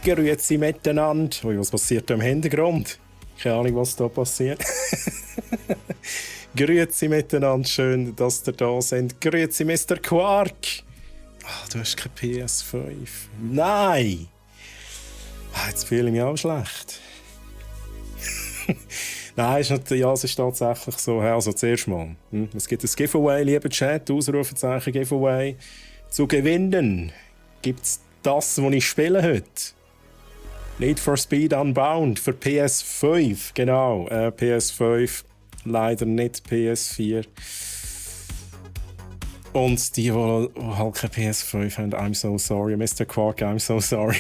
Grüezi miteinander. Ui, was passiert da im Hintergrund? Keine Ahnung, was da passiert. Grüezi miteinander, schön, dass ihr da seid. Grüezi, Mr. Quark. Oh, du hast keine PS5. Nein! Jetzt fühle ich mich auch schlecht. Nein, es ist tatsächlich so. Also zuerst mal. Es gibt ein Giveaway, lieber Chat, Ausrufezeichen Giveaway. Zu gewinnen gibt es das, was ich spiele heute. Need for Speed Unbound für PS5. Genau, PS5. Leider nicht PS4. Und die halt keine PS5 haben, I'm so sorry. Mr. Quark, I'm so sorry.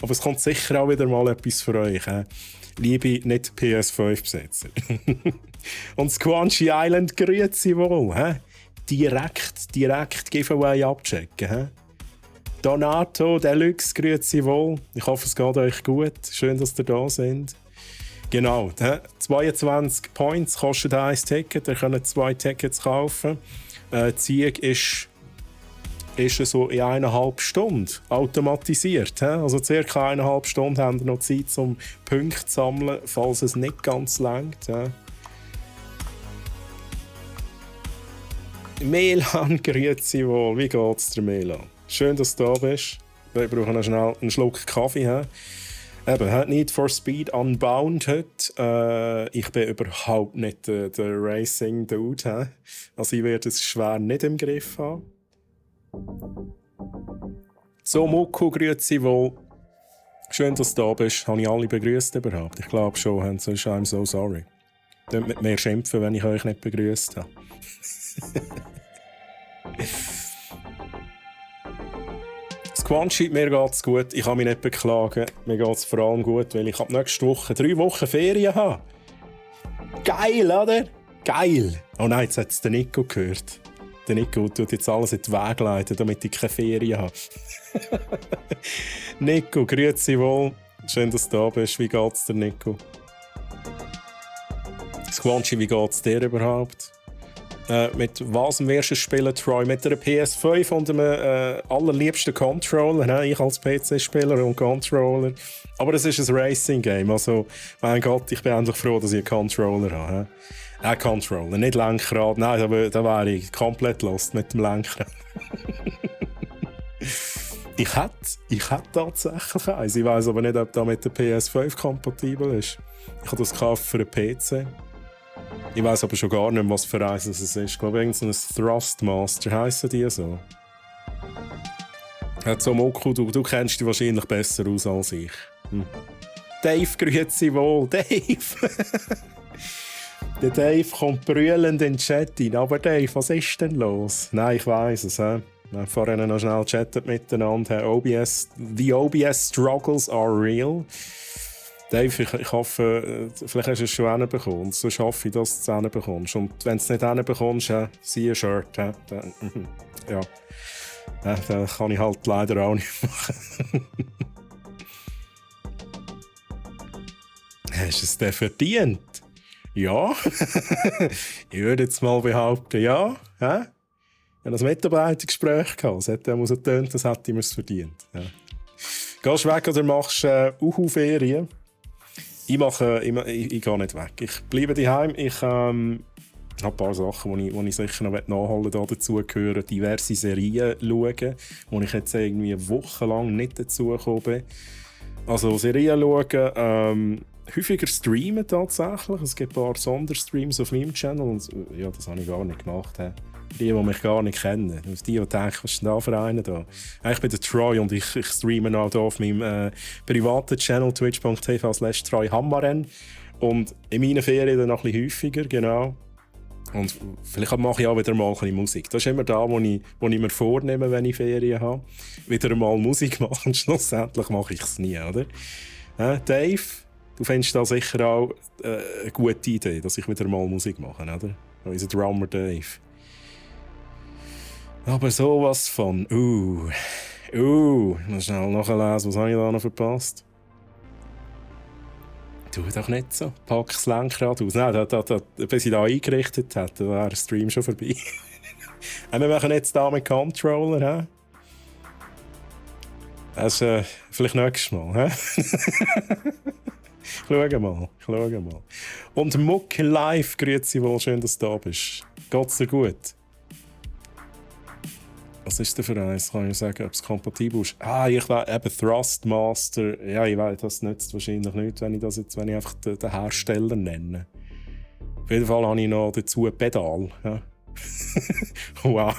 Aber es kommt sicher auch wieder mal etwas für euch. Liebe nicht PS5-Besitzer. Und Squanchy Island, grüezi wohl. Direkt Giveaway abchecken. Donato Deluxe, grüezi wohl. Ich hoffe, es geht euch gut. Schön, dass ihr da seid. Genau, 22 Points kostet ein Ticket. Ihr könnt 2 Tickets kaufen. Die Zieg ist so in 1,5 Stunden automatisiert. Also circa 1,5 Stunden haben wir noch Zeit, um Punkte zu sammeln, falls es nicht ganz reicht. Melan, grüezi wohl. Wie geht's dir, Melan? Schön, dass du da bist. Wir brauchen noch schnell einen Schluck Kaffee. Eben, Need for Speed Unbound heute. Ich bin überhaupt nicht der Racing-Dude. Also ich werde es schwer nicht im Griff haben. So, Muku, grüezi wohl. Schön, dass du da bist. Habe ich alle begrüßt überhaupt? Ich glaube schon, sonst I'm so sorry. Könnt mit mir schimpfen, wenn ich euch nicht begrüßt habe. Squanchy, mir geht's gut. Ich kann mich nicht beklagen. Mir geht's vor allem gut, weil ich ab nächste Woche 3 Wochen Ferien habe. Geil, oder? Geil! Oh nein, jetzt hat es der Nico gehört. Der Nico tut jetzt alles in den Weg leiten, damit ich keine Ferien habe. Nico, grüezi wohl. Schön, dass du da bist. Wie geht's dir, Nico? Squanchy, wie geht's dir überhaupt? Mit was wirst du spielen, Troy? Mit einer PS5 und einem allerliebsten Controller. Ich als PC-Spieler und Controller. Aber es ist ein Racing-Game. Also, mein Gott, ich bin endlich froh, dass ich einen Controller habe. Controller, nicht Lenkrad. Nein, aber da wäre ich komplett lost mit dem Lenkrad. Ich hätte tatsächlich eins. Ich weiss aber nicht, ob das mit der PS5 kompatibel ist. Ich habe das gekauft für einen PC. Ich weiss aber schon gar nicht, was für eins es ist. Ich glaube, irgendein Thrustmaster heissen die so. So, Moku, du kennst dich wahrscheinlich besser aus als ich. Dave, grüezi wohl. Dave! Der Dave kommt brüllend in den Chat rein. Aber Dave, was ist denn los? Nein, ich weiss es. Wir haben vorhin noch schnell chattet miteinander. The OBS struggles are real. Dave, ich hoffe, vielleicht hast du es schon hinbekommen. Sonst hoffe ich, dass du es hinbekommst. Und wenn du es nicht hinbekommst, sieh ein Shirt. Ja, das kann ich halt leider auch nicht machen. Hast du es denn verdient? Ja. Ich würde jetzt mal behaupten, ja. Ich habe ein Mitarbeitergespräch gehabt. Es hat so getönt, als hätte ich mir es verdient. Ja. Gehst du weg oder machst du Uhu-Ferien? Ich gehe nicht weg. Ich bleibe daheim. Ich habe ein paar Sachen, die ich sicher noch nachholen will. Dazu gehören diverse Serien schauen, wo ich jetzt irgendwie wochenlang nicht dazu gekommen bin. Also Serien schauen, häufiger streamen tatsächlich. Es gibt ein paar Sonderstreams auf meinem Channel. Und, ja, das habe ich gar nicht gemacht. Die mich gar nicht kennen. Die denken, was ist denn da für einen da? Ich bin der Troy und ich streame auch hier auf meinem privaten Channel twitch.tv/TroyHammaren. Und in meinen Ferien dann noch ein bisschen häufiger, genau. Und vielleicht mache ich auch wieder mal ein bisschen Musik. Das ist immer da, wo ich mir vornehme, wenn ich Ferien habe. Wieder mal Musik machen. Schlussendlich mache ich es nie, oder? Dave, du findest da sicher auch eine gute Idee, dass ich wieder mal Musik mache, oder? Unser Drummer Dave. Aber sowas von, mal schnell nachlesen, was habe ich da noch verpasst? Tu doch nicht so, pack das Lenkrad aus. Nein, bis ich da eingerichtet hätte, wäre der Stream schon vorbei. Wir machen jetzt da mit Controller, Also, vielleicht nächstes Mal. Hä? Schau mal. Und Mucki Live, grüezi wohl, schön, dass du da bist. Geht's dir gut? Was ist denn für eins? Kann ich sagen, ob es kompatibel ist? Ich weiß, eben Thrustmaster. Ja, ich weiß, das nützt wahrscheinlich nicht, wenn ich einfach den Hersteller nenne. Auf jeden Fall habe ich noch dazu ein Pedal. Ja. Wow.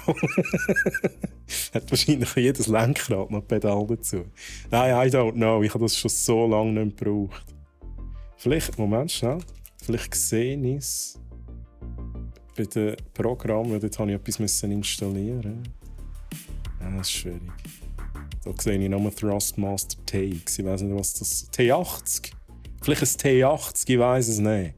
Hat wahrscheinlich jedes Lenkrad noch ein Pedal dazu. Nein, I don't know. Ich habe das schon so lange nicht mehr gebraucht. Vielleicht, Moment schnell. Vielleicht sehe ich es bei den Programmen, weil dort habe ich etwas installieren. Das ist schwierig. Da sehe ich nochmal Thrustmaster TX. Ich weiß nicht, was das ist. T80? Vielleicht ein T80, ich weiß es nicht.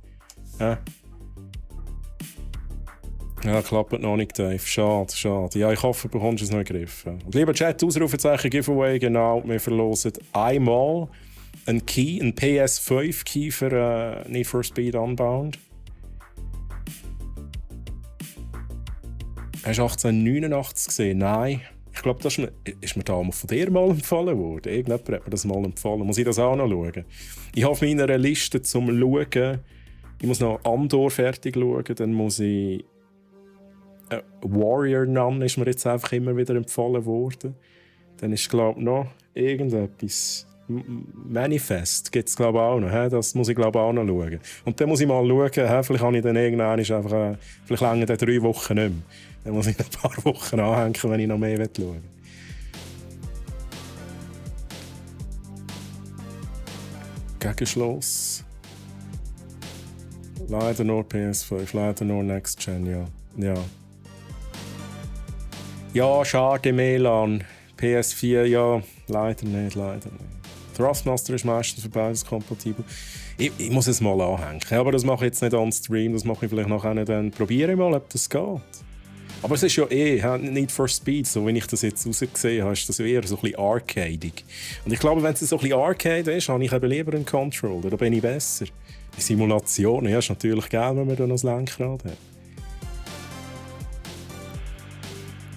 Ja, klappt noch nicht, Dave. Schade. Ja, ich hoffe, du bekommst es noch in den Griff. Und lieber Chat, Ausrufezeichen Giveaway, genau. Wir verlosen einmal einen Key, einen PS5-Key für Need for Speed Unbound. Hast du 1889 gesehen? Nein. Ich glaube, das ist mir damals von dir mal empfohlen worden. Irgendjemand hat mir das mal empfohlen. Muss ich das auch noch schauen? Ich habe auf meiner Liste zum Schauen, ich muss noch Andor fertig schauen, dann muss ich Warrior Nun ist mir jetzt einfach immer wieder empfohlen worden. Dann ist, glaube ich, noch irgendetwas. Manifest gibt es, glaube ich, auch noch. Das muss ich, glaube ich, auch noch schauen. Und dann muss ich mal schauen, vielleicht habe ich dann irgendwann einfach, vielleicht länger 3 Wochen nicht mehr. Dann muss ich ein paar Wochen anhängen, wenn ich noch mehr schauen will. Gegenschluss. Leider nur PS5, leider nur Next Gen, ja. Ja, schade, Melan. PS4, ja, leider nicht. Thrustmaster ist meistens für beides kompatibel. Ich muss es mal anhängen, aber das mache ich jetzt nicht on Stream, das mache ich vielleicht nachher dann. Probiere mal, ob das geht. Aber es ist ja Need for Speed, so wie ich das jetzt rausgesehen habe, ist das eher so ein bisschen arcadig. Und ich glaube, wenn es so ein bisschen arcade ist, habe ich eben lieber einen Controller, da bin ich besser. Die Simulationen, ja, ist natürlich geil, wenn man da noch das Lenkrad hat.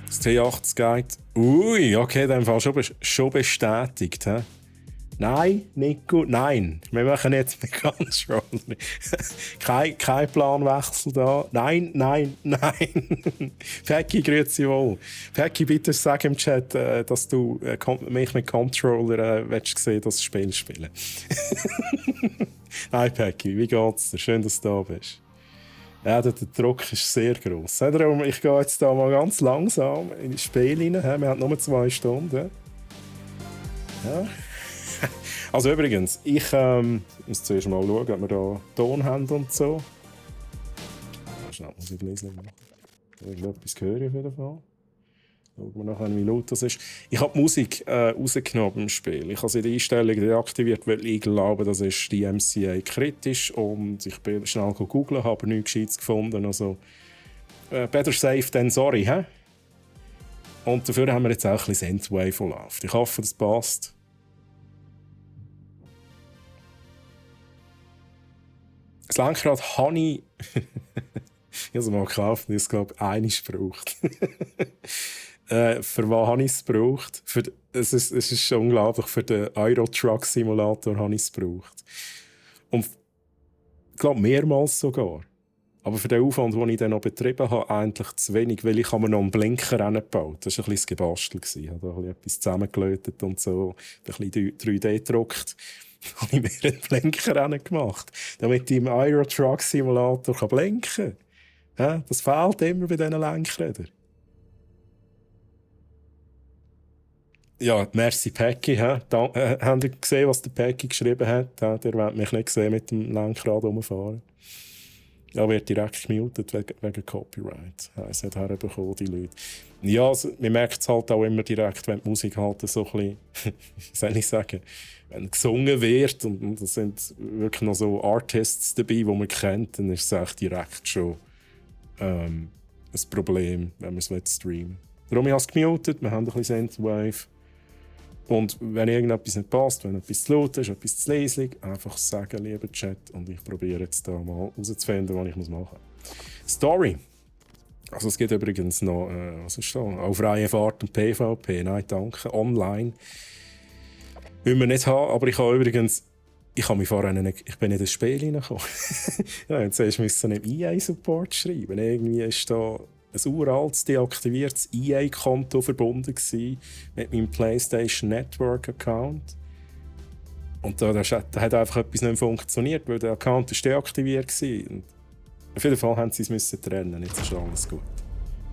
Das T80 geht. Ui, okay, in dem Fall schon bestätigt. He? Nein, nicht gut. Nein, wir machen jetzt mit Controller. kein Planwechsel da. Nein. Peggy, grüezi wohl. Peggy, bitte sag im Chat, dass du mich mit Controller sehen, das Spiel spielen. Nein, Peggy, wie geht's dir? Schön, dass du da bist. Ja, der Druck ist sehr gross. Darum, ich gehe jetzt da mal ganz langsam in das Spiel rein. Wir haben nur 2 Stunden. Ja. Also übrigens, ich muss zuerst mal schauen, ob wir da Ton haben und so. Schnell Musik lesen machen. Irgendetwas höre ich auf jeden Fall. Schauen wir nachher, wie laut das ist. Ich habe die Musik rausgenommen im Spiel. Ich habe sie in der Einstellung deaktiviert, weil ich glaube, das ist die MCA kritisch. Und ich bin schnell googeln, habe nichts Gescheites gefunden. Also, better safe than sorry. He? Und dafür haben wir jetzt auch ein bisschen Synthwave verlaufen. Ich hoffe, das passt. Das Lenkrad habe ich... ich habe es mal gekauft und ich glaube ich, einiges gebraucht. Für was habe ich es gebraucht? Es ist schon unglaublich. Für den Euro Truck Simulator habe ich es gebraucht. Und ich glaube, mehrmals sogar. Aber für den Aufwand, den ich dann noch betrieben habe, eigentlich zu wenig, weil ich mir noch einen Blinker reingebaut. Das war ein bisschen das Gebastel. Ich habe da etwas zusammengelötet und so, ein bisschen 3D gedruckt. Habe ich mir einen Blinker gemacht, damit ich im Euro Truck Simulator blinken kann. Ja, das fehlt immer bei diesen Lenkrädern. Ja, merci Peggy. Habt ihr gesehen, was der Peggy geschrieben hat? Der wird mich nicht sehen mit dem Lenkrad rumfahren. Ja, wird direkt gemutet wegen Copyright. Es hat herbekommen, die Leute. Ja, also, man merkt es halt auch immer direkt, wenn die Musik halt so ein bisschen, wie soll ich sagen, wenn gesungen wird und es sind wirklich noch so Artists dabei, die man kennt, dann ist es echt direkt schon ein Problem, wenn man es streamen will. Darum habe ich es gemutet, wir haben ein bisschen Synthwave. Und wenn irgendetwas nicht passt, wenn etwas zu laut ist, etwas zu leislich, einfach sagen, lieber Chat. Und ich probiere jetzt da mal herauszufinden, was ich machen muss. Story. Also es gibt übrigens noch, was ist da? Auf freie Fahrt und PvP. Nein, danke. Online. will man nicht haben, aber ich habe übrigens... Ich habe mich vorher nicht... Ich bin nicht ins Spiel reingekommen. Ja, jetzt musste ich einen EA-Support schreiben. Irgendwie ist da ein uraltes, deaktiviertes EA-Konto verbunden gewesen mit meinem PlayStation Network-Account. Und da hat einfach etwas nicht funktioniert, weil der Account ist deaktiviert war. Und auf jeden Fall haben sie es müssen trennen. Jetzt ist alles gut.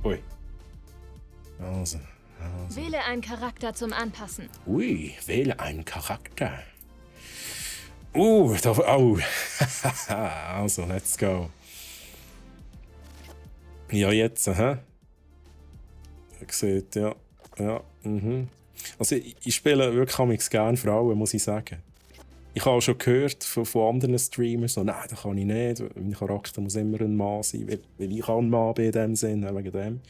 Ui. Also. Wähle einen Charakter zum Anpassen. Ui, wähle einen Charakter. Da, also, let's go. Ja, jetzt, Ihr seht, ja. Also, ich spiele wirklich gerne Frauen, muss ich sagen. Ich habe auch schon gehört von anderen Streamern, so, nein, das kann ich nicht. Mein Charakter muss immer ein Mann sein, weil ich auch ein Mann bin in dem Sinn, wegen dem.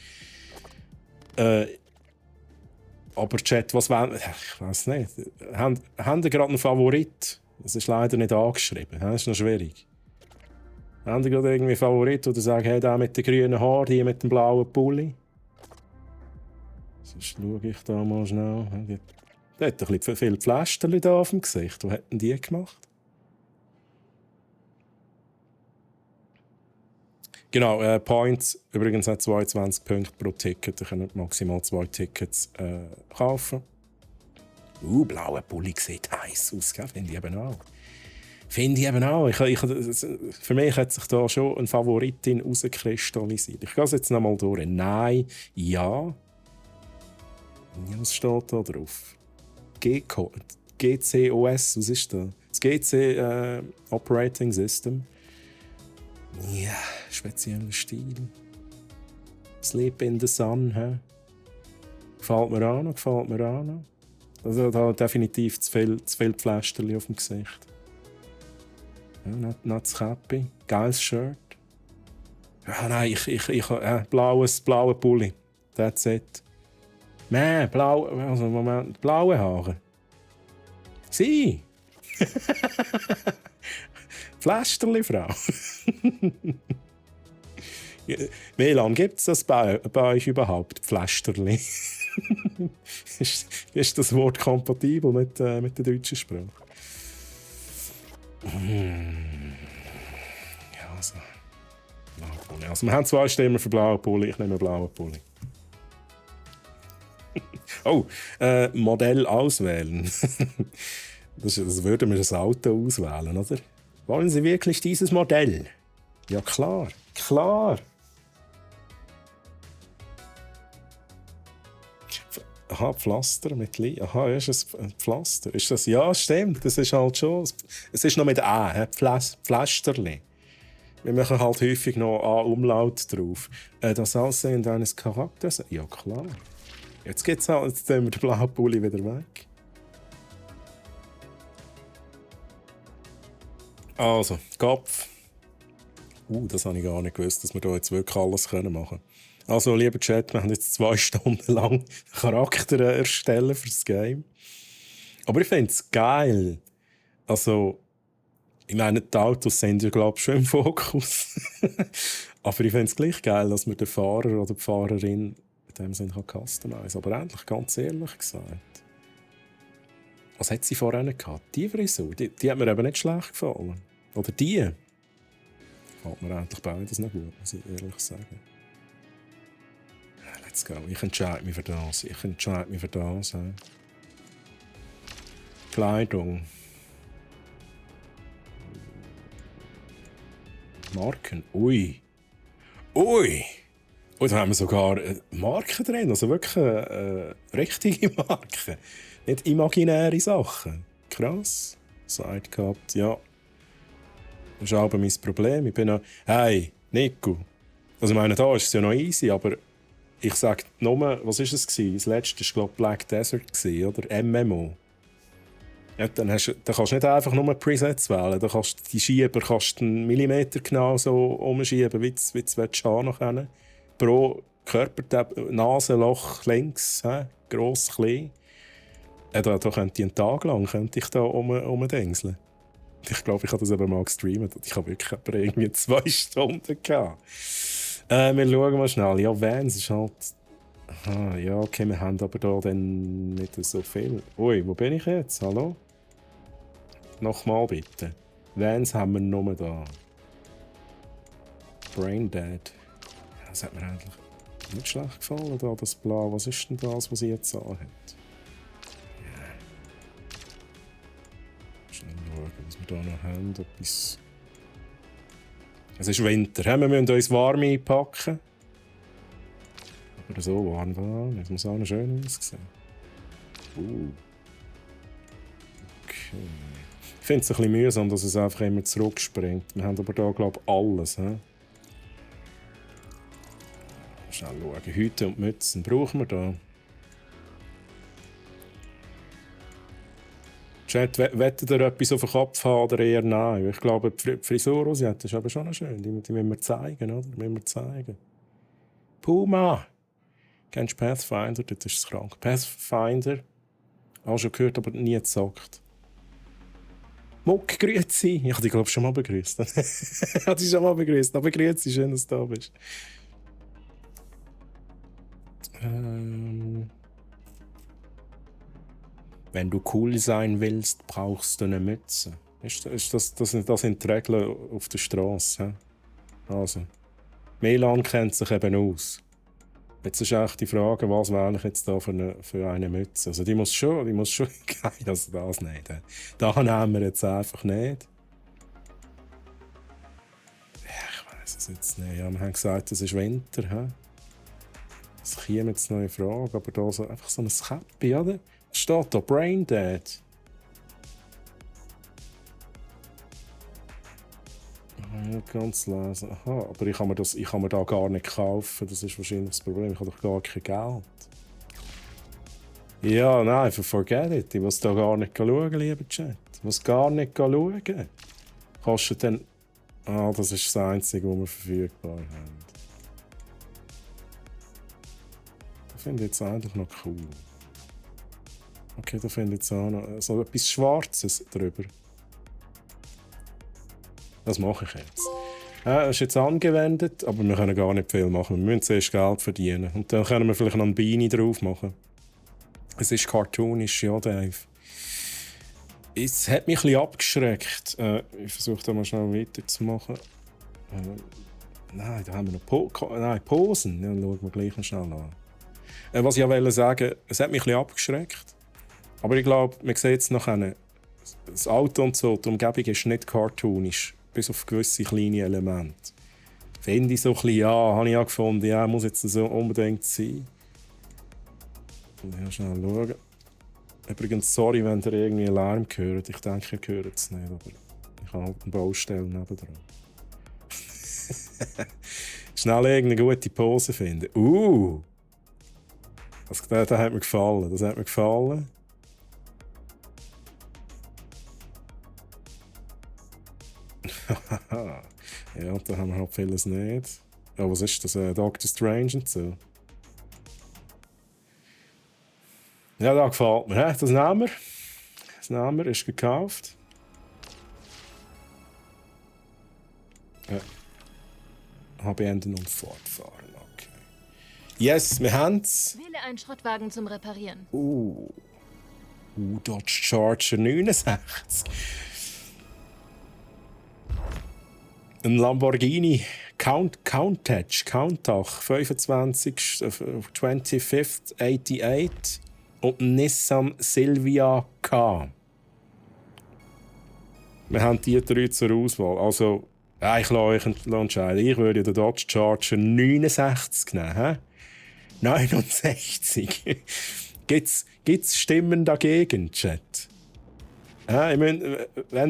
Aber Chat, was wollen... Ich weiß nicht. Haben ihr gerade einen Favorit? Das ist leider nicht angeschrieben. Das ist noch schwierig. Haben ihr gerade irgendwie einen Favorit, oder sagen, hey, der mit den grünen Haaren, die mit dem blauen Pulli? Sonst schaue ich da mal schnell. Der hat ein bisschen viele Pflasterchen da auf dem Gesicht. Was hat denn die gemacht? Genau, Points. Übrigens hat 22 Punkte pro Ticket. Ihr könnt maximal 2 Tickets kaufen. Blauer Pulli sieht heiß aus, gell? Finde ich eben auch. Für mich hat sich da schon eine Favoritin herauskristallisiert. Ich gehe es jetzt noch mal durch. Nein, ja. Was steht da drauf? GCOS, was ist das? Das GC Operating System. Ja, spezieller Stil. Sleep in the Sun, hä? Gefällt mir an. Also da definitiv zu viel Pflasterchen auf dem Gesicht. Ja, nicht das Käppi. Geiles Shirt. Ja, nein, blauer Pulli. That's it. Blaue Haare. Sie! Pflasterli-Frau. Wie lange gibt es das bei euch überhaupt, Pflasterli? Ist das Wort kompatibel mit der deutschen Sprache? Ja, also. Also, wir haben 2 Stimmen für blaue Pulli. Ich nehme blaue Pulli. Modell auswählen. Das würden wir das Auto auswählen, oder? Wollen Sie wirklich dieses Modell? Ja, klar. Aha, Pflaster mit Li. Aha, ist es ein Pflaster? Ist das? Ja, stimmt. Das ist halt schon. Es ist noch mit A, Pflasterli. Wir machen halt häufig noch A-Umlaut drauf. Das Aussehen deines Charakters? Ja, klar. Jetzt geht's halt, jetzt nehmen wir den blauen Pulli wieder weg. Also, Kopf. Das habe ich gar nicht gewusst, dass wir da jetzt wirklich alles machen können. Also, lieber Chat, wir haben jetzt 2 Stunden lang Charakter erstellen für das Game. Aber ich finde es geil. Also, ich meine, die Autos sind ja, glaube ich, schon im Fokus. Aber ich finde es gleich geil, dass man den Fahrer oder die Fahrerin in dem Sinne customizen kann. Aber endlich, ganz ehrlich gesagt. Was hat sie vorher gehabt? Die Frisur, die hat mir eben nicht schlecht gefallen. Oder die? Gefällt mir eigentlich beides noch gut, muss ich ehrlich sagen. Let's go. Ich entscheide mich für das. Hey. Kleidung. Marken. Ui. Und da haben wir sogar Marken drin. Also wirklich richtige Marken. Nicht imaginäre Sachen. Krass. Sagt gehabt, ja. Das ist aber mein Problem. Ich bin noch... Hey, Nico. Also ich meine, da ist es ja noch easy, aber ich sage nur, was war es? Das letzte war, glaube ich, Black Desert, oder? MMO. Ja, dann kannst du nicht einfach nur Presets wählen. Da kannst die Schieber einen Millimeter genau so umschieben, wie du haben. Pro Körperteil, Nasenloch links, gross, klein. Da könnte ich einen Tag lang umdingseln. Ich glaube, ich habe das eben mal gestreamt. Ich habe wirklich irgendwie 2 Stunden gehabt. Wir schauen mal schnell. Ja, Vans ist halt Ah, ja, okay, wir haben aber da dann nicht so viel. Ui, wo bin ich jetzt? Hallo? Nochmal bitte. Vans haben wir nur da. Braindead. Ja, das hat mir eigentlich nicht schlecht gefallen, da, das Blau. Was ist denn das, was sie jetzt anhat? Ja. Schnell schauen, was wir da noch haben. Etwas... Es ist Winter, wir müssen uns warm einpacken. Aber so warm war es. Es muss auch noch schön aussehen. Okay. Ich finde es ein bisschen mühsam, dass es einfach immer zurückspringt. Wir haben aber hier, glaube ich, alles. He? Schnell schauen. Hüte und Mützen brauchen wir da. Chat, wettet ihr etwas auf den Kopf haben oder eher nein? Ich glaube, die Frisur, die sie hat, ist aber schon noch schön. Die müssen wir zeigen, oder? Die müssen wir zeigen. Puma! Kennst du Pathfinder? Das ist krank. Pathfinder. Auch schon gehört, aber nie gezockt. Muck, grüezi! Ich habe dich, glaube ich, schon mal begrüßt. Ich habe dich schon mal begrüßt. Aber grüezi, schön, dass du da bist. Wenn du cool sein willst, brauchst du eine Mütze. Ist das sind die Regeln auf der Straße? Also, Melan kennt sich eben aus. Jetzt ist echt die Frage, was wähle ich jetzt da für eine Mütze? Also die muss schon geil, also das nicht. Da nehmen wir jetzt einfach nicht. Ja, ich weiss es jetzt nicht. Ja, wir haben gesagt, es ist Winter. He? Das käme jetzt noch in Frage, aber da so, einfach so ein Käppi, oder? Was steht da? Braindead. Nicht ganz lesen. Aha, aber ich kann mir da gar nicht kaufen. Das ist wahrscheinlich das Problem. Ich habe doch gar kein Geld. Ja, nein, forget it. Ich muss da gar nicht schauen, lieber Chat. Ich muss gar nicht schauen. Kostet dann... Ah, das ist das Einzige, was wir verfügbar haben. Das finde ich jetzt eigentlich noch cool. Okay, da finde ich jetzt auch noch so etwas Schwarzes drüber. Das mache ich jetzt. Das ist jetzt angewendet, aber wir können gar nicht viel machen. Wir müssen zuerst Geld verdienen. Und dann können wir vielleicht noch ein Beine drauf machen. Es ist cartoonisch, ja, Dave. Es hat mich ein bisschen abgeschreckt. Ich versuche da mal schnell weiterzumachen. Nein, da haben wir noch Posen. Ja, dann schauen wir gleich noch schnell an. Was ich auch sagen wollte, es hat mich ein bisschen abgeschreckt. Aber ich glaube, man sieht jetzt noch das Auto und so, die Umgebung ist nicht cartoonisch. Bis auf gewisse kleine Elemente. Finde ich so ein bisschen, ja, habe ich auch gefunden, ja, muss jetzt so unbedingt sein. Ja, schnell schauen. Übrigens, sorry, wenn ihr irgendwie Lärm hört. Ich denke, ihr hört es nicht, aber ich habe halt eine Baustelle nebendran. Schnell irgendeine gute Pose finden. Das hat mir gefallen. Das hat mir gefallen. Ja, da haben wir halt vieles nicht. Ja, was ist das? Doctor Strange und so. Ja, da gefällt mir. Das nehmen wir. Das nehmen wir, ist gekauft. Beenden und fortfahren. Okay. Yes, wir haben es. Wähle einen Schrottwagen zum Reparieren. Dodge Charger 69. Ein Lamborghini Countach 25th 88 und ein Nissan Silvia K. Wir haben die drei zur Auswahl. Also, ich lasse euch entscheiden. Ich würde den Dodge Charger 69 nehmen. He? 69. Gibt's Stimmen dagegen, Chat? Wenn ihr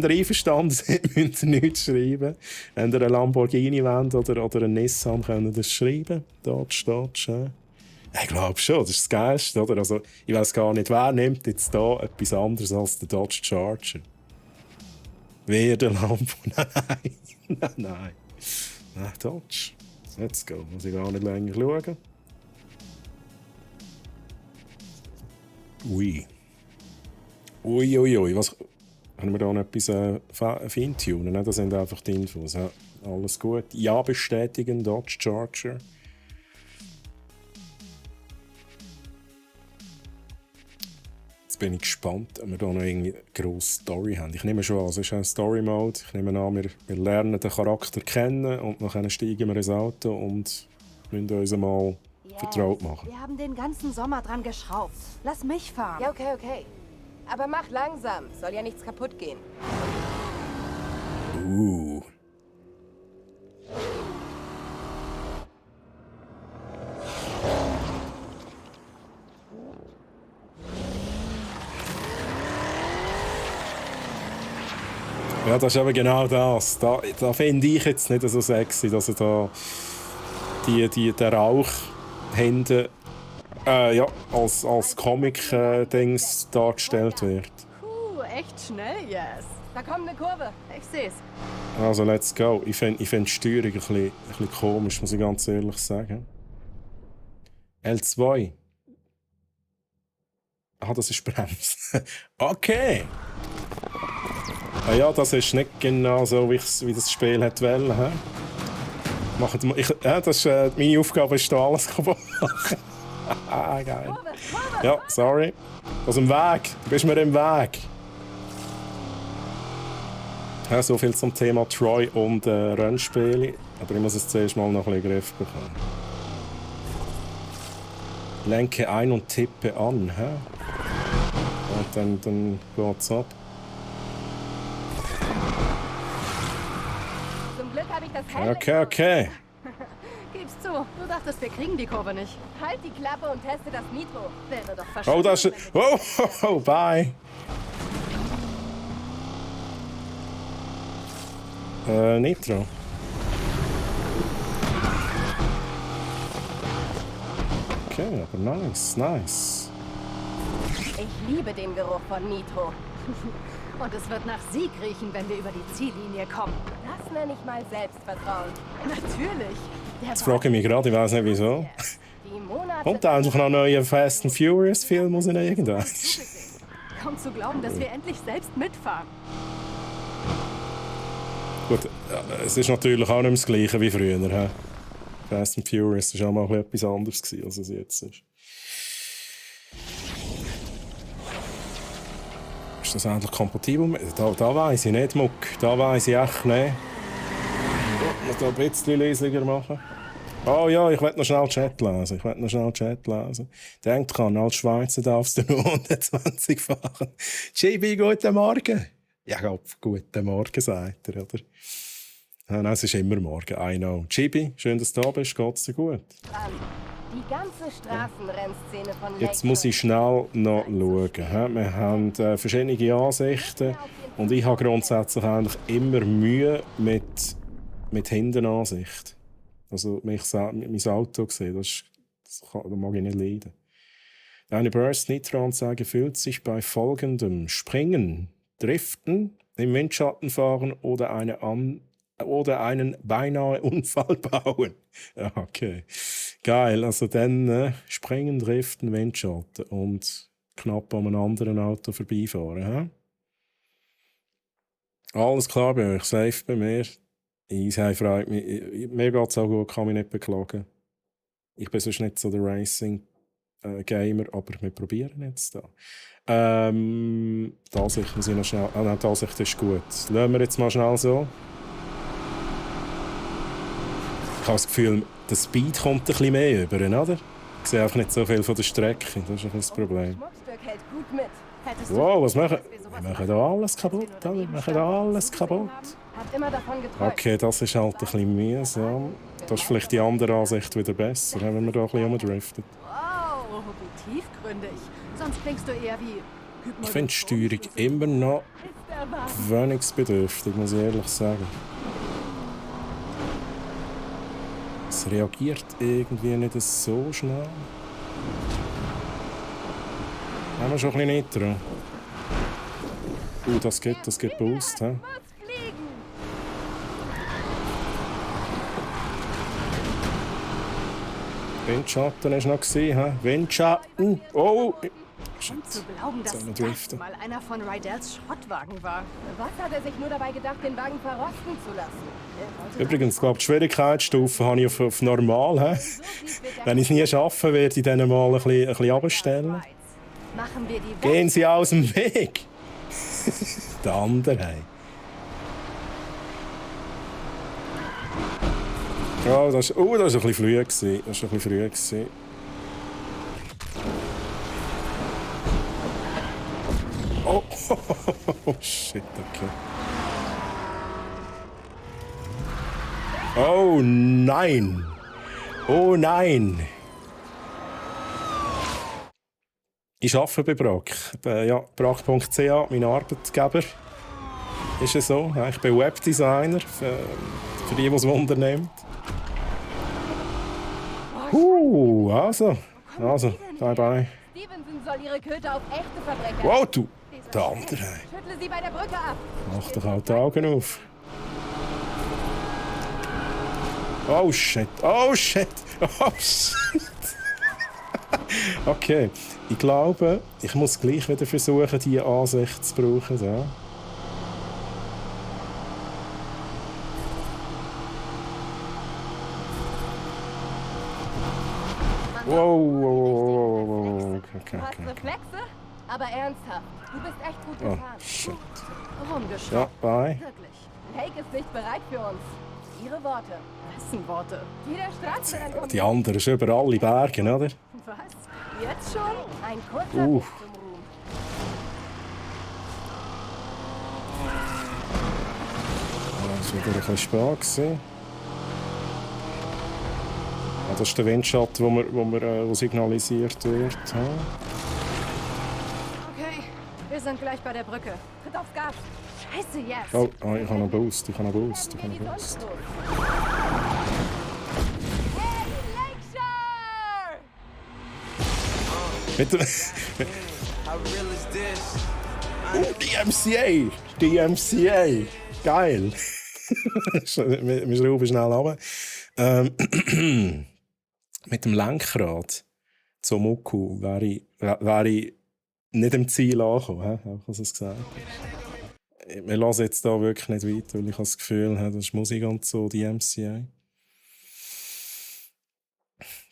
einverstanden seid, müsst ihr nichts schreiben. Wenn ihr einen Lamborghini wollt oder einen Nissan, könnt ihr das schreiben. Dodge. Ich glaube schon, das ist das Geilste, oder? Also, ich weiß gar nicht, wer nimmt jetzt hier etwas anderes als den Dodge Charger? Wer der Lambo? Nein. Dodge. Let's go. Muss ich gar nicht länger schauen. Ui. Was können wir da noch etwas feintunen? Das sind einfach die Infos. Ja, alles gut. Ja, bestätigen, Dodge Charger. Jetzt bin ich gespannt, ob wir hier noch irgendwie eine grosse Story haben. Ich nehme schon an, es ist ein Story-Mode. Ich nehme an, wir lernen den Charakter kennen und dann steigen wir ins Auto und müssen uns mal vertraut machen. Wir haben den ganzen Sommer dran geschraubt. Lass mich fahren. Ja, okay. Aber mach langsam. Soll ja nichts kaputt gehen. Ja, das ist eben genau das. Da finde ich jetzt nicht so sexy, dass er da der Rauch hinten als Comic-Dings dargestellt wird. Echt schnell, yes. Da kommt eine Kurve. Ich seh's. Also, let's go. Ich find die Steuerung ein bisschen komisch, muss ich ganz ehrlich sagen. L2. Ah, das ist Bremse. Okay. Ah ja, das ist nicht genau so, wie das Spiel hat wollen. Das ist, meine Aufgabe ist, da alles kaputt zu machen. Geil. Ja, sorry. Aus dem Weg. Du bist mir im Weg. Ja, so viel zum Thema Troy und Rennspiele. Aber ich muss es zuerst mal noch ein bisschen in den Griff bekommen. Lenke ein und tippe an. Und dann geht's ab. Zum Glück habe ich das Helm. Okay. Gib's zu. Du dachtest, wir kriegen die Kurve nicht. Halt die Klappe und teste das Nitro. Wäre doch Oh, verschwunden. das ist... Oh, bye. Nitro. Okay, aber nice. Ich liebe den Geruch von Nitro. Und es wird nach Sieg riechen, wenn wir über die Ziellinie kommen. Das nenne ich mal Selbstvertrauen. Natürlich. Jetzt frage ich mich gerade, ich weiß nicht wieso. Die Monate... Kommt eigentlich noch ein neuer Fast and Furious Film aus in irgendwann? Kaum zu glauben, dass wir endlich selbst mitfahren. Gut, es ist natürlich auch nicht mehr das Gleiche wie früher. He? Fast and Furious war auch mal etwas anderes, als es jetzt ist. Ist das endlich kompatibel? Da weiss ich nicht, Muck. Da weiss ich echt nicht. Ich muss da ein bisschen leisiger machen. Oh ja, ich will noch schnell Chat lesen. Denkt dran, als Schweizer darfst du nur 120 fahren. JB, guten Morgen. Ja, guten Morgen, sagt er, oder? Nein, es ist immer morgen, I know. Chibi, schön, dass du da bist. Geht's dir gut? Die ganze Straßenrennszene von Lake Jetzt muss ich schnell noch schauen. Wir haben verschiedene Ansichten und ich habe grundsätzlich eigentlich immer Mühe mit Hintenansicht. Also mein Auto sehen, das mag ich nicht leiden. Eine Burst Nitro-Anzeige fühlt sich bei folgendem: Springen, Driften, im Windschatten fahren oder einen beinahe Unfall bauen. Ja, okay. Geil, also dann springen, driften, Windschatten und knapp an einem anderen Auto vorbeifahren. Alles klar bei euch, safe bei mir. Easy, freut mich. Mir geht es auch gut, kann mich nicht beklagen. Ich bin sonst nicht so der Racing-Gamer, aber wir probieren jetzt da. Die Ansicht muss ich noch schnell... nein, die Ansicht ist gut. Lassen wir jetzt mal schnell so. Ich habe das Gefühl, der Speed kommt ein bisschen mehr über, oder? Ich sehe einfach nicht so viel von der Strecke. Das ist ein bisschen das Problem. Schmuckstück hält gut mit. Wow, was machen wir? Wir machen da alles kaputt, oder? Wir machen da alles kaputt. Hab immer davon geträumt. Okay, das ist halt ein bisschen mühsam. Das ist vielleicht die andere Ansicht wieder besser, wenn wir da ein bisschen rumdriften. Wow, wie tiefgründig. Sonst klingst du eher wie... Ich finde die Steuerung immer noch gewöhnungsbedürftig, muss ich ehrlich sagen. Es reagiert irgendwie nicht so schnell. Haben wir schon ein bisschen Nitro? Das gibt Boost. He? Windschatten war noch he? Windschatten! Oh! Und zu glauben, dass das mal einer von Rydells Schrottwagen war. Was hat er sich nur dabei gedacht, den Wagen verrosten zu lassen? Übrigens, glaube ich, die Schwierigkeitsstufe habe ich auf normal. He? Wenn ich es nie schaffe, werde ich dann mal ein bisschen abstellen. Machen wir die Welt. Gehen Sie aus dem Weg! Der andere. Hey. Ja, das war ein bisschen früh. Das war ein bisschen früh. Oh, oh shit, okay. Oh nein! Oh nein! Ich arbeite bei Brack. Ja, Brack.ch, mein Arbeitgeber. Ist es so? Ja, ich bin Webdesigner, für die es Wunder nimmt. Also, bye bye. Stevenson soll ihre Köter auf echte Verbrecher. Wow, du! Der andere. Schüttle sie bei der Brücke ab. Mach doch auch die Augen auf. Oh shit, oh shit, oh shit. Okay, ich glaube, ich muss gleich wieder versuchen, diese Ansicht zu brauchen. So. Wow. Du hast Reflexe? Aber ernsthaft, du bist echt gut Oh, gefahren. shit. Rumgeschraubt. Ja, bye. Wirklich. Lake ist nicht bereit für uns. Ihre Worte. Wessen Worte? Die der Straße dann kommt. Die anderen sind über alle Berge, oder? Was? Jetzt schon? Ein kurzer Weg zum Ruhm. Das war wieder ein bisschen spät gewesen. Ja, das ist der Windschatten, wo signalisiert wird. Ja. Okay, wir sind gleich bei der Brücke. Tritt aufs Gas. Scheiße, jetzt. Oh, ich habe einen Boost. Werden wir wie sonst los. Hey, Lakeshore! Mit dem DMCA! Geil! Wir schrauben schnell runter. Mit dem Lenkrad zum Muku wäre ich nicht im Ziel angekommen. Habe ich es gesagt? Wir lassen jetzt hier wirklich nicht weiter, weil ich das Gefühl habe, das ist Musik und so, DMCA.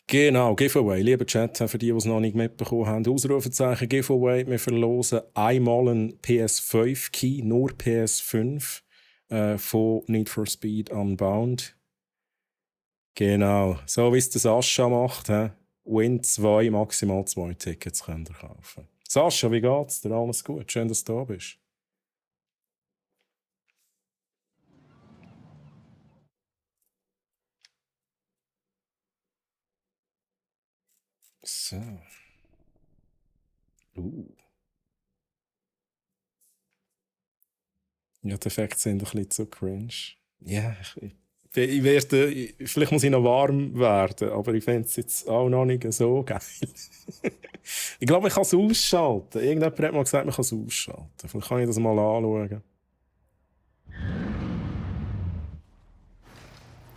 Genau, Giveaway. Lieber Chat, für die es noch nicht mitbekommen haben, Ausrufezeichen Giveaway. Wir verlosen einmal einen PS5-Key, nur PS5, von Need for Speed Unbound. Genau, so wie es der Sascha macht. Win 2, maximal 2 Tickets könnt ihr kaufen. Sascha, wie geht's dir? Alles gut? Schön, dass du da bist. So. Ja, die Effekte sind ein bisschen zu cringe. Ja, ich werde, vielleicht muss ich noch warm werden, aber ich finde es jetzt auch noch nicht so geil. Ich glaube, ich kann es ausschalten. Irgendjemand hat mal gesagt, man kann es ausschalten. Vielleicht kann ich das mal anschauen.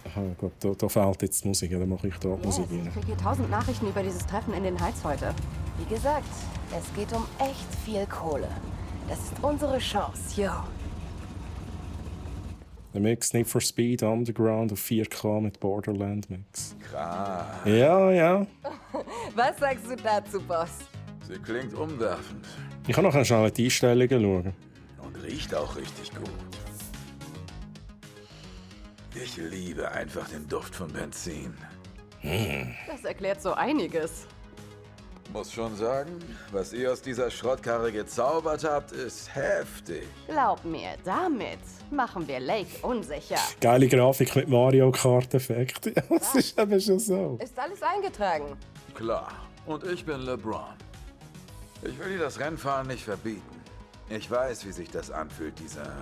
Aha, ich glaube, da fehlt jetzt die Musik. Dann mache ich da die Musik rein. Ich kriege hier 1000 Nachrichten über dieses Treffen in den Heights heute. Wie gesagt, es geht um echt viel Kohle. Das ist unsere Chance, yo. Der Mix Need for Speed Underground auf 4K mit Borderland Mix. Krass. Ja. Was sagst du dazu, Boss? Sie klingt umwerfend. Ich kann noch schnell die Einstellungen schauen. Und riecht auch richtig gut. Ich liebe einfach den Duft von Benzin. Das erklärt so einiges. Muss schon sagen, was ihr aus dieser Schrottkarre gezaubert habt, ist heftig. Glaub mir, damit machen wir Lake unsicher. Geile Grafik mit Mario Kart Effekt. Das ist eben schon so. Ist alles eingetragen? Klar. Und ich bin LeBron. Ich will dir das Rennfahren nicht verbieten. Ich weiß, wie sich das anfühlt, dieser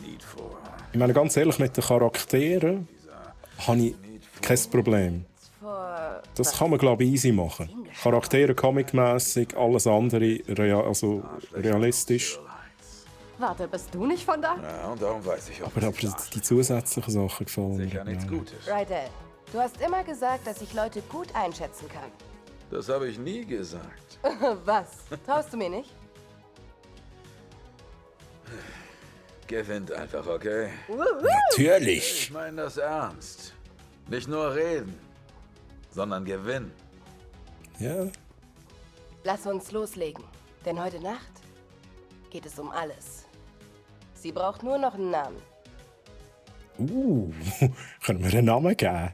Need for... Ich meine, ganz ehrlich, mit den Charakteren habe ich kein Problem. Das kann man, glaube ich, easy machen. Charaktere comic-mässig, alles andere realistisch. Warte, bist du nicht von da? Ja, und darum weiß ich auch, Aber die zusätzlichen Sachen gefallen mir. sicher nichts Gutes. Rydell, du hast immer gesagt, dass ich Leute gut einschätzen kann. Das habe ich nie gesagt. Was? Traust du mir nicht? Gewinnt einfach, okay? Natürlich! Ich meine das ernst. Nicht nur reden, sondern gewinnen. Ja. Lass uns loslegen. Denn heute Nacht geht es um alles. Sie braucht nur noch einen Namen. Können wir einen Namen geben?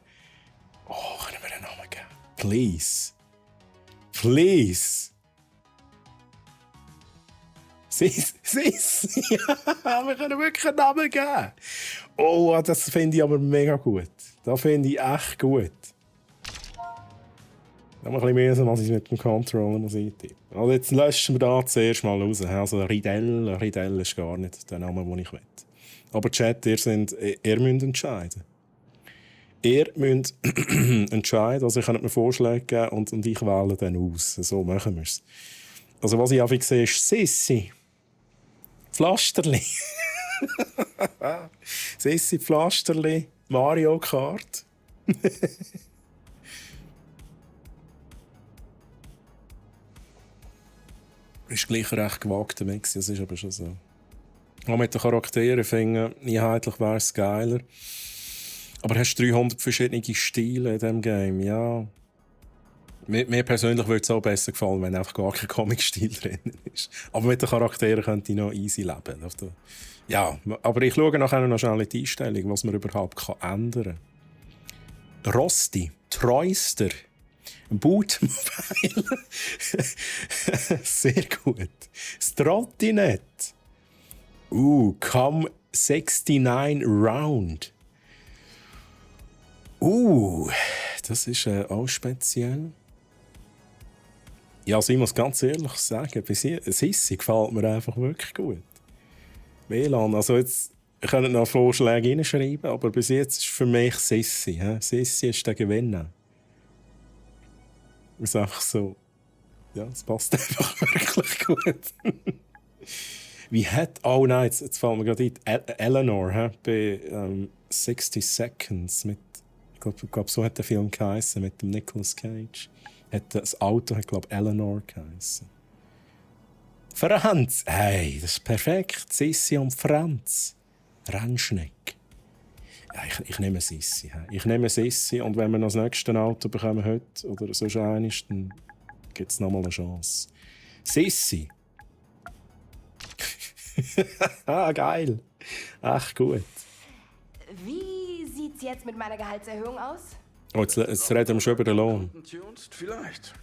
Oh, können wir einen Namen geben? Please. Please. Sis. Ja, wir können wirklich einen Namen geben. Oh, das finde ich aber mega gut. Das finde ich echt gut. Da muss ein bisschen mühsam, als ich mit dem Controller eintippen. Also jetzt löschen wir da zuerst mal raus. Also Riddell ist gar nicht der Name, den ich will. Aber Chat, ihr müsst entscheiden. Ihr müsst entscheiden. Also ich kann mir Vorschläge geben und ich wähle dann aus. So machen wir es. Also was ich einfach sehe, ist Sissi. Pflasterli. Sissi Pflasterli. Mario Kart. Ist gleich recht gewagter Mix, das ist aber schon so. Auch mit den Charakteren finden, einheitlich wäre es geiler. Aber hast 300 verschiedene Stile in diesem Game, ja. Mir persönlich würde es auch besser gefallen, wenn einfach gar kein Comic-Stil drin ist. Aber mit den Charakteren könnte ich noch easy leben. Ja, aber ich schaue nachher noch schnell in die Einstellung, was man überhaupt ändern kann. Rosti, Treuster, Bootmobile. Sehr gut. Strottinett. Come 69 Round. Das ist auch speziell. Ja, also ich muss ganz ehrlich sagen, Sissi gefällt mir einfach wirklich gut. WLAN, also jetzt können noch Vorschläge hineinschreiben, aber bis jetzt ist für mich Sissi. Sissi ist der Gewinner. Das ist einfach so. Ja, es passt einfach wirklich gut. Wie hat. Oh nein, jetzt fällt mir gerade ein. Eleanor bei 60 Seconds. Ich glaube, so hat der Film geheißen, mit dem Nicolas Cage. Das Auto hat, glaube ich, Eleanor geheißen. Franz! Hey, das ist perfekt. Sissi und Franz. Rennschneck. Ja, ich nehme Sissi. Ich nehme Sissi und wenn wir noch das nächste Auto bekommen heute oder so schon ist, dann gibt es nochmal eine Chance. Sissi! Geil. Echt gut. Wie sieht's jetzt mit meiner Gehaltserhöhung aus? Oh, jetzt reden wir schon über den Lohn. Vielleicht.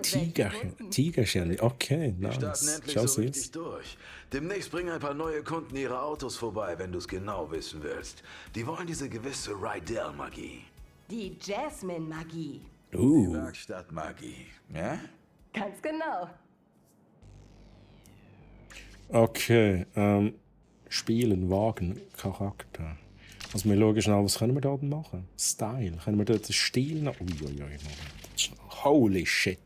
Tigerchen, okay, Wir starten nice. endlich Schau so richtig jetzt. durch. Demnächst bringen ein paar neue Kunden ihre Autos vorbei, wenn du es genau wissen willst. Die wollen diese gewisse Rydell-Magie. Die Jasmine-Magie. Die Werkstattmagie, ja? Ganz genau. Okay, Spielen, Wagen, Charakter. Also wir schauen schnell, was können wir da denn machen? Style, können wir dort den Stil noch... Moment. Holy shit.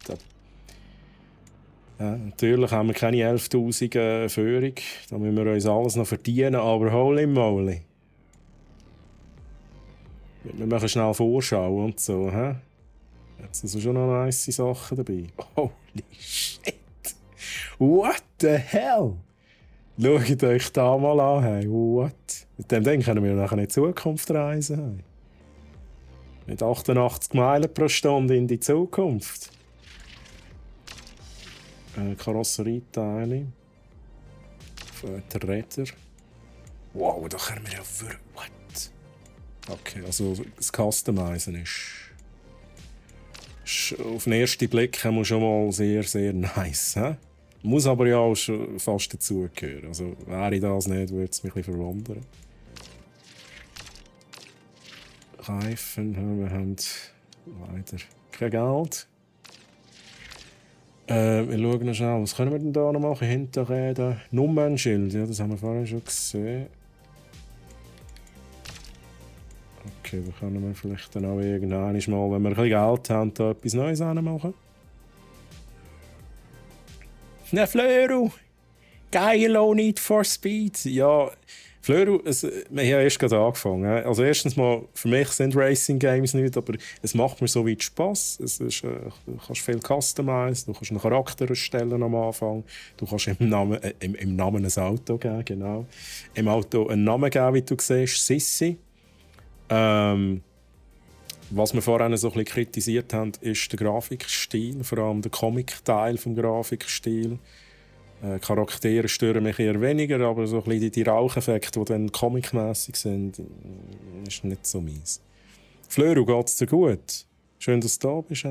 Ja, natürlich haben wir keine 11'000 Führung. Da müssen wir uns alles noch verdienen, aber holy moly. Wir machen schnell Vorschau und so. Jetzt sind schon noch nice Sachen dabei. Holy shit. What the hell? Schaut euch da mal an. Hey. What? Mit dem Ding können wir nachher in die Zukunft reisen. Hey. Mit 88 Meilen pro Stunde in die Zukunft. Karosserieteile. Der Räder. Wow, da können wir ja wirklich... What? Okay, also das Customizen ist auf den ersten Blick schon mal sehr, sehr nice. Muss aber ja auch schon fast dazugehören. Also wäre ich das nicht, würde es mich ein bisschen verwundern. Reifen, wir haben leider kein Geld. Wir schauen noch schnell, was können wir denn da noch machen? Hinterräder, Nummernschild, ja, das haben wir vorhin schon gesehen. Okay, da können wir vielleicht dann auch irgendwann mal, wenn wir ein bisschen Geld haben, da etwas Neues machen. Ne, Flöru! Geilo, Need for Speed! Ja, Flöru, wir haben ja erst gerade angefangen. Also erstens mal, für mich sind Racing Games nicht, aber es macht mir so weit Spass. Du kannst viel customizen, du kannst einen Charakter erstellen am Anfang, du kannst im Namen ein Auto geben, genau. Im Auto einen Namen geben, wie du siehst, Sissi. Was wir vorhin so ein bisschen kritisiert haben, ist der Grafikstil, vor allem der Comic-Teil des Grafikstil. Charaktere stören mich eher weniger, aber so ein bisschen die Raucheffekte, die dann comicmässig sind, ist nicht so mies. Flöru, geht's dir gut? Schön, dass du da bist.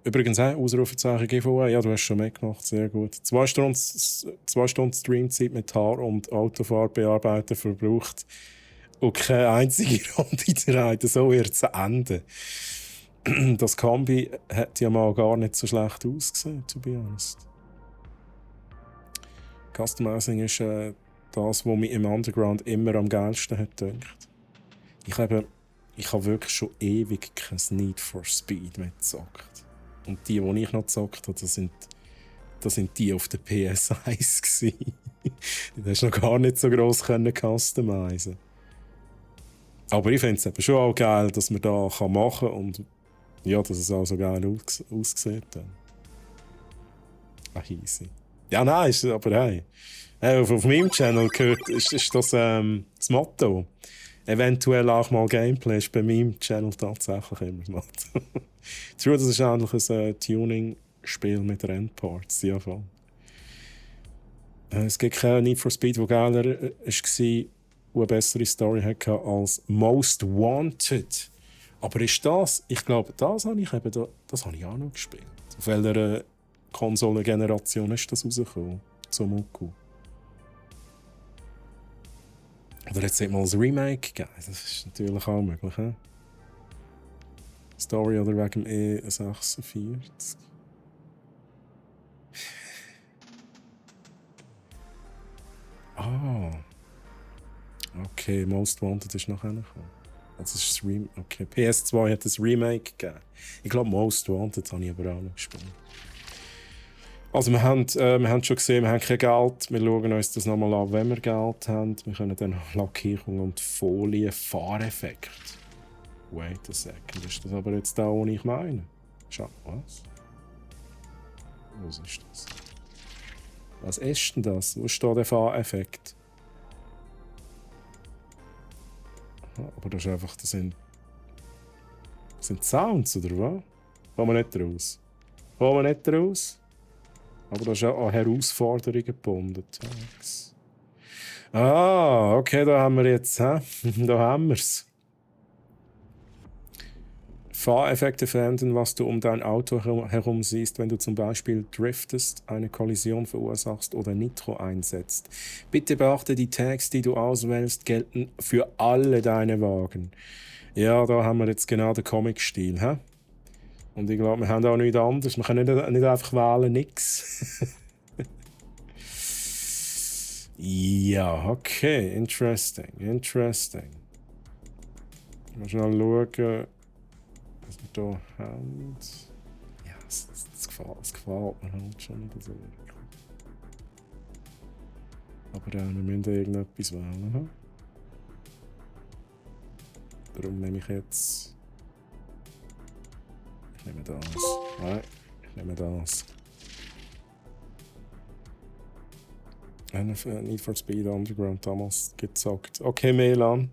Übrigens auch Ausrufezeichen GVA. Ja, du hast schon mitgemacht, sehr gut. 2 Stunden Streamzeit mit Haar- und Autofahrbearbeiter verbraucht und keine einzige Runde zu reiten. So wird es enden. Das Kombi hat ja mal gar nicht so schlecht ausgesehen, to be honest. Customizing ist das, was mich im Underground immer am geilsten hat gedacht. Ich habe wirklich schon ewig kein Need for Speed mehr gezockt. Und die ich noch gezockt habe, das sind die auf der PS1 gewesen. Die hast du noch gar nicht so gross customizen. Aber ich finde es eben schon auch geil, dass man da machen kann und ja, dass es auch so geil aussieht. Ach, easy. Ja, nein, aber hey. Auf meinem Channel gehört, ist das das Motto. Eventuell auch mal Gameplay ist bei meinem Channel tatsächlich immer das Motto. True, das ist eigentlich ein Tuning-Spiel mit Rennparts. Ja, voll. Es gibt kein Need for Speed, das geiler war und eine bessere Story hatte als Most Wanted. Aber ist das, ich glaube, das habe ich auch noch gespielt. Auf welcher Konsolengeneration ist das rausgekommen? Zum Uku. Oder jetzt mal ein Remake gegeben. Das ist natürlich auch möglich. He? Story oder wegen dem E46. Okay, Most Wanted ist nachher gekommen. Das ist das okay, PS2 hat ein Remake gegeben. Ich glaube, Most Wanted habe ich aber auch noch gespielt. Also wir haben schon gesehen, wir haben kein Geld. Wir schauen uns das nochmal an, wenn wir Geld haben. Wir können dann Lackierung und Folie, Fahreffekt. Wait a second, ist das aber jetzt da, was ich meine? Schau, was? Was ist das? Was ist denn das? Wo steht der Fahreffekt? Aber das ist einfach, das sind Sounds, oder was? Kommen wir nicht raus. Aber das ist auch an Herausforderungen gebunden. Okay, da haben wir jetzt, da haben wir es. Fahreffekte verändern, was du um dein Auto herum siehst, wenn du zum Beispiel driftest, eine Kollision verursachst oder Nitro einsetzt. Bitte beachte, die Tags, die du auswählst, gelten für alle deine Wagen. Ja, da haben wir jetzt genau den Comic-Stil. He? Und ich glaube, wir haben auch nichts anderes. Wir können nicht einfach wählen, nix. Ja, okay, interesting. Mal schnell schauen, was wir hier haben. Ja, das gefällt mir halt schon nicht so. Aber wir müssen irgendetwas wählen. Darum nehme ich jetzt... Ich nehme das. Nein, ich nehme das. Need for Speed Underground damals gezockt. Okay, Melan.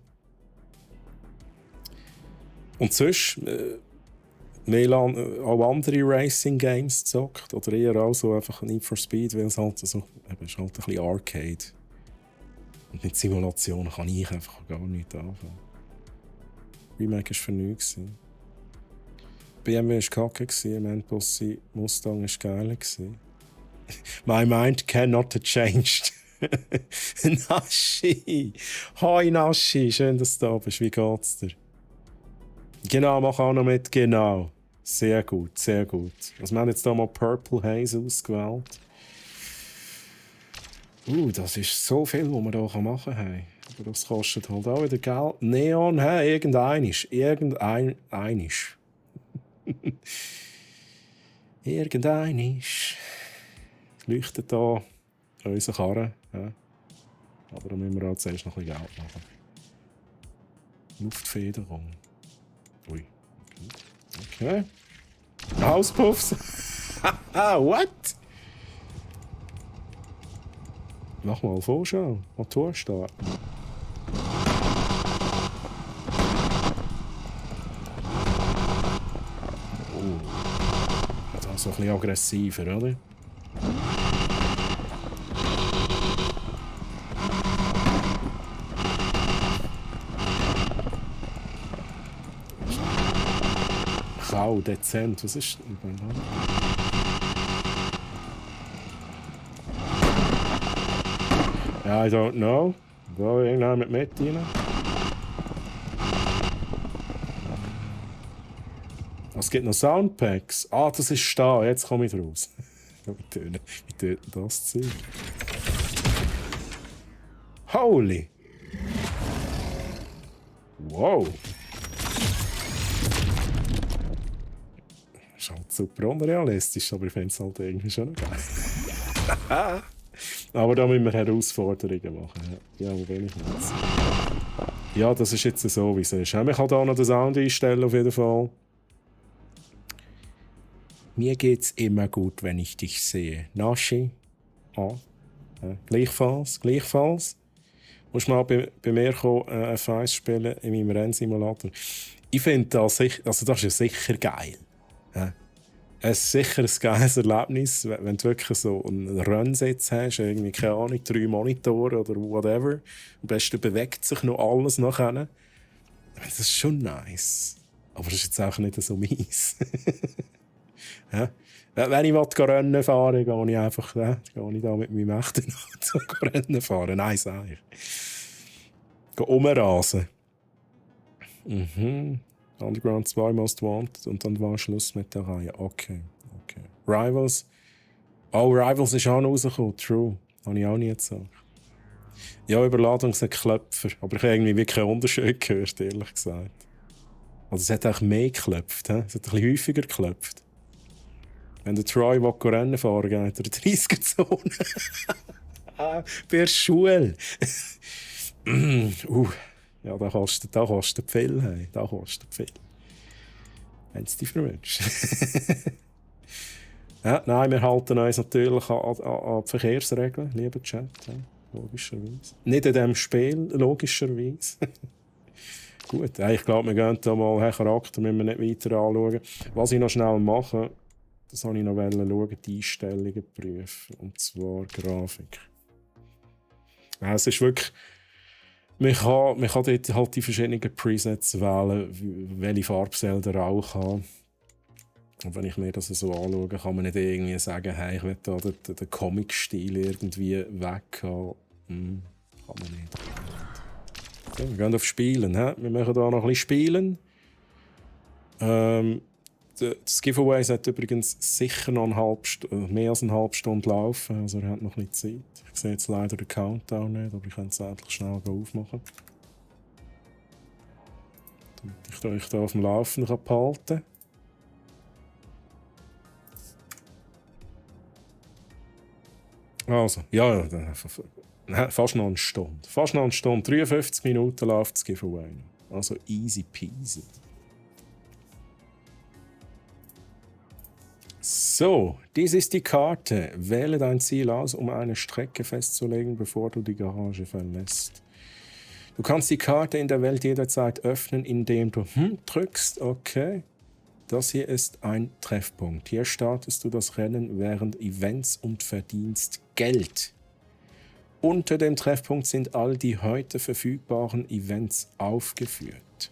Und sonst, Melan auch andere Racing Games gezockt? Oder eher auch so einfach Need for Speed, weil es halt so, ist halt ein bisschen Arcade. Und mit Simulationen kann ich einfach gar nicht anfangen. Remake war für nichts. BMW war kacke, Endboss Mustang war geil. My mind cannot have changed. Naschi! Hoi Naschi, schön, dass du da bist. Wie geht's dir? Genau, mach auch noch mit. Genau. Sehr gut, sehr gut. Also wir haben jetzt hier mal Purple Haze ausgewählt. Das ist so viel, was wir hier machen können. Aber das kostet halt auch wieder Geld. Neon, hey, irgendeinisch. Irgendeinisch. Leuchtet hier unsere Karre. Ja. Aber da müssen wir auch zuerst noch ein bisschen Geld machen. Luftfederung. Ui. Okay. Auspuffs. What? Mach mal Vorschau. Motor starten. Das ist so ein bisschen aggressiver, oder? Au, dezent. Was ist denn? Ja, I don't know. Da irgendjemand mit rein. Es gibt noch Soundpacks. Ah, das ist da. Jetzt komme ich raus. Wie tönt das Zeug? Holy! Wow! Das ist halt super unrealistisch, aber ich finde es halt irgendwie schon geil. Aber da müssen wir Herausforderungen machen. Ja, wo bin ich jetzt? Ja, das ist jetzt so, wie es ist. Ich kann hier noch den Sound einstellen, auf jeden Fall. Mir geht's immer gut, wenn ich dich sehe. Nashi. Ah. Ja, gleichfalls. Musst mal bei mir kommen, F1 spielen in meinem Rennsimulator. Ich finde das ist ja sicher geil. Ja. Es ist sicher ein geiles Erlebnis, wenn du wirklich so einen Rennsitz hast, irgendwie, keine Ahnung, 3 Monitore oder whatever. Am besten bewegt sich noch alles nachher. Das ist schon nice. Aber das ist jetzt auch nicht so mies. Ja. Wenn ich Rennen fahren will, gehe ich einfach gehe ich da mit meinem echten Auto Rennen fahren. Nein, sag ich. Gehe umrasen. Underground 2 Most Wanted und dann war Schluss mit der Reihe. Okay. Rivals. Oh, Rivals ist auch noch rausgekommen. True. Habe ich auch nie gesagt. Ja, Überladung sind Klöpfer. Aber ich habe irgendwie wirklich keinen Unterschied gehört, ehrlich gesagt. Also es hat auch mehr geklopft. Es hat ein bisschen häufiger geklopft. Wenn der Troy Rennen fahren will, geht er in die 30er-Zone. Bei der Schule. Ja, da kostet viel. Hey. Da kostet viel. Wenn es dich verwünscht. Ja, nein, wir halten uns natürlich an die Verkehrsregeln, lieber Chat. Ja, logischerweise. Nicht in diesem Spiel, logischerweise. Gut, ich glaube, wir gehen hier mal den Charakter, müssen wir nicht weiter anschauen. Was ich noch schnell mache, das wollte ich noch schauen, die Einstellungen prüfen. Und zwar Grafik. Ja, es ist wirklich... Man kann dort halt die verschiedenen Presets wählen, welche Farbsäle der Rauch hat. Und wenn ich mir das so anschaue, kann man nicht irgendwie sagen, hey, ich will da den Comic-Stil irgendwie weg haben. Kann man nicht. Okay, wir gehen auf Spielen. He? Wir machen hier noch ein bisschen Spielen. Das Giveaway sollte übrigens sicher noch mehr als eine halbe Stunde laufen. Also er hat noch ein bisschen Zeit. Ich sehe jetzt leider den Countdown nicht, aber ich kann es endlich schnell aufmachen. Damit ich euch hier auf dem Laufen behalten kann. Also, ja, fast noch eine Stunde. 53 Minuten läuft das Giveaway. Also easy peasy. So, dies ist die Karte. Wähle dein Ziel aus, um eine Strecke festzulegen, bevor du die Garage verlässt. Du kannst die Karte in der Welt jederzeit öffnen, indem du drückst. Okay. Das hier ist ein Treffpunkt. Hier startest du das Rennen während Events und verdienst Geld. Unter dem Treffpunkt sind all die heute verfügbaren Events aufgeführt.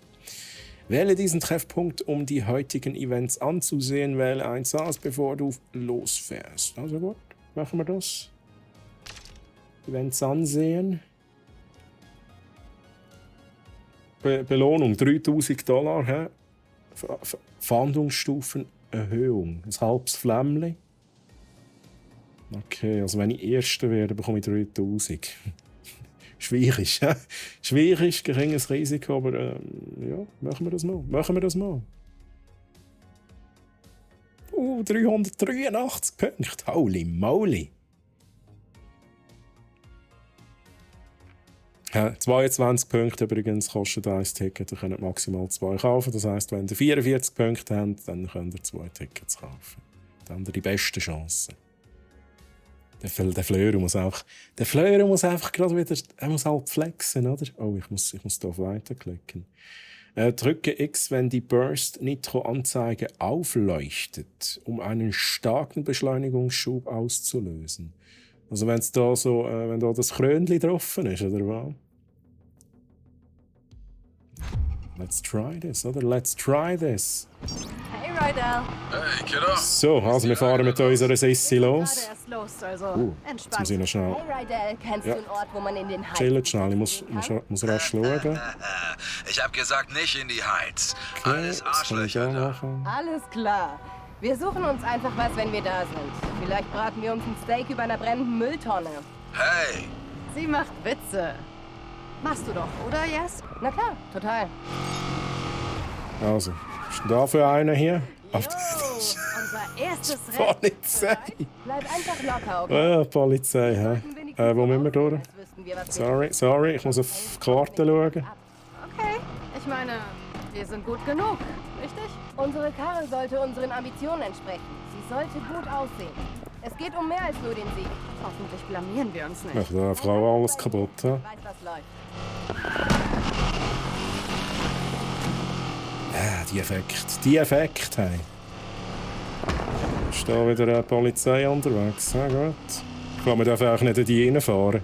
Wähle diesen Treffpunkt, um die heutigen Events anzusehen. Wähle eins aus, bevor du losfährst. Also gut, machen wir das. Events ansehen. Belohnung $3000. Hä? Fahndungsstufenerhöhung. Ein halbes Flämmchen. Okay, also wenn ich Erster werde, bekomme ich 3000. Schwierig, ja? Schwierig, geringes Risiko, aber ja, machen wir das mal. 383 Punkte, holy moly. Ja, 22 Punkte übrigens kostet ein Ticket, ihr könnt maximal 2 kaufen. Das heisst, wenn ihr 44 Punkte habt, dann könnt ihr 2 Tickets kaufen. Dann habt ihr die besten Chancen. Der Fleur muss einfach gerade wieder, er muss halt flexen, oder? Oh, ich muss da auf weiterklicken. Drücke X, wenn die Burst-Nitro-Anzeige aufleuchtet, um einen starken Beschleunigungsschub auszulösen. Also wenn da das Krönchen drauf ist, oder was? Let's try this, oder? Let's try this. Hey Rydell. Hey, Kiddo. So, also wir fahren mit unserer Sissi Gerade los. erst los, also Jetzt entspannt. muss ich noch schnell Hey Rydell, kennst Ja. du einen Ort, wo man in den Heiz chillen, schnell. Ich muss rasch schauen. Ich hab gesagt, nicht in die Heights. Okay, Alles was kann ich da Arschlöcher da. machen? Alles klar. Wir suchen uns einfach was, wenn wir da sind. Vielleicht braten wir uns ein Steak über einer brennenden Mülltonne. Hey, Sie macht Witze. Machst du doch, oder, Jess? Na klar, total. Also, was ist denn da für einer hier? Auf Unser erstes die Rennen. Polizei. Bleib einfach locker, okay? Ah, Polizei, hä? Wo müssen wir durch? Als wüssten wir, was wir Sorry, ich muss auf die Karte schauen. Okay. Ich meine, wir sind gut genug, richtig? Unsere Karre sollte unseren Ambitionen entsprechen. Sie sollte gut aussehen. Es geht um mehr als nur den Sieg. Hoffentlich blamieren wir uns nicht. Ach, da Frau alles kaputt, hä? Weiß, was läuft. Ah, die Effekt, hey. Ist da wieder eine Polizei unterwegs? Ja, gut. Ich glaube, wir dürfen auch nicht in die reinfahren.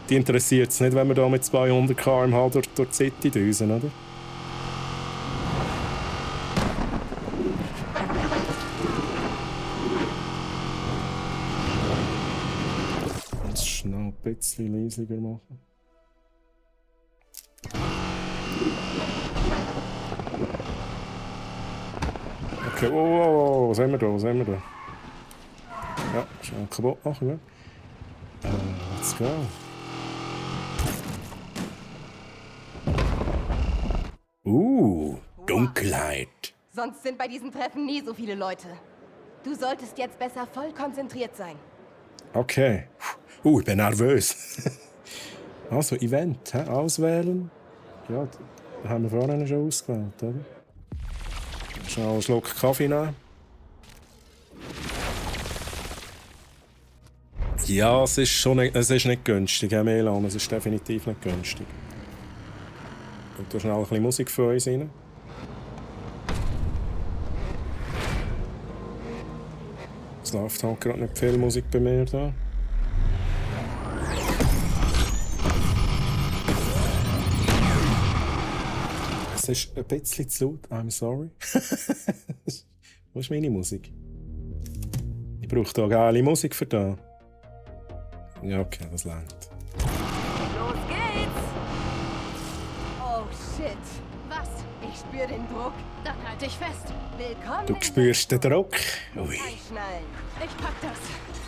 Die interessiert es nicht, wenn wir da mit 200 km/h durch die City düsen, oder? Uns schnell ein bisschen leisiger machen. Okay, oh, was haben wir da? Ja, schnell kaputt machen, ja. Let's go. Dunkelheit. Sonst sind bei diesen Treffen nie so viele Leute. Du solltest jetzt besser voll konzentriert sein. Okay. Ich bin nervös. Also, Event, hä? Auswählen. Ja, da haben wir vorhin schon ausgewählt, oder? Schnell einen Schluck Kaffee nehmen. Ja, es ist nicht günstig, Herr Melan. Es ist definitiv nicht günstig. Und da schnell ein bisschen Musik für uns rein. Es läuft halt gerade nicht viel Musik bei mir da. Es ist ein bisschen zu laut, I'm sorry. Wo ist meine Musik? Ich brauche da geile Musik für da. Ja, okay, das langt. Los geht's! Oh shit. Was? Ich spüre den Druck. Dann halt dich fest. Willkommen. Du spürst den Druck? Ui. Einschnallen. Ich pack das.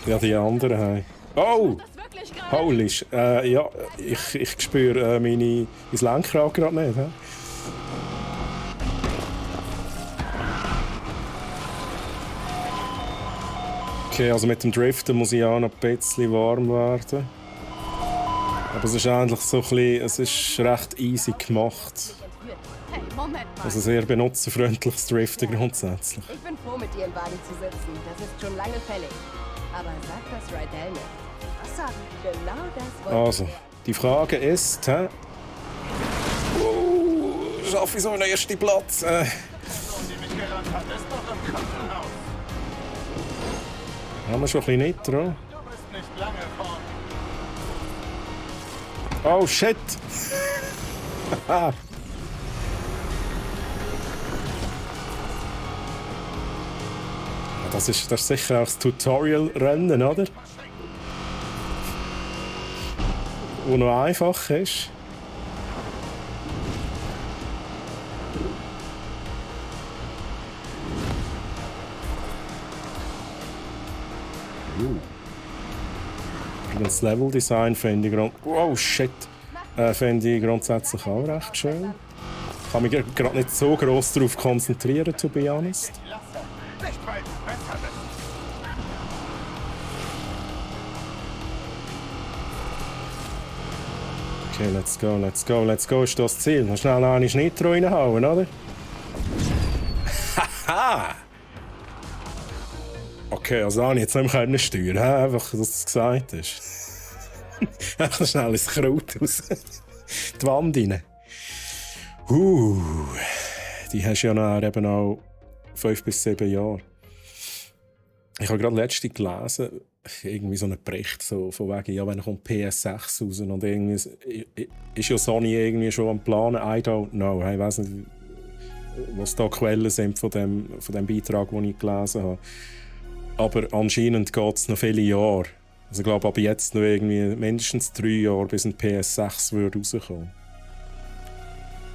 Ja, die anderen haben. Oh! Das wirklich gerade. Holy sh... ja, ich spüre mein Lenkrad gerade nicht. He? Okay, also mit dem Driften muss ich auch noch ein bisschen warm werden. Aber es ist eigentlich so ein bisschen, es ist recht easy gemacht. Hey, Moment mal. Also sehr benutzerfreundliches Driften grundsätzlich. Ich bin froh, mit dir im Wagen zu sitzen. Das ist schon lange fällig. Aber sag das Rydell nicht. Was sagen? Genau das wollte Also, die Frage ist, schaffe ich so einen ersten Platz? Haben wir schon ein bisschen Nitro? Oh shit! Das ist sicher auch das Tutorial-Rennen, oder? Wo noch einfach ist. Das Level-Design finde ich, finde ich grundsätzlich auch recht schön. Ich kann mich gerade nicht so gross darauf konzentrieren, to be honest. Okay, let's go. Ist das Ziel? Noch schnell eine Nitro reinhauen, oder? Haha! Okay, also habe ich jetzt nicht mehr steuern, einfach, dass es gesagt ist. Einfach schnell ins Kraut raus. Die Wand rein. Die hast du ja nachher eben auch 5 bis 7 Jahre. Ich habe gerade letztens gelesen, irgendwie so einen Bericht so von wegen, ja, wenn kommt PS6 raus und irgendwie ist ja Sony irgendwie schon am Planen, I don't know, ich weiss nicht, was da Quellen sind von dem Beitrag, den ich gelesen habe. Aber anscheinend geht es noch viele Jahre. Also ich glaube, ab jetzt noch irgendwie mindestens 3 Jahre, bis ein PS6 würde rauskommen.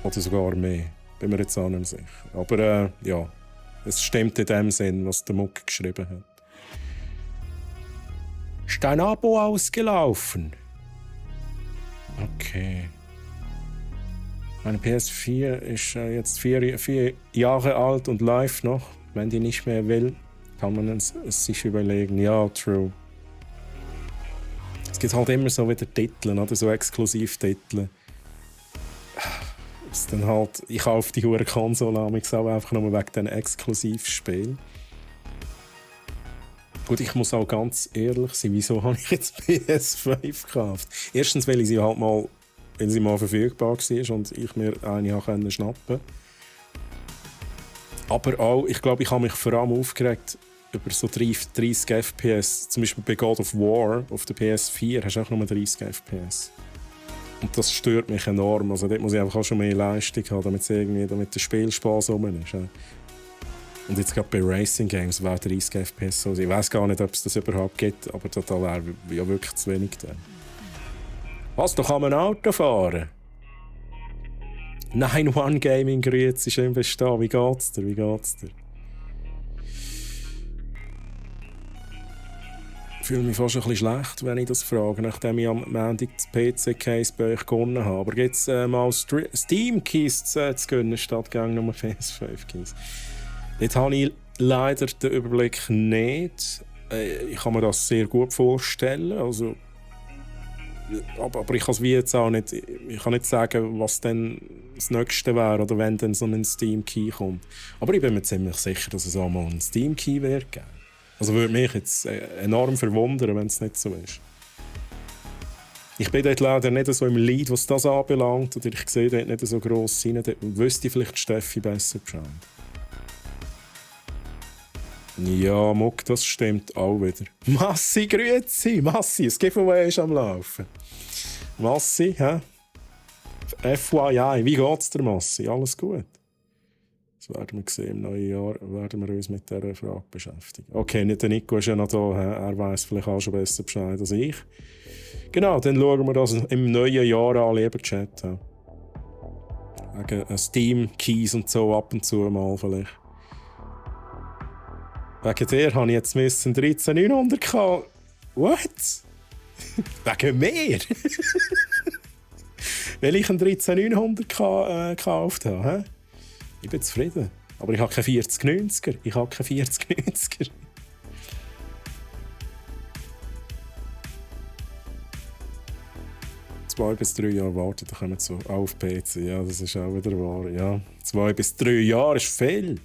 Oder sogar mehr. Bin mir jetzt auch nicht sicher. Aber ja, es stimmt in dem Sinn, was der Muck geschrieben hat. Ist dein Abo ausgelaufen? Okay. Meine PS4 ist jetzt 4 Jahre alt und läuft noch. Wenn die nicht mehr will, kann man es sich überlegen. Ja, true. Es gibt halt immer so wieder Titel, oder so Exklusivtitel. Dann halt, ich kaufe die hure Konsole auch einfach nur wegen diesen Exklusivspielen. Gut, ich muss auch ganz ehrlich sein, wieso habe ich jetzt PS5 gekauft? Erstens, weil sie halt mal, weil sie mal verfügbar war und ich mir eine schnappen konnte. Aber auch, ich glaube, ich habe mich vor allem aufgeregt über so 30 FPS. Zum Beispiel bei God of War auf der PS4 hast du auch nur 30 FPS. Und das stört mich enorm. Also dort muss ich einfach auch schon mehr Leistung haben, damit der Spielspaß rum ist. Und jetzt gerade bei Racing Games wäre 30 FPS so. Ich weiß gar nicht, ob es das überhaupt gibt, aber da wäre ja wirklich zu wenig dann. Was, da kann man Auto fahren? Nein, One Gaming grüezi, schön bist du da. Wie geht's dir? Ich fühle mich fast ein bisschen schlecht, wenn ich das frage, nachdem ich am Montag das PC-Case bei euch gewonnen habe. Aber gibt es mal Steam-Keys zu gönnen, statt Nummer PS5-Keys? Dort habe ich leider den Überblick nicht. Ich kann mir das sehr gut vorstellen. Also, aber ich kann es wie jetzt auch nicht. Ich kann nicht sagen, was dann das Nächste wäre oder wenn dann so ein Steam-Key kommt. Aber ich bin mir ziemlich sicher, dass es auch mal einen Steam-Key wird geben. Also würde mich jetzt enorm verwundern, wenn es nicht so ist. Ich bin dort leider nicht so im Lead, was das anbelangt. Oder ich sehe dort nicht so gross rein. Dort wüsste vielleicht Steffi besser Bescheid. Ja, Muck, das stimmt auch wieder. Massi, grüezi! Massi, das Giveaway ist am Laufen. Massi, hä? FYI, wie geht's dir, Massi? Alles gut? Das werden wir sehen. Im neuen Jahr werden wir uns mit dieser Frage beschäftigen. Okay, der Nico ist ja noch da. Er weiss vielleicht auch schon besser Bescheid als ich. Genau, dann schauen wir das im neuen Jahr an, lieber Chat. Wegen Steam-Keys und so ab und zu mal vielleicht. Wegen dir habe ich jetzt einen 13900 gehabt. What? Wegen mir? Weil ich einen 13900 gekauft habe. He? Ich bin zufrieden. Aber ich habe keine 4090er. 2 bis 3 Jahre warten, dann kommen wir so auf PC. Ja, das ist auch wieder wahr. Ja, 2 bis 3 Jahre ist viel.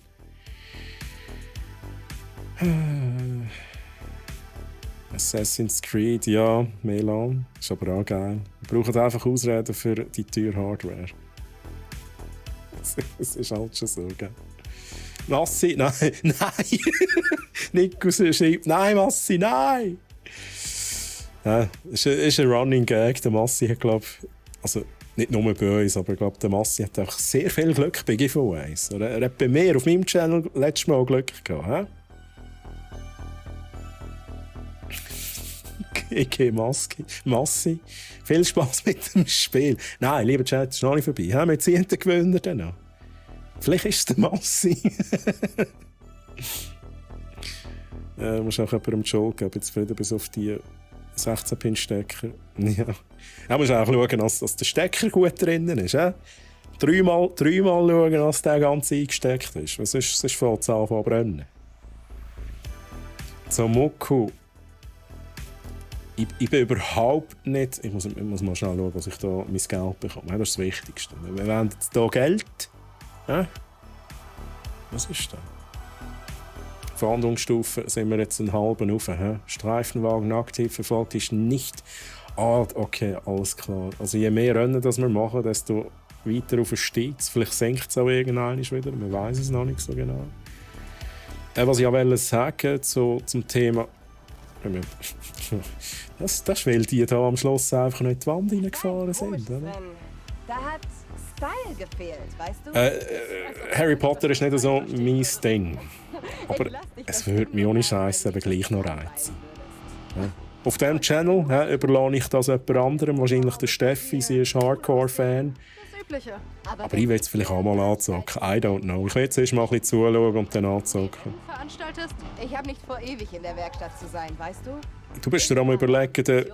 Assassin's Creed, ja, Melan, ist aber auch geil. Wir brauchen einfach Ausreden für die teure Hardware. Das ist halt schon so, gell? Massi, nein! Nico schreibt, nein, Massi, nein! Ja, ist ein Running Gag. Der Massi hat, glaube ich, also nicht nur bei uns, aber ich glaube, der Massi hat auch sehr viel Glück bei Giveaways. Er hat bei mir auf meinem Channel letztes Mal Glück gehabt. Okay, Massi. Viel Spaß mit dem Spiel. Nein, lieber Chat, ist noch nicht vorbei. Wir ziehen den Gewinner dann noch. Vielleicht ist es der Massi. Du musst auch jemandem die Schuld geben. Zufrieden bis auf die 16-Pin-Stecker. Ja. Du musst auch schauen, dass der Stecker gut drinnen ist. Dreimal schauen, dass der ganz eingesteckt ist. Sonst fängt es an zu brennen. So, Muku. Ich bin überhaupt nicht... Ich muss mal schnell schauen, was ich da mein Geld bekomme. Das ist das Wichtigste. Wir wollen jetzt hier Geld. Was ist das? Fahndungsstufe sind wir jetzt einen halben rauf. Streifenwagen aktiv verfolgt ist nicht... Okay, alles klar. Also je mehr Rennen das wir machen, desto weiter auf steigt es. Vielleicht senkt es auch irgendwann wieder. Man weiß es noch nicht so genau. Was ich auch sagen zum Thema... Das ist, weil die hier am Schluss einfach nicht in die Wand reingefahren sind. Oder? Da hat Style gefehlt, weißt du? Harry Potter ist nicht so mein Ding. Aber es würde mich ohne Scheiß eben gleich noch reizen. Ja. Auf diesem Channel überlasse ich das jemand anderem, wahrscheinlich der Steffi, sie ist Hardcore-Fan. Das Übliche. Aber ich will es vielleicht auch mal anzocken. I don't know. Ich will jetzt erst mal ein bisschen zuschauen und dann anzocken. Du veranstaltest? Ich habe nicht vor, ewig in der Werkstatt zu sein, weißt du? Du bist dir auch mal überlegen, der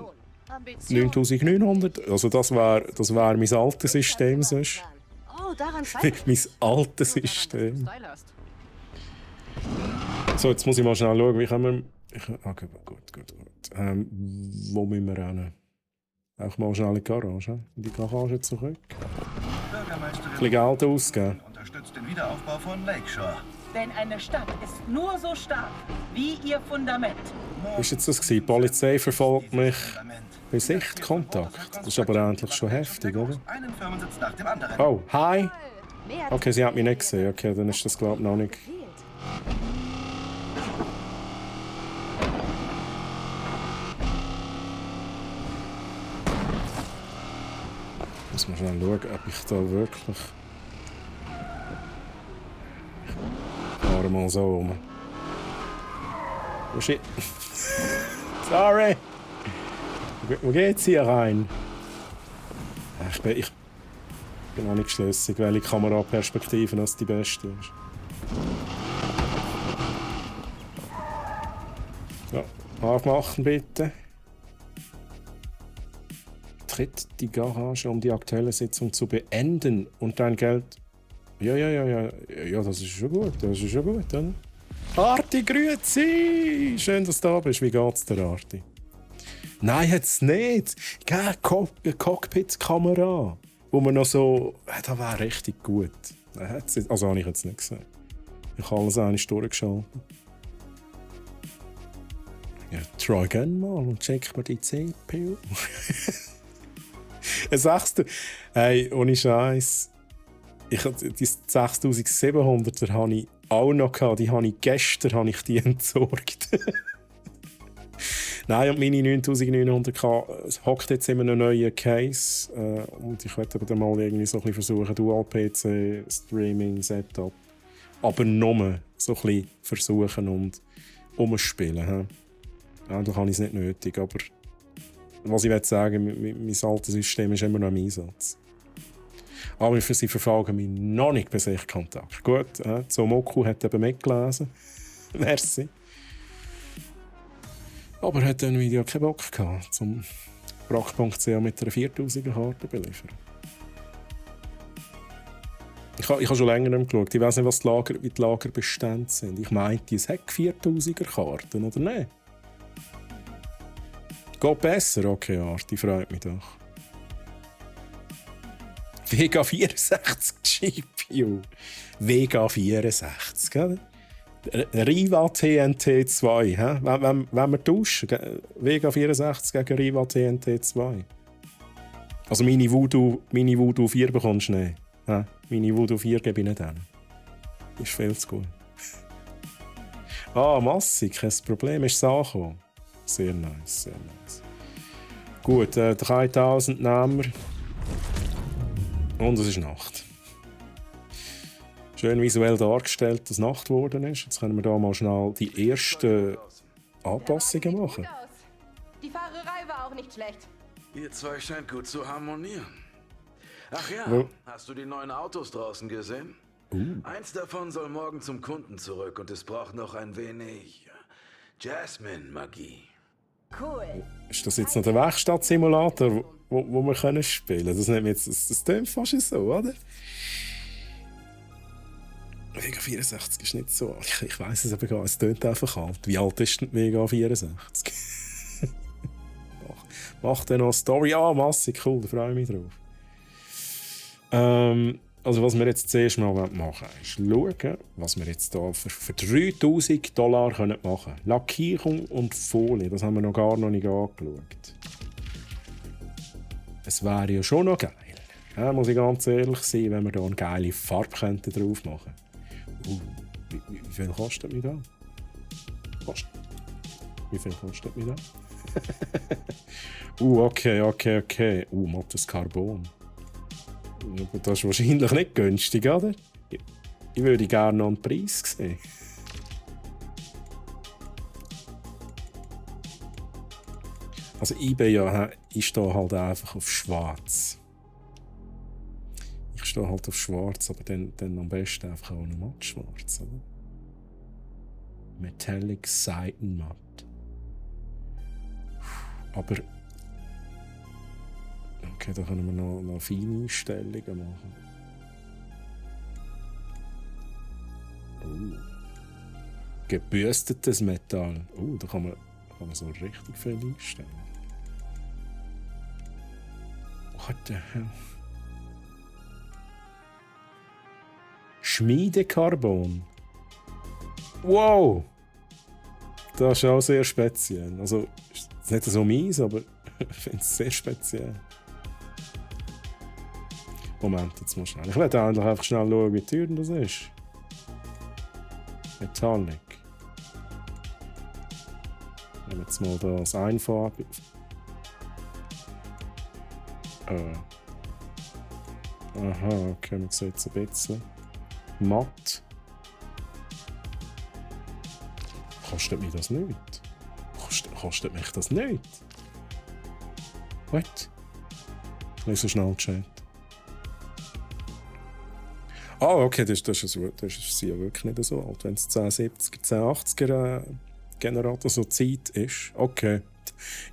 Ambition. 9900? Also das wär mein altes System sonst. Oh, daran zweifelst Mein altes du, System. daran, dass du Style hast. So, jetzt muss ich mal schnell schauen, wie können wir... Okay, gut. Wo müssen wir rennen? Auch mal schnell in die Garage. In die Garage zurück. Bürgermeisterin Ein bisschen Geld ausgeben. unterstützt den Wiederaufbau von Lakeshore. Denn eine Stadt ist nur so stark wie ihr Fundament. Was war jetzt das? Die Polizei verfolgt mich bei Sichtkontakt. Das ist aber eigentlich schon heftig, oder? Einen Firmensitz nach dem anderen. Oh, hi! Mehr Okay, sie hat mich nicht gesehen. Okay, dann ist das, glaube ich, noch nicht... gefehlt. Muss man schnell schauen, ob ich da wirklich... Ich fahre mal so rum. Oh shit. Sorry! Wo geht's hier rein? Ich bin auch nicht schlüssig, welche Kameraperspektive als die beste ist. Ja, aufmachen bitte. Tritt die Garage, um die aktuelle Sitzung zu beenden und dein Geld... Ja, das ist schon gut, oder? Arti, grüezi! Schön, dass du da bist. Wie geht's dir, Arti? Nein, jetzt nicht. Cockpit-Kamera. Wo man noch so... Das wäre richtig gut. Also habe ich jetzt nicht gesehen. Ich habe alles eigentlich durchgeschaltet. Ja, try again mal und check mir die CPU. Ein Sechster. Hey, ohne Scheiß. Die 6700er habe ich auch noch gehabt. Die habe ich gestern entsorgt. Nein, und meine 9900 hockt jetzt in einem neuen Case. Und ich werde aber mal irgendwie so ein bisschen versuchen, Dual-PC, Streaming, Setup. Aber nur so ein bisschen versuchen und umspielen. Ja, da habe ich es nicht nötig. Aber was ich sagen will, mein altes System ist immer noch im Einsatz. Aber sie verfolgen mich noch nicht bei Sichtkontakt. Gut, Zomoku hat eben mitgelesen. Merci. Aber er hat dann Video keinen Bock gehabt, zum Brack.ch mit einer 4000er Karte beliefern. Ich habe schon länger nicht geschaut. Ich weiß nicht, wie die Lagerbestände sind. Ich meinte, es hat 4000er Karten, oder nicht? Geht besser? Okay, Arti, freut mich doch. Vega 64 GPU. Vega 64, gell? Riva TNT 2. Wenn wir tauschen, Vega 64 gegen Riva TNT 2. Also meine Voodoo 4 bekommst du nicht. Meine Voodoo 4 gebe ich nicht an. Ist viel zu gut. Massig, kein Problem, ist es angekommen. Sehr nice, sehr nice. Gut, 3000 nehmen wir. Und es ist Nacht. Schön visuell dargestellt, dass Nacht geworden ist. Jetzt können wir da mal schnell die ersten Anpassungen machen. Gut aus. Die Fahrerei war auch nicht schlecht. Ihr zwei scheint gut zu harmonieren. Ach ja, Ja. hast du die neuen Autos draußen gesehen? Eins davon soll morgen zum Kunden zurück und es braucht noch ein wenig Jasmine-Magie. Cool. Ist das jetzt noch der Werkstattsimulator, wo wir können spielen können? Das klingt fast so, oder? Vega 64 ist nicht so alt. Ich weiss es aber gar nicht. Es klingt einfach alt. Wie alt ist denn Vega 64? Macht er noch eine Story? Massig cool, da freue ich mich drauf. Also was wir jetzt zuerst mal machen wollen, ist schauen, was wir jetzt hier für $3000 machen können. Lackierung und Folie, das haben wir noch gar nicht angeschaut. Es wäre ja schon noch geil, ja, muss ich ganz ehrlich sein, wenn wir hier eine geile Farbe drauf machen könnten. Wie viel kostet mich da? Wie viel kostet mich da? Okay. Mattes Carbon. Aber das ist wahrscheinlich nicht günstig, oder? Ich würde gerne noch einen Preis sehen. Also eBay, ja, ich stehe halt einfach auf schwarz. Ich stehe halt auf schwarz, aber dann am besten einfach auch noch matt schwarz, oder? Metallic Seitenmatt. Aber... Okay, da können wir noch feine Einstellungen machen. Gebürstetes Metall. Da kann man so richtig viel einstellen. What the hell? Schmiedekarbon. Wow! Das ist auch sehr speziell. Also, ist nicht so mies, aber ich finde es sehr speziell. Moment, jetzt mal schnell. Ich werde einfach schnell schauen, wie teuer das ist. Metallic. Nehmen wir jetzt mal das einfarbig. Aha, okay, man sieht es ein bisschen. Matt. Kostet mich das nicht? Kostet mich das nicht? What? Ich lese schnell Chat. Okay, das ist ja wirklich nicht so alt. Wenn es 1070er, 1080er Generator so Zeit ist. Okay.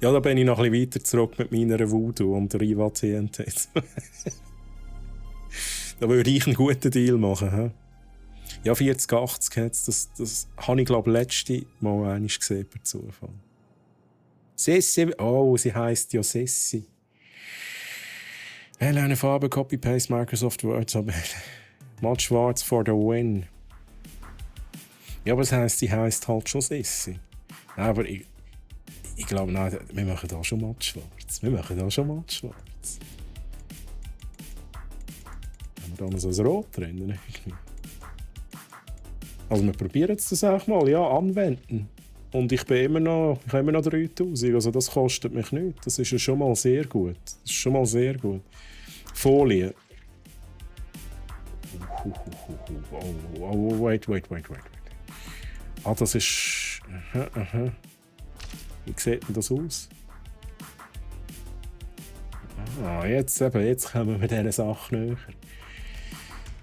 Ja, da bin ich noch ein bisschen weiter zurück mit meiner Voodoo und Riva TNT. Da würde ich einen guten Deal machen. He? Ja, 4080 Hertz, das habe ich glaube letzte Mal einmal gesehen per Zufall. Sessi, sie heisst ja Sessi. Wähle eine Farbe, Copy-Paste, Microsoft Word, Matt schwarz for the win. Ja, aber das heisst, sie heisst halt schon Sessi. Aber ich glaube, nein, wir machen da schon matt schwarz. Haben wir da noch so ein Rot drin? Also wir probieren jetzt das auch mal, ja, anwenden. Und ich habe immer noch 3000, also das kostet mich nichts. Das ist ja schon mal sehr gut. Folie. Wait. Das ist... Aha. Wie sieht denn das aus? Jetzt kommen wir dieser Sache näher.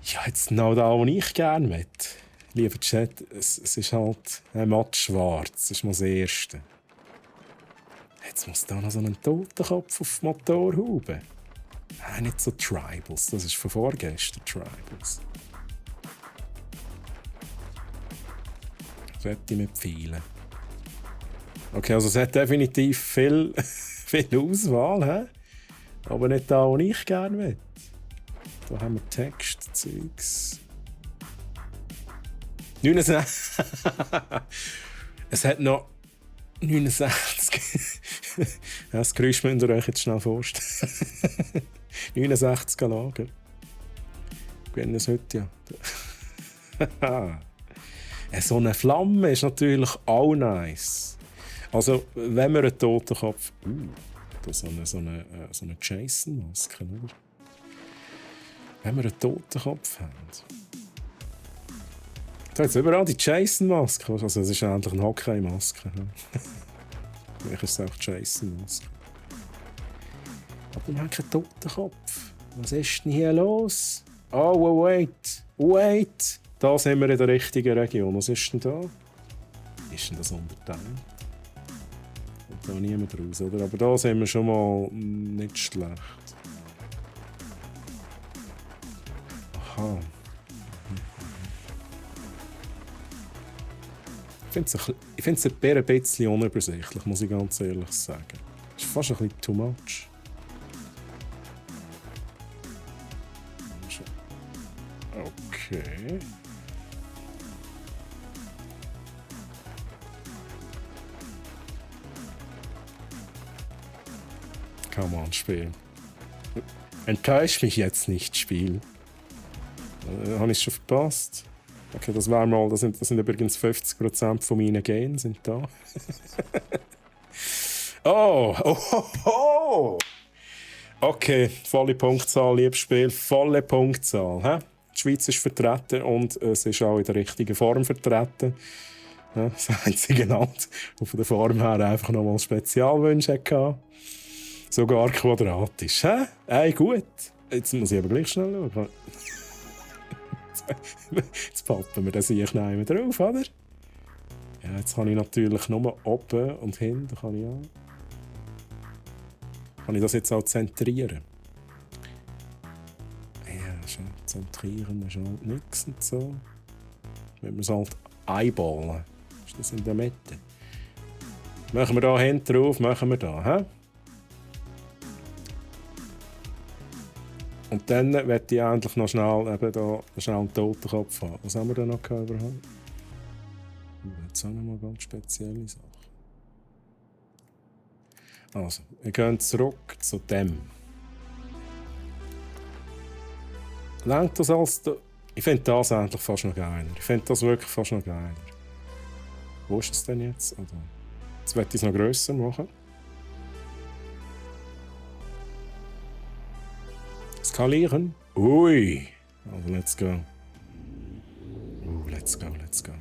Ja, jetzt genau da, wo ich gerne möchte. Lieber Chat, es ist halt matt schwarz. Das ist mal das Erste. Jetzt muss da noch so ein Totenkopf auf die Motorhaube. Nicht so Tribals. Das ist von vorgestern Tribals. Fertig mit Pfeilen. Okay, also es hat definitiv viel Auswahl, he? Aber nicht da, wo ich gerne will. Da haben wir Text, Zeugs. 69. Es hat noch 69. Das Geräusch müsst ihr euch jetzt schnell vorstellen. 69 Lager. Gewinnen es heute ja. So eine Flamme ist natürlich auch nice. Also, wenn wir einen Totenkopf... da so eine Jason-Maske, oder? Wenn wir einen Totenkopf haben... Da hat es überall die Jason-Maske. Also, es ist eigentlich eine Hockey-Maske. Vielleicht ist es auch die Jason-Maske. Aber wir haben keinen Totenkopf. Was ist denn hier los? Oh, wait. Da sind wir in der richtigen Region. Was ist denn da? Ist denn das unterteilt? Kommt da niemand raus, oder? Aber da sind wir schon mal nicht schlecht. Aha. Ich finde es ein bisschen unübersichtlich, muss ich ganz ehrlich sagen. Es ist fast ein bisschen too much. Okay. Come on, Spiel. Enttäusch mich jetzt nicht, Spiel. Habe ich schon verpasst? Okay, das war mal, das sind übrigens 50% von meinen Genen sind da. Okay, volle Punktzahl, liebes Spiel, volle Punktzahl. He? Die Schweiz ist vertreten und es ist auch in der richtigen Form vertreten. Ja, das einzige Land, das von der Form her einfach nochmal Spezialwünsche hatte. Sogar quadratisch. Hä? Hey, gut. Jetzt muss ich aber gleich schnell schauen. Jetzt pappen wir das hier schnell drauf, oder? Ja, jetzt kann ich natürlich nur oben und hinten kann ich das jetzt auch zentrieren. Ja, schon zentrieren ist halt nichts und so. Wenn wir es halt eyeballen, ist das in der Mitte. Machen wir da hinten drauf, machen wir da, hä? Und dann werde ich endlich noch schnell, einen Totenkopf haben. Was haben wir denn noch überhaupt? Jetzt haben wir mal ganz spezielle Sachen. Also, wir gehen zurück zu dem. Längt das als... Ich finde das eigentlich fast noch geiler. Ich finde das wirklich fast noch geiler. Wo ist es denn jetzt? Oder? Jetzt möchte ich es noch grösser machen. Skalieren. Ui. Also, let's go. Let's go, let's go.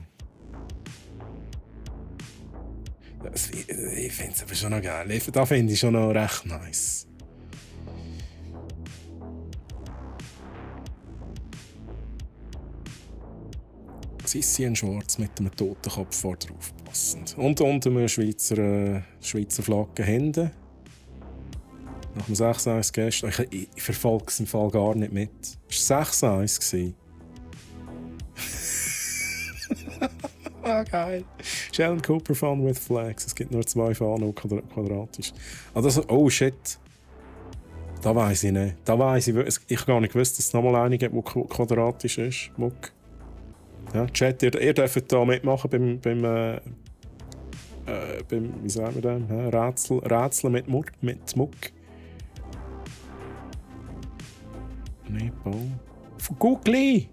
Ich finde es aber schon noch geil. Das finde ich schon noch recht nice. Sissi Schwarz mit einem Totenkopf vor drauf passend. Und unter einem Schweizer Flagge hinten. Nach dem 6-1 gestern. Ich verfolge es im Fall gar nicht mit. Es war 6-1. Ah, geil. Sheldon Cooper Fun with Flags. Es gibt nur 2 Fahnen quadratisch. Also, oh shit. Da weiss ich nicht. Ich habe gar nicht gewusst, dass es nochmal eine gibt, die quadratisch ist. Muck. Ja, Chat, ihr dürft da mitmachen beim wie sagen wir das? Rätsel mit Muck. Nein, Bau. Von Googli!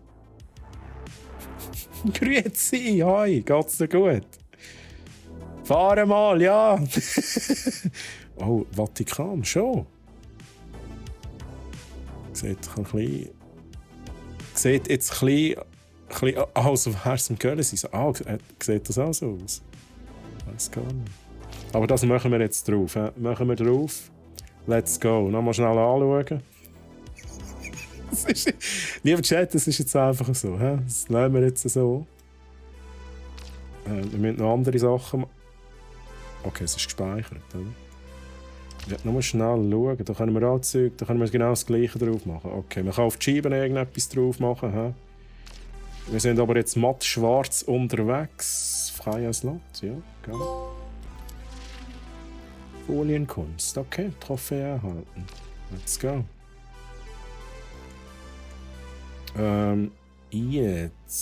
Grüezi, hi, geht's dir gut? Fahren mal, ja! Oh, Vatikan, schon. Sieht jetzt ein bisschen also wäre es im Göllenseis. Sieht das auch so aus? Weiß gar nicht. Aber das machen wir jetzt drauf. Machen wir drauf. Let's go. Nochmal schnell anschauen. Lieber Chat, das ist jetzt einfach so. Das nehmen wir jetzt so. Wir müssen noch andere Sachen machen. Okay, es ist gespeichert. Oder? Ich werde nur schnell schauen. Da können wir auch Zeug, da können wir genau das Gleiche drauf machen. Okay, man kann auf die Scheiben irgendetwas drauf machen. Wir sind aber jetzt matt schwarz unterwegs. Freier Slot, ja, geil. Folienkunst, okay, Trophäe erhalten. Let's go. Jetzt.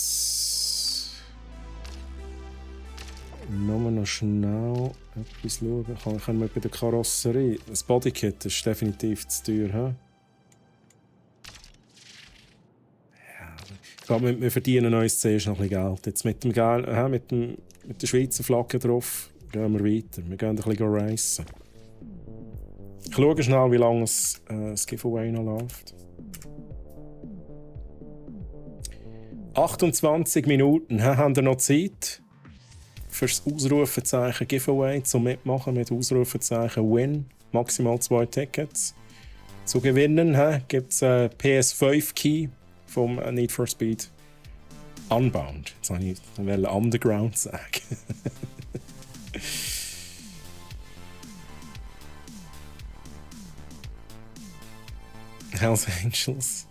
Noch schnell etwas schauen. Können wir bei der Karosserie. Das Bodykit ist definitiv zu teuer. Ich glaube, wir verdienen uns zuerst noch ein bisschen Geld. Jetzt mit der Schweizer Flagge drauf gehen wir weiter. Wir gehen ein bisschen racen. Ich schaue schnell, wie lange das Giveaway noch läuft. 28 Minuten. Haben wir noch Zeit für das Ausrufezeichen Giveaway zum Mitmachen mit Ausrufezeichen Win. Maximal 2 Tickets. Zu gewinnen gibt es einen PS5-Key vom Need for Speed Unbound. Jetzt wollte ich Underground sagen. Hells Angels.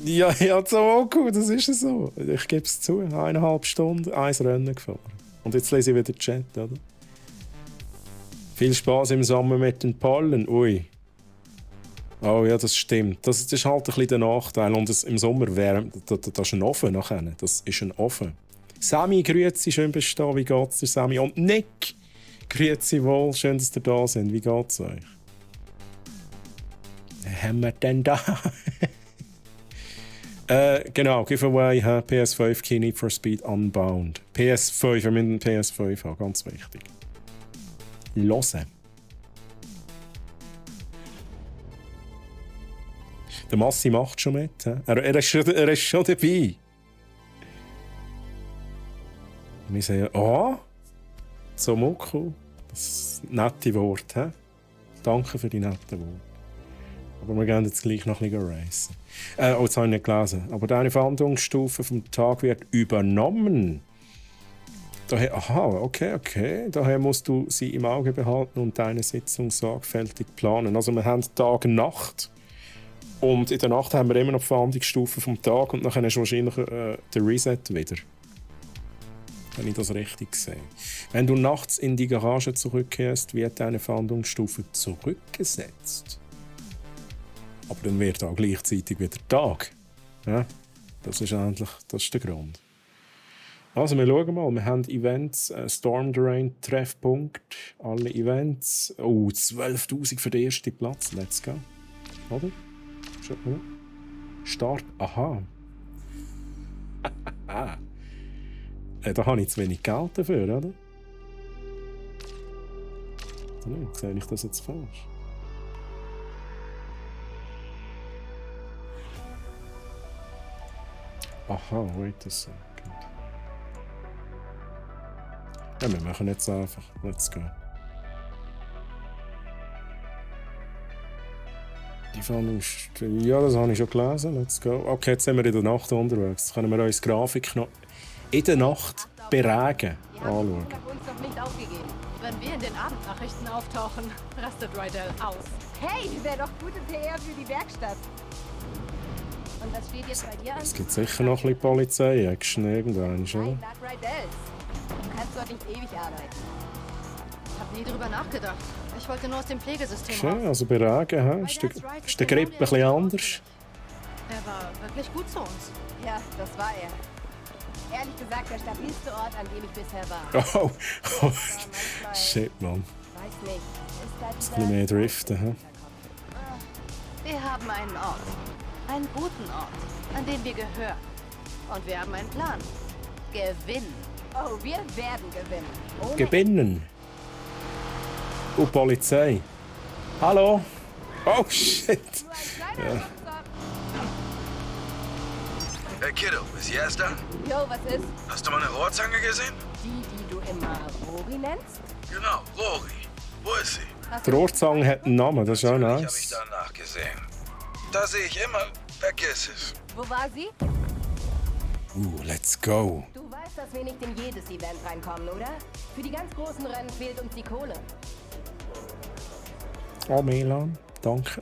Ja, so auch gut, das ist es so. Ich gebe es zu, 1,5 Stunden, 1 Rennen gefahren. Und jetzt lese ich wieder Chat, oder? Viel Spaß im Sommer mit den Pollen. Ui. Oh ja, das stimmt. Das ist halt ein bisschen der Nachteil. Und im Sommer wärmt, das ist ein Ofen nachher. Das ist ein Ofen. Sammy, grüezi, schön bist du da. Wie geht's dir, Sammy? Und Nick, grüezi wohl, schön, dass ihr da sind. Wie geht's euch? Was haben wir denn da? Genau, Giveaway, PS5 Key Need for Speed Unbound. PS5, wir müssen PS5 haben, ganz wichtig. Hören. Der Massi macht schon mit. He? Er ist schon dabei. Wir sehen, Zomoko. Das nette Wort. He? Danke für die netten Worte. Aber wir gehen jetzt gleich noch ein bisschen racen. Das habe ich nicht gelesen. Aber deine Verhandlungsstufe vom Tag wird übernommen. Okay. Daher musst du sie im Auge behalten und deine Sitzung sorgfältig planen. Also wir haben Tag und Nacht. Und in der Nacht haben wir immer noch die Verhandlungsstufe vom Tag und dann hast du wahrscheinlich den Reset wieder. Wenn ich das richtig sehe. Wenn du nachts in die Garage zurückkehrst, wird deine Verhandlungsstufe zurückgesetzt. Aber dann wird auch gleichzeitig wieder Tag. Ja? Das ist der Grund. Also, wir schauen mal. Wir haben Events, Storm Drain, Treffpunkt, alle Events. 12'000 für den ersten Platz. Let's go. Oder? Schaut mal. Start. Aha. Da habe ich zu wenig Geld dafür, oder? Sehe ich das jetzt falsch? Aha, wait a second. Ja, wir machen jetzt einfach. Let's go. Die Verhandlungsstelle. Ja, das habe ich schon gelesen. Let's go. Okay, jetzt sind wir in der Nacht unterwegs. Jetzt können wir uns die Grafik noch in der Nacht beregen anschauen. uns noch nicht aufgegeben. Wenn wir in den Abendnachrichten auftauchen, rastet Rydell aus. Hey, wäre doch gute PR für die Werkstatt. Und was steht jetzt bei dir an? Es gibt sicher noch ein bisschen Polizei-Action irgendwann, schon. Nein, nach Rydells. Du kannst dort nicht ewig arbeiten. Ich habe nie drüber nachgedacht. Ich wollte nur aus dem Pflegesystem Schön, raus. also beregen, he? Ist der Grip ein bisschen anders? Er war wirklich gut zu uns. Ja, das war er. Ehrlich gesagt, der stabilste Ort, an dem ich bisher war. Oh. Shit, Mann. Weiß nicht. Ist da Ein bisschen mehr driften, he? Wir haben einen Ort. Einen guten Ort, an den wir gehören. Und wir haben einen Plan. Gewinnen. Oh, wir werden gewinnen. Ohne Gewinnen. Und Polizei. Hallo? Oh, shit. Hey Kiddo, ist Jazz da? Jo, was ist? Hast du meine Rohrzange gesehen? Die du immer Rory nennst? Genau, Rory. Wo ist sie? Der Rohrzange hat einen Namen, das ist auch Ich habe mich nice. da nachgesehen. Da sehe ich immer, vergiss es. Wo war sie? Let's go. Du weißt, dass wir nicht in jedes Event reinkommen, oder? Für die ganz großen Rennen fehlt uns die Kohle. Oh, Milan, danke.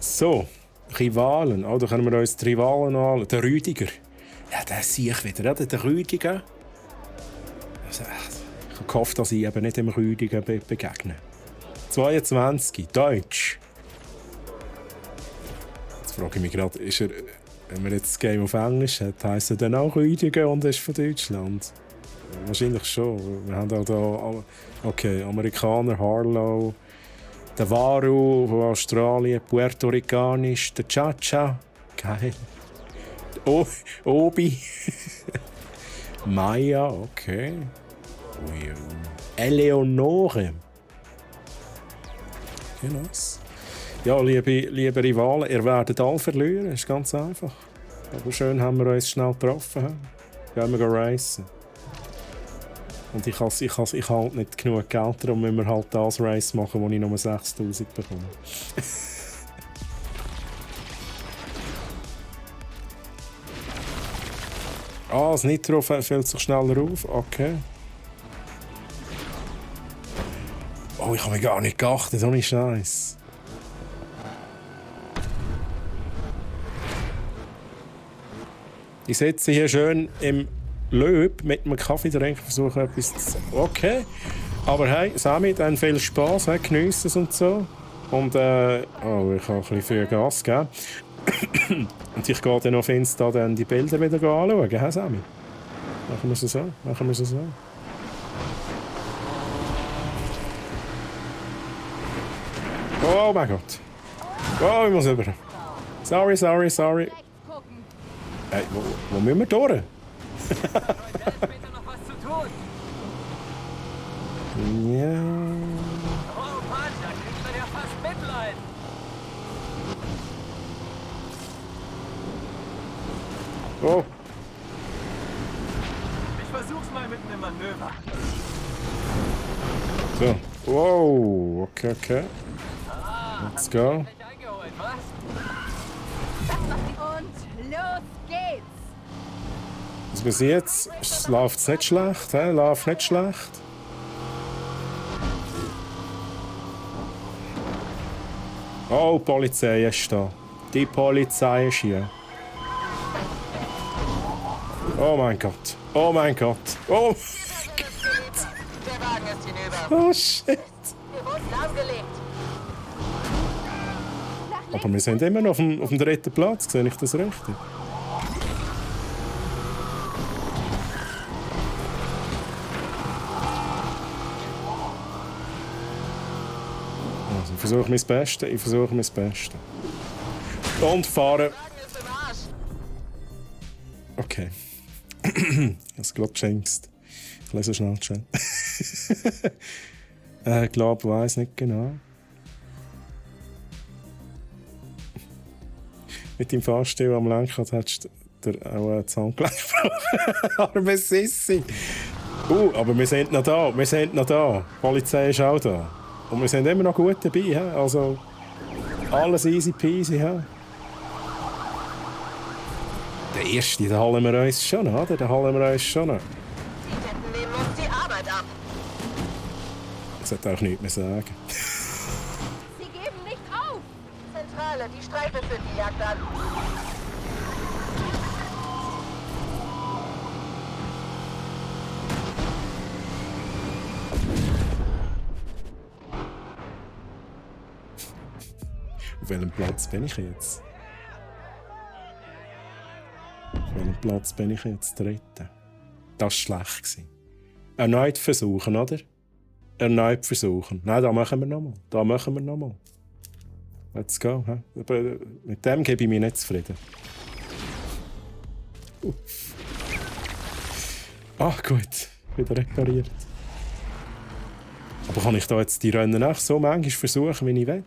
So, Rivalen. Da können wir uns die Rivalen anschauen. Der Rüdiger. Ja, der sehe ich wieder. Der Rüdiger. Also, ich habe gehofft, dass ich eben nicht dem Rüdiger begegne. 22, Deutsch. Jetzt frage ich mich gerade, ist er, wenn man jetzt das Game auf Englisch hat, heisst er dann auch Rüdiger und ist von Deutschland? Wahrscheinlich schon. Wir haben auch da, okay, Amerikaner, Harlow, der Varu von Australien, Puerto Ricanisch, der Chacha, geil. Obi, Maya, okay. Eleonore. Ja, nice. Ja, liebe Rivalen, ihr werdet alle verlieren, ist ganz einfach. Aber schön haben wir uns schnell getroffen. Gehen wir racen. Und ich habe halt nicht genug Geld, darum müssen wir halt das Race machen, wo ich nur 6'000 bekomme. Das Nitro fällt sich schneller auf. Okay. Oh, ich habe mich gar nicht geachtet, so ein Scheiß. Ich sitze hier schön im Löb mit einem Kaffee trinken, versuche etwas zu sagen. Okay. Aber hey, Sammy, dann viel Spass, hey, geniessen es und so. Und ich habe ein bisschen viel Gas gegeben. Und ich gehe dann auf Insta dann die Bilder wieder anschauen, hey, Sammy? Machen wir es so. Oh mein Gott. Oh, ich muss über. Sorry. Hey, wo müssen wir durch? Ja. Oh Mann, da kriegt man ja fast Mitleid. Oh. Ich versuch's mal mit einem Manöver. So. Wow. Okay, okay. Let's go. Eingeholt, was? Und los geht's! Also bis jetzt läuft es nicht schlecht, he? Läuft nicht schlecht. Oh, die Polizei ist da. Die Polizei ist hier. Oh mein Gott. Oh mein Gott. Oh Der Wagen ist hinüber. oh shit. Wir wurden lahmgelegt. Aber wir sind immer noch auf dem dritten Platz, sehe ich das richtig? Also, ich versuche mein Bestes, Und fahren. Okay. Das glaube ich geschenkt. Ich lese schnell den Chat. Ich glaube, weiß nicht genau. Mit dem Fahrstil am Lenkrad hättest du dir auch ein Zahngelenk gebrochen. Arme Sissi. Aber wir sind noch da. Die Polizei ist auch da. Und wir sind immer noch gut dabei. He? Also, alles easy peasy. He? Der erste, den holen wir uns schon, oder? Die Ketten nehmen uns die Arbeit ab. Ich sollte auch nichts mehr sagen. Sie geben nicht auf! Zentrale, die Streife führt die Jagd an. Auf welchem Platz bin ich jetzt? Auf welchem Platz bin ich jetzt? Dritte. Das war schlecht. Erneut versuchen, oder? Erneut versuchen. Nein, da machen wir nochmal. Let's go. He? Aber mit dem gebe ich mich nicht zufrieden. Ach gut, wieder repariert. Aber kann ich da jetzt die Rennen auch so manchmal versuchen, wie ich will?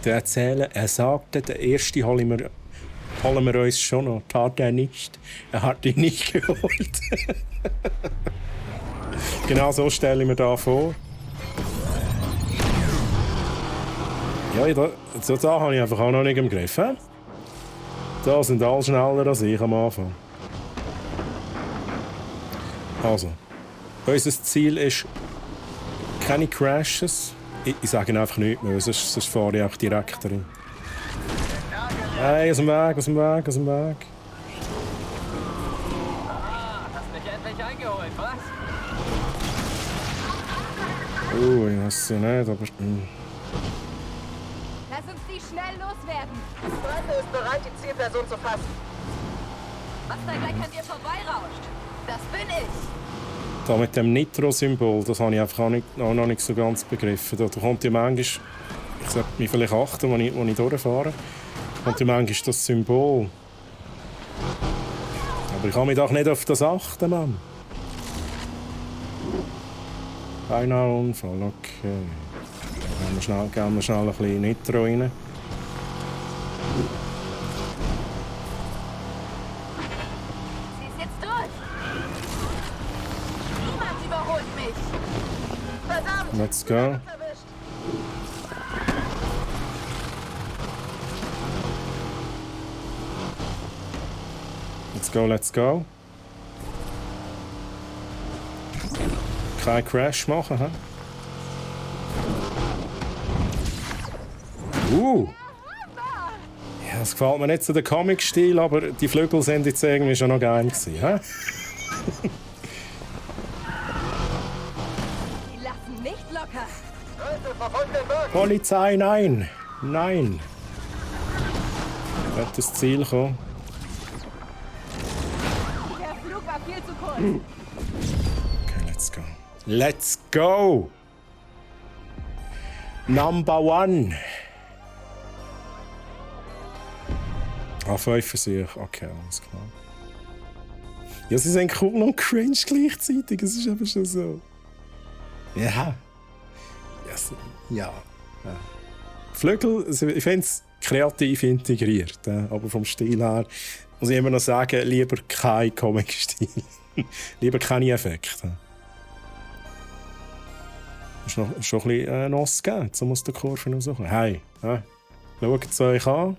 Erzählen, er sagte, der erste holen wir uns schon noch. Tat er nicht. Er hat ihn nicht geholt. Genau so stelle ich mir da vor. Ja, da habe ich einfach auch noch nicht im Griff. He? Da sind alle schneller als ich am Anfang. Also, unser Ziel ist keine Crashes. Ich sage einfach nichts mehr, sonst fahre ich auch direkt rein. Hey, aus dem Weg. Hast mich endlich eingeholt, was? Ich weiß ja nicht, aber... Lass uns die schnell loswerden. Brande ist bereit, die Zielperson zu fassen. Was da gleich an dir vorbeirauscht. Das bin ich. Da mit dem Nitro-Symbol, das habe ich einfach auch noch nicht so ganz begriffen. Da kommt ja manchmal, ich sollte mich vielleicht achten, wenn ich durchfahre, kommt ja manchmal das Symbol. Aber ich kann mich doch nicht auf das achten, Mann. Beinahe Unfall, okay. Gehen wir schnell ein bisschen Nitro rein. Zieh's jetzt durch. Niemand überholt mich. Verdammt. Let's go. Erwischt. Let's go. Kein Crash machen, hä? Ja, das gefällt mir nicht so der Comic-Stil, aber die Flügel sind jetzt irgendwie schon noch geil gewesen, hä? Die lassen nicht locker. Polizei, nein! Nein! Wird das Ziel kommen? Der Flug war viel zu kurz. Okay, let's go. Let's go! Number one! Ah, 5 Versuche. Okay, alles klar. Ja, sie sind cool und cringe gleichzeitig. Es ist eben schon so. Ja. Yes. Ja. Ja. Flügel, also ich finde es kreativ integriert, aber vom Stil her muss ich immer noch sagen, lieber kein Comic-Stil. Lieber keine Effekte. Es ist schon ein bisschen nass gegeben, um aus der Kurve rauszukommen. Hey, schaut es euch an.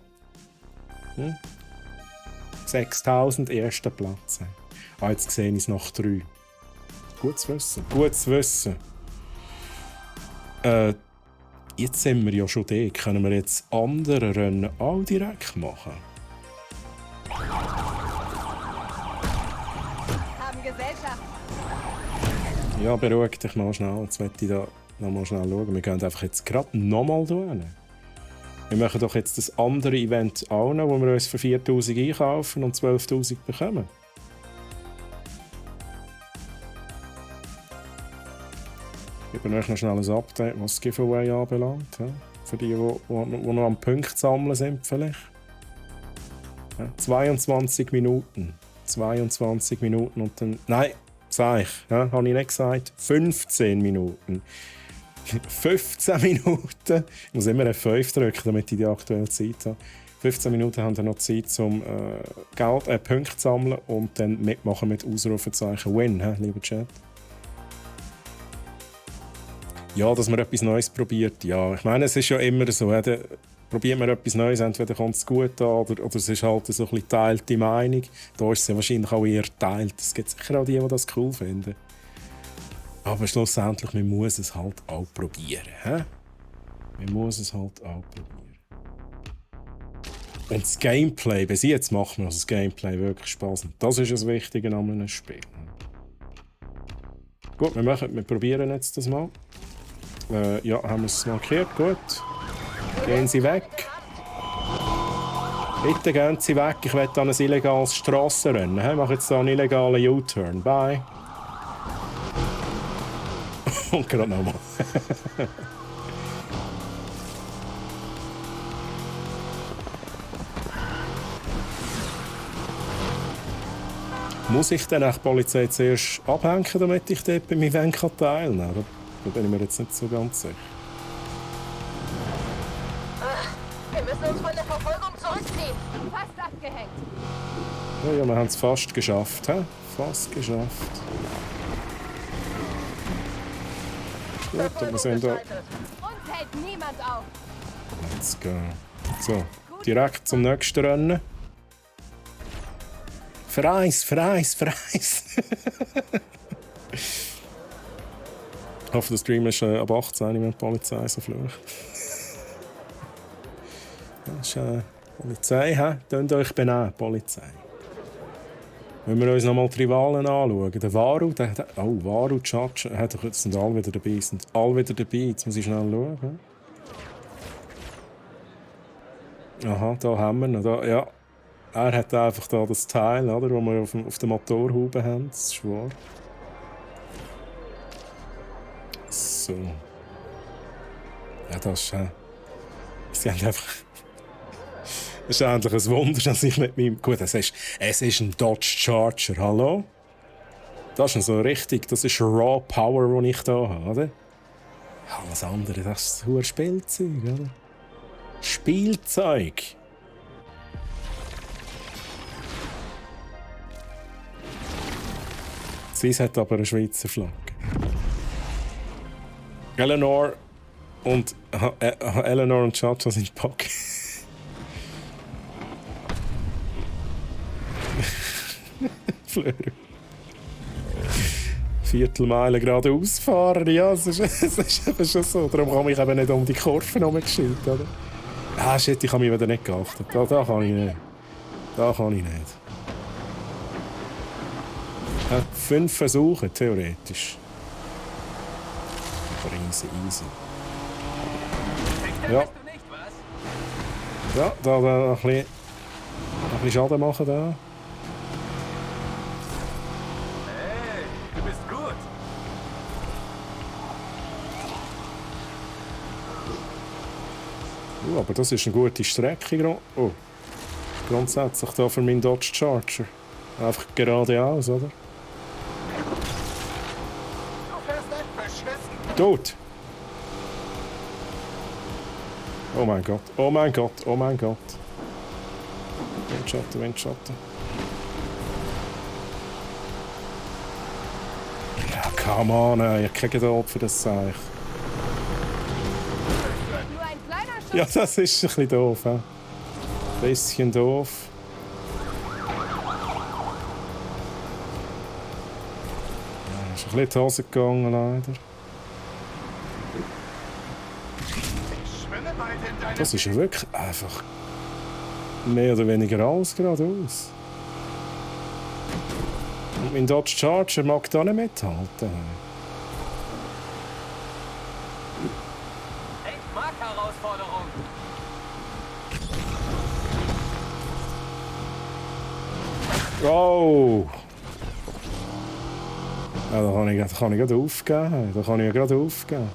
6000, erster Platz. Jetzt sehe ich es nach 3. Gut zu wissen. Gut zu wissen. Jetzt sind wir ja schon da. Können wir jetzt andere Rennen auch direkt machen? Haben Gesellschaft. Ja, beruhig dich mal schnell. Jetzt möchte ich da noch mal schnell schauen. Wir gehen einfach jetzt gerade nochmal hin. Wir machen doch jetzt das andere Event auch noch, wo wir uns für 4000 einkaufen und 12.000 bekommen. Ich gebe euch noch schnell ein Update, was das Giveaway anbelangt. Ja? Für die noch am Punkt sammeln sind vielleicht. Ja, 22 Minuten. 22 Minuten und dann... Nein, sag ich. Ja, habe ich nicht gesagt. 15 Minuten. 15 Minuten. Ich muss immer F5 drücken, damit ich die aktuelle Zeit habe. 15 Minuten haben wir noch Zeit, um Punkte zu sammeln und dann mitmachen mit Ausrufezeichen Win, lieber Chat. Ja, dass man etwas Neues probiert. Ja, ich meine, es ist ja immer so. Probiert man etwas Neues, entweder kommt es gut an oder es ist halt so ein bisschen geteilte Meinung. Da ist es ja wahrscheinlich auch eher geteilt. Es gibt sicher auch die das cool finden. Aber schlussendlich, man muss es halt auch probieren. Man muss es halt auch probieren. Und das Gameplay, bis jetzt macht mir das Gameplay wirklich Spaß. Und das ist das Wichtige an einem Spiel. Gut, wir probieren jetzt das mal. Ja, haben wir es markiert, gut. Gehen Sie weg. Bitte gehen Sie weg, ich will an ein illegales Strassenrennen. Ich mache jetzt hier einen illegalen U-Turn. Bye. Und gerade nochmal. Muss ich dann die Polizei zuerst abhängen, damit ich dort bei meinem Event teilnehmen kann? Da bin ich mir jetzt nicht so ganz sicher. Wir müssen uns von der Verfolgung zurückziehen. Fast abgehängt. Ja, wir haben es fast geschafft. Fast geschafft. Gut, aber wir sind da. Uns hält niemand auf. Let's go. So, direkt zum nächsten Rennen. Freis. Ich hoffe, der Stream ist ab 18, wenn die Polizei so flucht. Das ist Polizei, Tönt euch benehmen, Polizei. Wenn wir uns nochmal die Rivalen anschauen. Der Varu, Varu, Judge, jetzt sind alle wieder dabei. Jetzt muss ich schnell schauen. Aha, da haben wir ihn. Da, ja. Er hat einfach da das Teil, oder, das wir auf der Motorhaube haben. Das ist wahr. So. Ja, das ist... Sie haben einfach... Es ist eigentlich ein Wunder, dass ich mit meinem... Gut, es ist ein Dodge Charger, hallo? Das ist so richtig, das ist Raw Power, die ich hier habe, oder? Ja, alles andere, das ist ein Spielzeug, oder? Spielzeug! Sie hat aber eine Schweizer Flagge. Eleanor und Chacha sind Pack. Fleur. Viertelmeile geradeaus fahren, ja, es ist eben schon so. Darum kann ich eben nicht um die Kurve herumgeschielt, oder? Ah, shit, ich habe mich wieder nicht geachtet. Da kann ich nicht. Da kann ich nicht. 5 Versuche, theoretisch. Aber easy. Ja. Ja, da ein bisschen Schaden machen da. Hey, du bist gut. Aber das ist eine gute Strecke. Oh. Grundsätzlich da für meinen Dodge Charger. Einfach geradeaus, oder? Du fährst echt beschissen. Tot! Oh mein Gott, oh mein Gott, oh mein Gott. Windschatten, Windschatten. Ja, come on, ich habe keine Geduld für das Zeichen. Nur ein kleiner Schuss. Ja, das ist ein bisschen doof. Ein bisschen doof. Ja, ist ein bisschen in die Hose gegangen, leider. Das ist ja wirklich einfach mehr oder weniger alles geradeaus. Und mein Dodge Charger mag da nicht mithalten. Ich mag Herausforderungen. Oh! Ja, da kann ich gerade aufgeben. Da kann ich ja gerade aufgeben.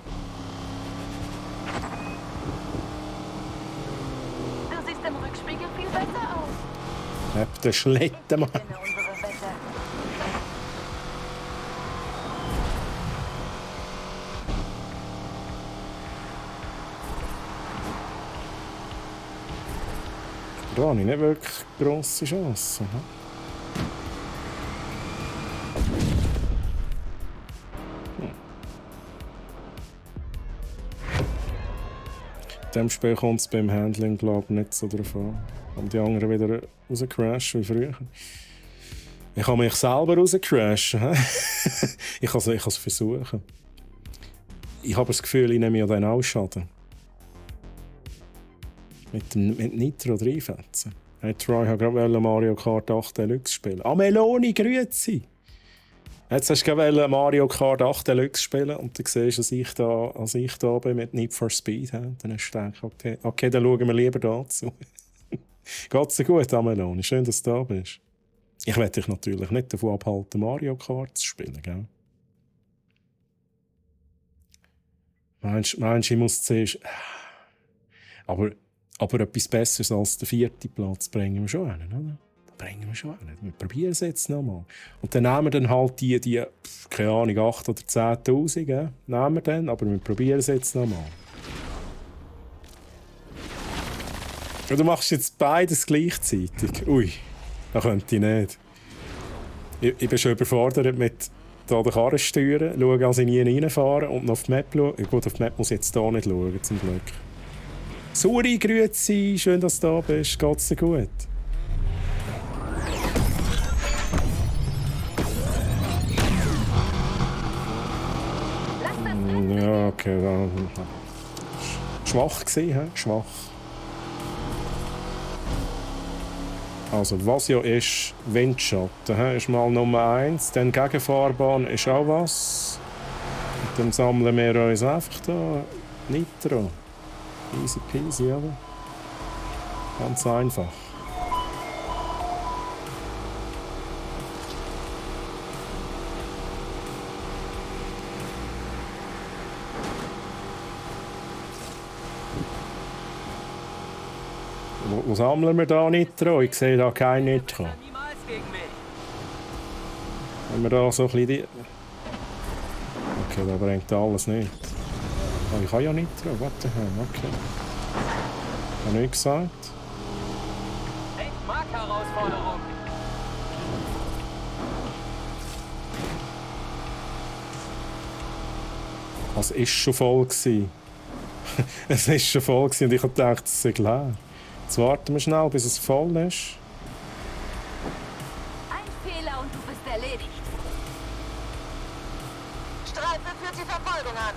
Du siehst im Rückspiegel viel besser aus. Hab den Schlitten, Mann. Ich kenne unsere Wette. Da habe ich nicht wirklich grosse Chancen. In diesem Spiel kommt es beim Handling, glaube ich, nicht so drauf an. Und die anderen wieder rauscrashen wie früher. Ich kann mich selber rauscrashen. Ich kann es versuchen. Ich habe das Gefühl, ich nehme ja dann auch Schaden. Mit Nitro reinfetzen. Hey Troy, ich wollte gerade Mario Kart 8 Deluxe spielen. Ah, Meloni, grüezi! Jetzt hast du gerade Mario Kart 8 Deluxe spielen und du siehst, als ich da bin mit Need for Speed. Dann hast du gedacht, okay, dann schauen wir lieber dazu. Geht's dir gut, Meloni? Schön, dass du da bist. Ich werde dich natürlich nicht davon abhalten, Mario Kart zu spielen, gell? Meinst du, ich muss zuerst... Aber etwas Besseres als den 4. Platz bringen wir schon hin, oder? Bringen wir schon hin. Wir probieren es jetzt nochmal. Und dann nehmen wir dann halt die keine Ahnung, 8.000 oder 10.000, gell? Nehmen wir dann, aber wir probieren es jetzt nochmal. Ja, du machst jetzt beides gleichzeitig. Ui, das könnte ich nicht. Ich bin schon überfordert mit hier den Karren steuern, schauen, als ich nie reinfahre und noch auf die Map schauen. Gut, auf die Map muss ich jetzt hier nicht schauen, zum Glück. Suri, grüezi, schön, dass du da bist. Geht's dir gut? Ja, okay. Schwach gewesen, he? Schwach. Also, was ja ist, Windschatten, he? Ist mal Nummer 1. Dann Gegenfahrbahn ist auch was. Und dann sammeln wir uns einfach da Nitro. Easy peasy, oder? Ganz einfach. Wo sammeln wir da Nitro? Ich sehe da kein Nitro. Niemals gegen mich. Wenn wir da so ein bisschen... Okay, da bringt alles nicht. Oh, ich habe ja Nitro, what the hell, okay. Habe ich nicht gesagt. Ich mag Herausforderungen. Also, es war schon voll. Es war schon voll und ich habe gedacht, es sei leer. Jetzt warten wir schnell, bis es voll ist. Ein Fehler und du bist erledigt. Streife führt die Verfolgung an.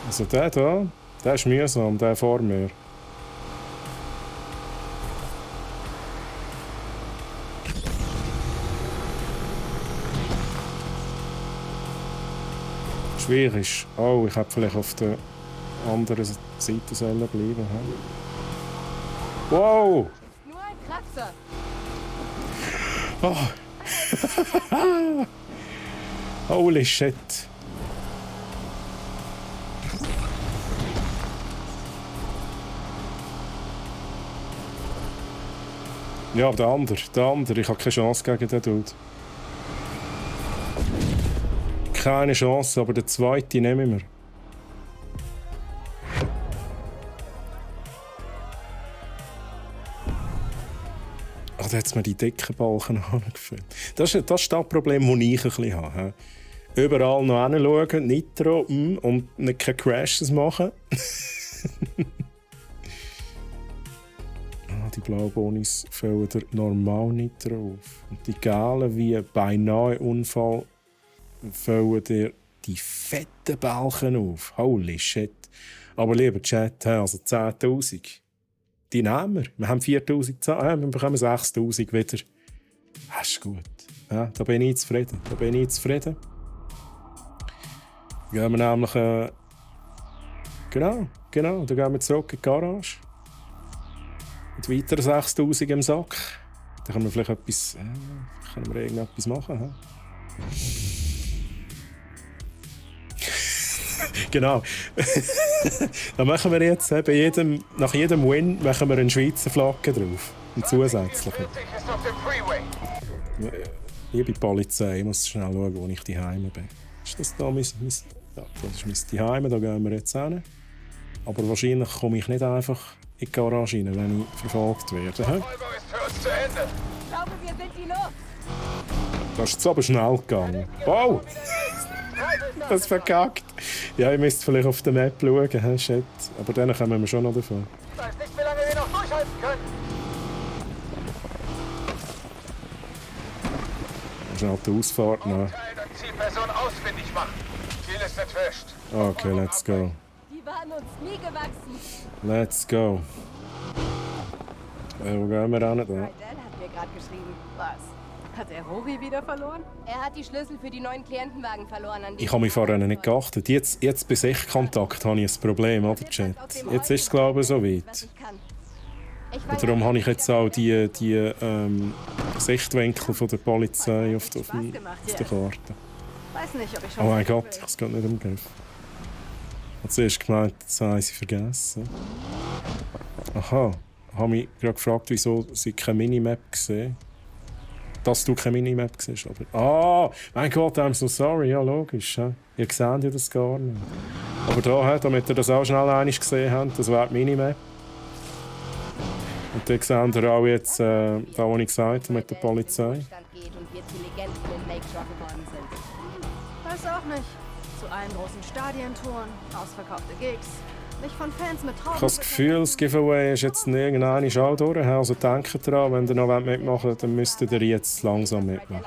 Also der da, der ist mühsam, der vor mir. Schwierig. Oh, ich hätte vielleicht auf der anderen Seite sollen bleiben. Wow! Nur ein Kratzer. Oh. Holy shit. Ja, der andere. Ich habe keine Chance gegen den Dude. Keine Chance, aber den zweiten nehmen wir. da hat mir die dicken Balken angefüllt. Das ist das Problem, das ich ein bisschen habe. Überall noch hinschauen, Nitro und nicht keine Crashes machen. Die blauen Bonis füllen dir normal Nitro auf. Und die gelben, wie beinahe Unfall, füllen dir die fetten Balken auf. Holy shit. Aber lieber Chat, also 10'000. Die nehmen wir. Wir haben 4'000, wir bekommen 6'000 wieder. Das ist gut. Ja, da bin ich zufrieden. Gehen wir nämlich... Genau. Dann gehen wir zurück in die Garage. Und weiter 6'000 im Sack. Dann können wir vielleicht etwas... können wir irgendetwas machen. Genau. Dann machen wir jetzt nach jedem Win machen wir eine Schweizer Flagge drauf. Eine zusätzliche. Liebe Polizei, ich muss schnell schauen, wo ich daheim bin. Ist das da ja, das ist mein Zuhause, da gehen wir jetzt hin. Aber wahrscheinlich komme ich nicht einfach in die Garage rein, wenn ich verfolgt werde. Die Verfolgung ist für uns zu Ende. Ich glaube, wir sind die Luft. Das ist jetzt aber schnell gegangen. Wow! Das ist verkackt. Ja, ihr müsst vielleicht auf der Map schauen. Shit. Aber dann kommen wir schon noch davon. Ich weiß nicht, wie lange wir noch durchhalten können. Schnell die Ausfahrt noch. Und Zielperson ausfindig machen. Ziel ist erwischt. Okay, let's go. Die waren uns nie gewachsen. Let's go. Wo gehen wir hin? Da. Rydell hat mir gerade geschrieben. Was? Hat er Rory wieder verloren? Er hat die Schlüssel für die neuen Klientenwagen verloren. An die Ich habe mich vorher nicht geachtet. Jetzt bei Sichtkontakt habe ich ein Problem, oder Chat? Jetzt ist es, glaube ich, so weit. was ich kann. Und darum habe ich jetzt auch die Sichtwinkel von der Polizei auf der Karte. Weiß nicht, ob ich schon... Oh mein Gott, ich habe es gerade nicht im Griff. Ich habe zuerst gemeint, das haben sie vergessen. Aha, ich habe mich gerade gefragt, wieso sie keine Minimap gesehen. Dass du keine Minimap siehst, oder? Ah, mein Gott, I'm so sorry, ja logisch. Ja. Ihr seht ja das gar nicht. Aber da, damit ihr das auch schnell einmal gesehen habt, das wäre die Minimap. Und dann seht ihr auch jetzt, da wo ich gesagt habe, mit der Polizei. Weiß auch nicht. Zu allen großen Stadientouren, ausverkaufte Gigs, mich von Fans mit Trauben... Ich habe das Gefühl, das Giveaway ist jetzt irgendeine Schau durch. Also denkt dran, wenn ihr noch mitmachen wollt, dann müsst ihr jetzt langsam mitmachen.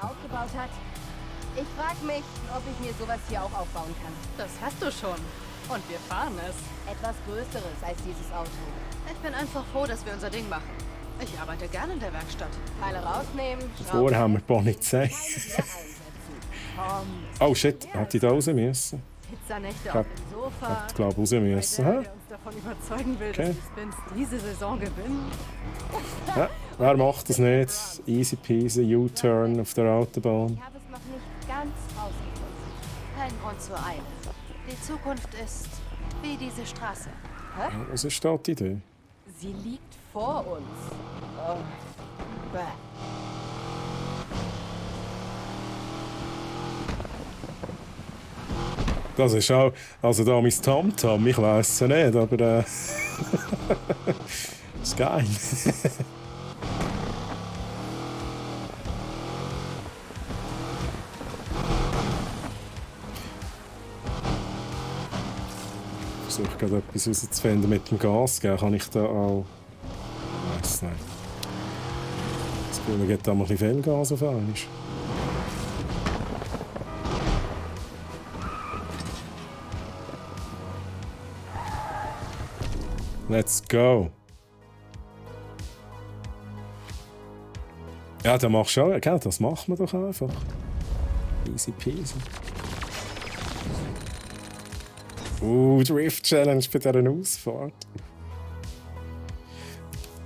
Ich frage mich, ob ich mir sowas hier auch aufbauen kann. Das hast du schon. Und wir fahren es. Etwas Größeres als dieses Auto. Ich bin einfach froh, dass wir unser Ding machen. Ich arbeite gerne in der Werkstatt. Teile rausnehmen, Vorher haben wir die Polizei. Komm, Oh shit, hat die da raus müssen? Pizzanächte auf dem Sofa. Ich glaube, raus müssen. Der Hä? uns davon überzeugen will, Okay. dass die Spins diese Saison gewinnen. Ja, wer macht das nicht? Easy peasy, U-Turn auf der Autobahn. ich habe es noch nicht ganz rausgefunden. Kein Grund zur Eile. Die Zukunft ist wie diese Straße. Was ist da die Idee? Sie liegt vor uns. Oh. Bäh. Das ist auch, also da mein Tamtam, ich weiss es ja nicht, aber das ist geil. Ich versuche gerade etwas herauszufinden mit dem Gas. Kann ich da auch... Ich weiss nicht. Das Gefühl, geht da mal ein bisschen viel Gas auf einmal. Let's go. Ja, dann machst du auch. Gell, das machen wir doch einfach. Easy peasy. Drift Challenge bei dieser Ausfahrt.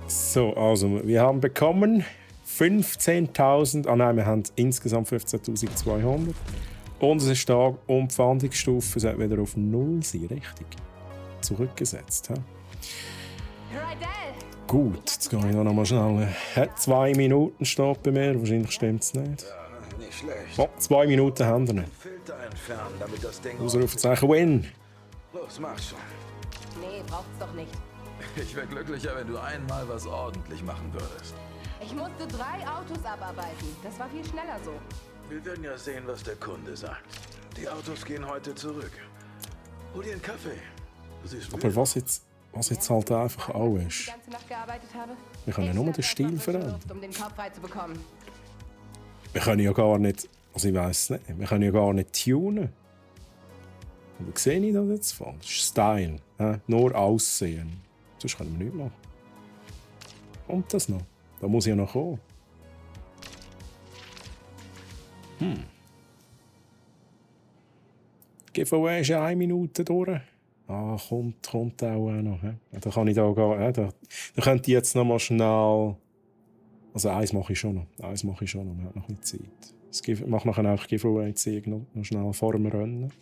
So, also, wir haben bekommen 15.000. Ah nein, wir haben insgesamt 15.200. Und es ist stark und die Pfandungsstufe sollte wieder auf 0 sein, richtig? Zurückgesetzt. He? Gut, jetzt gehe ich noch mal schnell. 2 Minuten steht bei mir, wahrscheinlich stimmt es nicht. Ja, nicht schlecht. Oh, 2 Minuten haben wir nicht. Filter entfernen, damit das Ding... Ausrufezeichen Win. Los, mach schon. Nee, braucht's doch nicht. Ich wäre glücklicher, wenn du einmal was ordentlich machen würdest. Ich musste 3 Autos abarbeiten. Das war viel schneller so. Wir werden ja sehen, was der Kunde sagt. Die Autos gehen heute zurück. Hol dir einen Kaffee. Du siehst Aber was jetzt halt einfach auch Die ist, ganze Nacht gearbeitet habe. wir können ja nur den Stil verändern. Um den Kopf frei zu bekommen. Wir können ja gar nicht, also ich weiss nicht, wir können ja gar nicht tunen. Oder sehe ich das jetzt falsch? Style, nur Aussehen. Sonst können wir nichts machen. Und das noch? Da muss ich ja noch kommen. Giveaway ist ja 1 Minute durch. Ah, kommt auch noch. Da kann ich da gehen. Da könnte ich jetzt noch mal schnell. Also eins mache ich schon noch. Wir haben noch ein bisschen Zeit. Ich mache nachher auch Giveaway zeigen, noch schnell vor dem Rennen.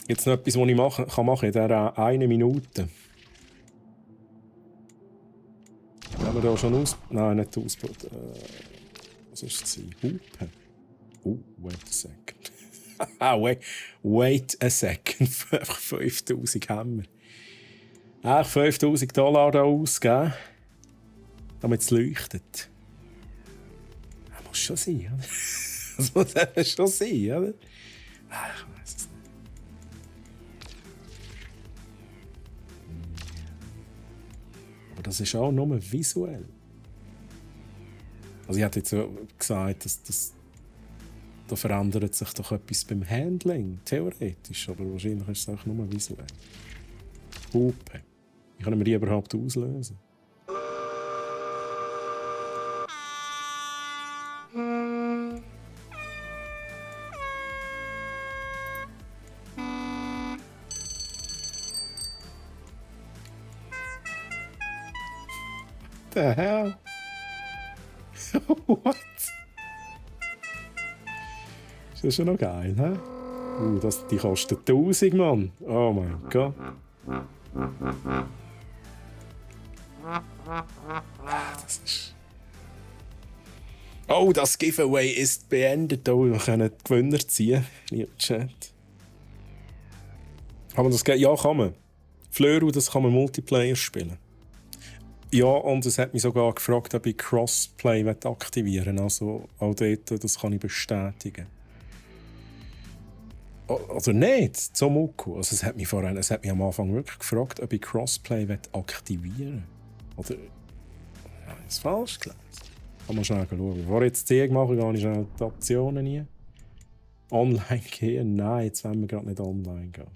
Jetzt noch etwas, was ich kann machen in dieser 1 Minute. Haben wir da schon aus... Nein, nicht Ausbildung. Was war es? Hupen. Wait a second. Wait a second. 5000 haben wir. $5.000 da ausgeben. Damit es leuchtet. Das muss schon sein, oder? Das muss eben schon sein, oder? Ich weiss es nicht. Aber das ist auch nur visuell. Also ich hätte jetzt so gesagt, dass da verändert sich doch etwas beim Handling, theoretisch. Aber wahrscheinlich ist es auch nur visuell. Hupe. Wie können wir die überhaupt auslösen? The hell? What? Ist das schon noch geil, hä? Die kostet 1000, Mann. Oh mein Gott. Das ist... Oh, das Giveaway ist beendet. Oh, wir können die Gewinner ziehen, lieber Chat. Kann man das... Ja, kann man. Fleur, das kann man Multiplayer spielen. Ja, und es hat mich sogar gefragt, ob ich Crossplay aktivieren will. Also auch dort, das kann ich bestätigen. Oder nicht, zum Muku. Also es hat mich am Anfang wirklich gefragt, ob ich Crossplay aktivieren will. Oder... Ja, ich habe es falsch gelesen. Kann man schnell schauen. Bevor ich jetzt Zieg mache, gehe ich schnell die Optionen hier. Online gehen? Nein, jetzt wollen wir gerade nicht online gehen.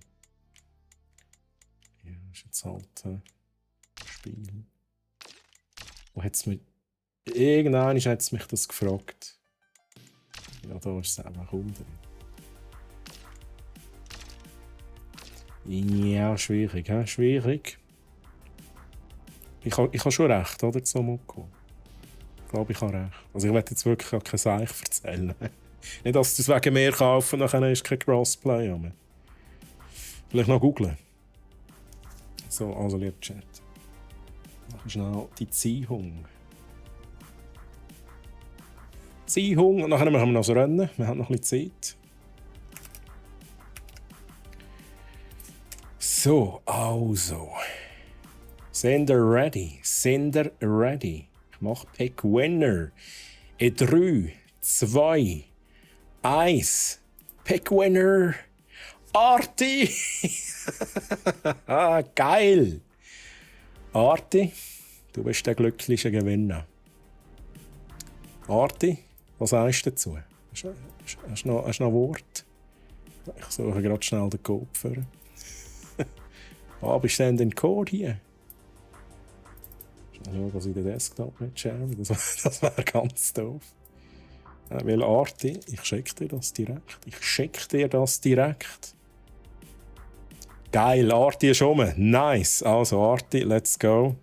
Ja, das ist jetzt halt Spiel. Wo hat es mich... Irgendwann hat es mich das gefragt. Ja, da ist es einfach unten. Ja, schwierig, hä? Schwierig. Ich habe schon recht, oder, Zomuko? Ich glaube, ich habe recht. Also ich werde jetzt wirklich auch kein Seich erzählen. Nicht, dass du es wegen mehr kaufen, nachher ist kein Crossplay mehr. Vielleicht noch googlen. So, also lieber Chat. Mach schnell die Ziehung. Ziehung. Und nachher machen wir noch das Rennen. Wir haben noch ein bisschen Zeit. So, also. Sender ready. Sender ready. Ich mache Pick Winner. In 3, 2, 1. Pick Winner. Arti! Geil! Arti, du bist der glückliche Gewinner. Arti, was sagst du dazu? Hast du noch ein Wort? Ich suche gerade schnell den Code für. Bist du denn den Code hier? Schnell schauen, dass ich den Desktop nicht share. Das wäre ganz doof. Weil Arti, ich schicke dir das direkt. Geil, Arti ist rum. Nice. Also Arti, let's go.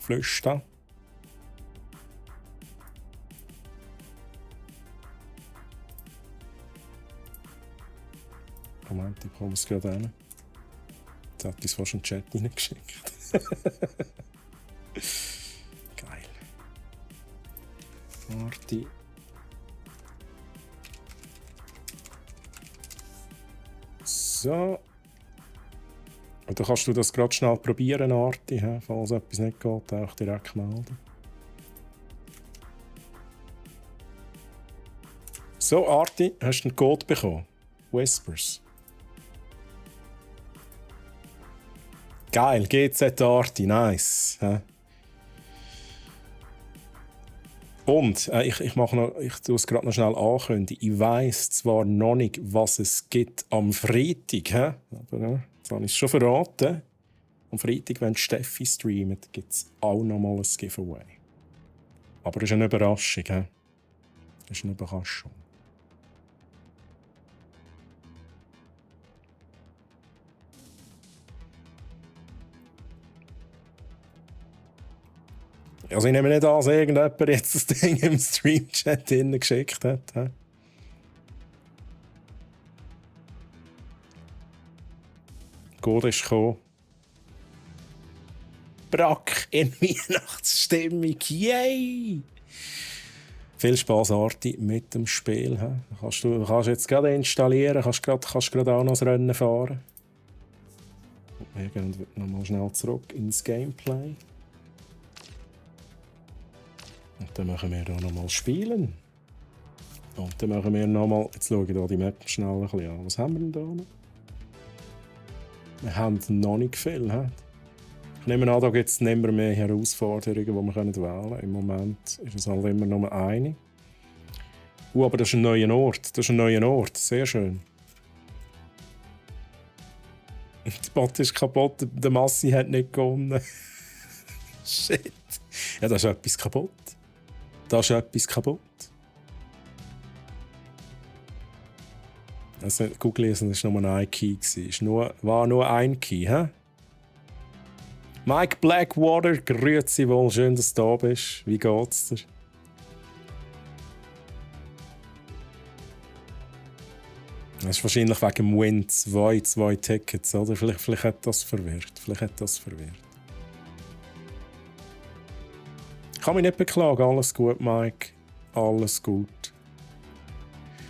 Flüster. Moment, ich komme es gerade hin. Jetzt hat ich es fast in den Chat hineingeschickt. Geil. Arti. So. Oder kannst du das gerade schnell probieren, Arti, falls etwas nicht geht, auch direkt melden. So, Arti, hast du einen Code bekommen? Whispers. Geil, GZ Arti, nice. Und ich tue es gerade noch schnell ankündigen. Ich weiss zwar noch nicht, was es gibt am Freitag, aber jetzt habe ich es schon verraten. Am Freitag, wenn Steffi streamt, gibt es auch noch mal ein Giveaway. Aber das ist eine Überraschung. Das ist eine Überraschung. Also ich nehme nicht an, dass irgendjemand jetzt das Ding im Stream-Chat geschickt hat. Gut ist gekommen. Brack in Weihnachtsstimmung. Yay! Viel Spaß, Arti, mit dem Spiel. Du kannst jetzt gerade installieren, kannst gerade auch noch das Rennen fahren. Wir gehen nochmal schnell zurück ins Gameplay. Und dann machen wir hier nochmal spielen. Und dann machen wir nochmal. Jetzt schaue ich hier die Map schnell ein bisschen an. Was haben wir denn da noch? Wir haben noch nicht viel. Ich nehme an, da gibt es nicht mehr Herausforderungen, die wir wählen können. Im Moment ist es halt immer nur eine. Aber das ist ein neuer Ort. Das ist ein neuer Ort. Sehr schön. Die Bot ist kaputt. Der Massi hat nicht gewonnen. Shit. Ja, da ist etwas kaputt. Da ist etwas kaputt. Also, gut gelesen, das war nur ein Key. War nur ein Key, hä? Mike Blackwater, grüezi wohl, schön, dass du da bist. Wie geht's dir? Das ist wahrscheinlich wegen dem Win 2 Tickets, oder? Vielleicht hat das verwirrt. Ich kann mich nicht beklagen, alles gut, Mike. Alles gut.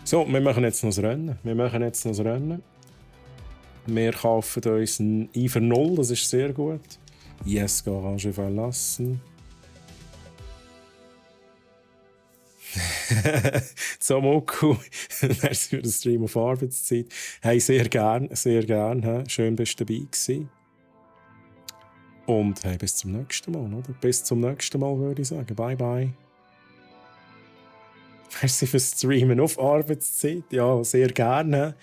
So, wir machen jetzt noch das Rennen. Wir kaufen uns ein I für 0, das ist sehr gut. Yes, Garage verlassen. Zomoku, merci für den Stream auf Arbeitszeit. Hey, sehr gern. Schön, bist du dabei gewesen. Und hey, bis zum nächsten Mal, oder? Bis zum nächsten Mal, würde ich sagen. Bye, bye. Merci fürs Streamen auf Arbeitszeit. Ja, sehr gerne.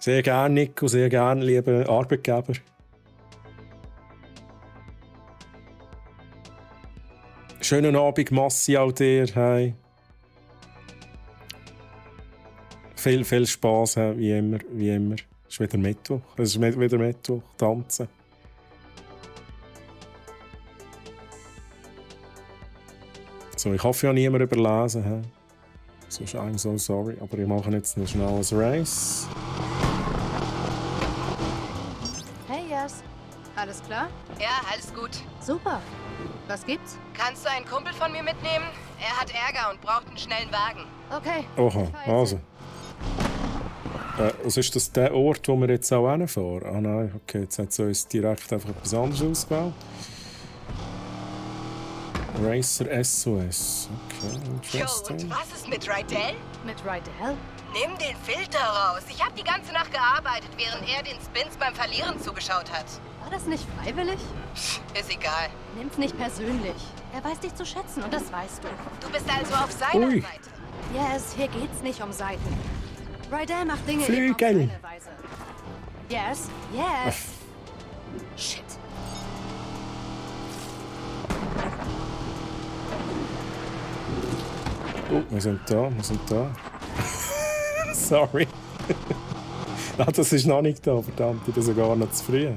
Sehr gerne, Nico. Sehr gerne, lieber Arbeitgeber. Schönen Abend, Massi, auch dir. Hey. Viel Spass, wie immer. Es ist wieder Mittwoch. Tanzen. So, ich hoffe, ich habe niemand überlesen. So ist I'm so sorry, aber ich mache jetzt noch schnell ein Race. Hey, Jas. Alles klar? Ja, alles gut. Super. Was gibt's? Kannst du einen Kumpel von mir mitnehmen? Er hat Ärger und braucht einen schnellen Wagen. Okay. Oha, also. Was ist das der Ort, wo wir jetzt auch hinfahren? Ah nein, okay, jetzt hat sie uns direkt einfach etwas anderes ausgewählt. Racer SOS. Okay, interesting. Jo, und was ist mit Rydell? Mit Rydell? Nimm den Filter raus. Ich habe die ganze Nacht gearbeitet, während er den Spins beim Verlieren zugeschaut hat. War das nicht freiwillig? Ist egal. Nimm's nicht persönlich. Er weiß dich zu schätzen und das weißt du. Du bist also auf seiner Seite. Yes, hier geht's nicht um Seiten. Rydell macht Dinge Flügel. auf seine Weise. Yes. Shit. Oh, wir sind da. Sorry. Nein, das ist noch nicht da, verdammt, ich bin sogar noch zu früh.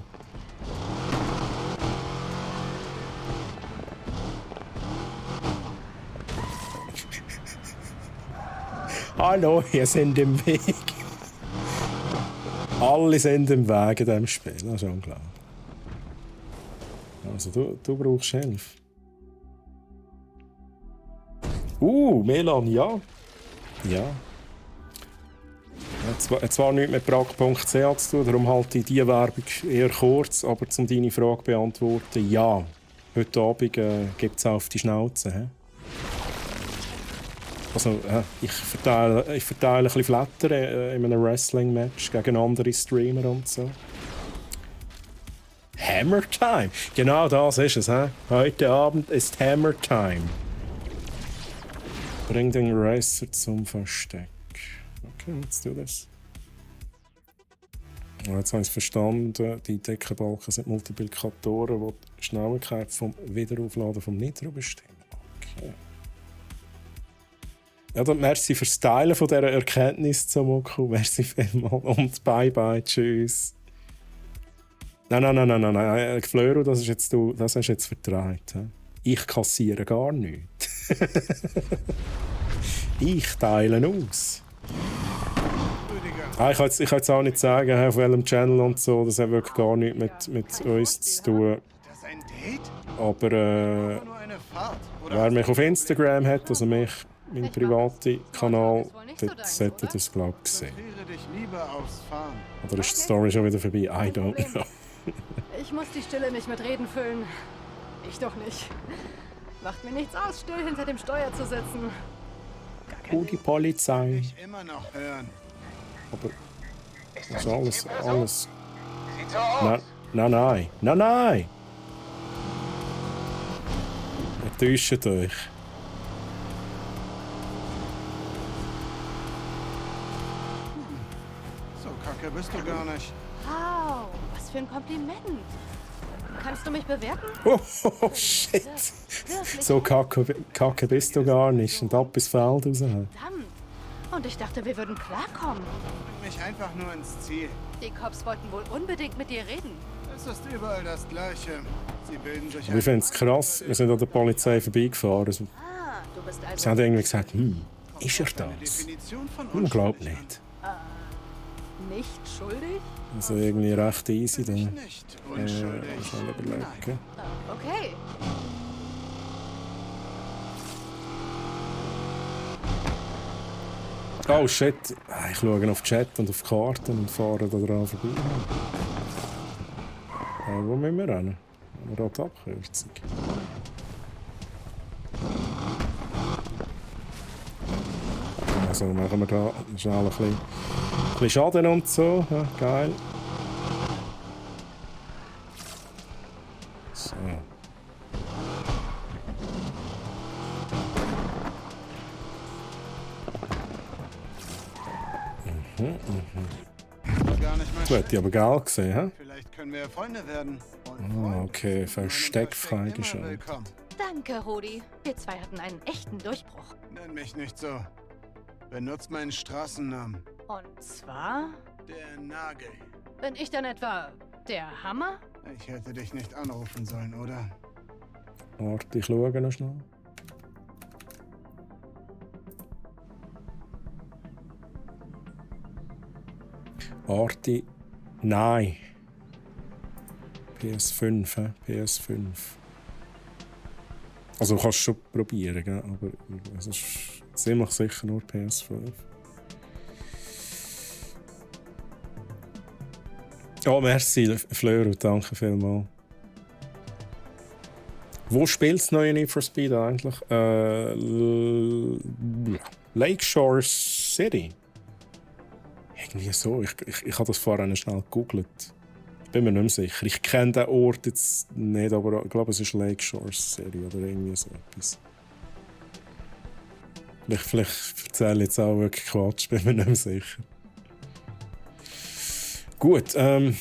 Hallo, ihr sind im Weg. Alle sind im Weg in diesem Spiel, das ist schon klar. Also, du brauchst Hilfe. Melan, ja. Ja. Hat zwar nichts mit prag.ch zu tun, darum halte ich diese Werbung eher kurz, aber um deine Frage zu beantworten, ja. Heute Abend gibt es auf die Schnauze. He? Also, ich verteile ein bisschen Flatter in einem Wrestling-Match gegen andere Streamer und so. Hammer Time! Genau das ist es. He? Heute Abend ist Hammer Time. Bring den Racer zum Versteck. Okay, let's do this. Jetzt habe ich es verstanden. Die Deckenbalken sind Multiplikatoren, die die Schnelligkeit vom Wiederaufladen vom Nitro bestimmen. Okay. Ja, dann merci fürs Teilen von dieser Erkenntnis, Zomoku. Merci vielmals und bye-bye, tschüss. Nein. Flöro, das hast du jetzt vertraut. Ich kassiere gar nichts. Ich teile aus. Ich kann jetzt auch nicht sagen, auf welchem Channel und so. Das hat wirklich gar nichts mit uns zu tun. Aber wer mich auf Instagram hat, also mich, mein privater Kanal, dort sollte das, glaube ich, sehen. Oder ist die Story schon wieder vorbei? I don't know. Ich muss die Stille nicht mit Reden füllen. Ich doch nicht. Macht mir nichts aus, still hinter dem Steuer zu sitzen. Oh, die Polizei. Immer noch hören. Aber das ist alles. Nein. Ihr täuscht euch. So kacke bist du gar nicht. Wow, was für ein Kompliment. Kannst du mich bewerten? Oh shit. So kacke bist du gar nicht. Und ab ins Feld raus. Verdammt. Und ich dachte, wir würden klarkommen. Bring mich einfach nur ins Ziel. Die Cops wollten wohl unbedingt mit dir reden. Es ist überall das Gleiche. Sie bilden sich Ich finde es krass, wir sind an der Polizei vorbeigefahren. Also, Du bist sie also haben irgendwie gesagt, ist er das? Definition von Man glaubt nicht. nicht schuldig? Also irgendwie recht easy dann. Nicht unschuldig. Schnell überlegen. Okay. Oh shit, ich schaue auf den Chat und auf die Karten und fahre da dran vorbei. Wo müssen wir hin? Haben wir da die Abkürzung? Also machen wir da schnell ein bisschen Schaden und so. Ja, geil. So. Gar nicht mal Du hättest aber geil gesehen, hä? Vielleicht können wir Freunde werden. Und Okay, Versteck immer freigeschaltet. willkommen. Danke, Rudi. Wir zwei hatten einen echten Durchbruch. Nenn mich nicht so. Benutzt meinen Straßennamen. Und zwar Der Nagel. bin ich dann etwa der Hammer? Ich hätte dich nicht anrufen sollen, oder? Warte, ich schaue noch schnell. Arti. Nein. PS5, hä? PS5. Also du kannst schon probieren, gell? Aber es ist ziemlich sicher nur PS5. Oh, merci, Fleur, danke vielmals. Wo spielt das neue Need for Speed eigentlich? Lakeshore City. Irgendwie so. Ich habe das vorher schnell gegoogelt. Ich bin mir nicht mehr sicher. Ich kenne den Ort jetzt nicht, aber ich glaube, es ist Lakeshore City oder irgendwie so etwas. Vielleicht erzähle ich jetzt auch wirklich Quatsch, bin mir nicht mehr sicher. Gut, wir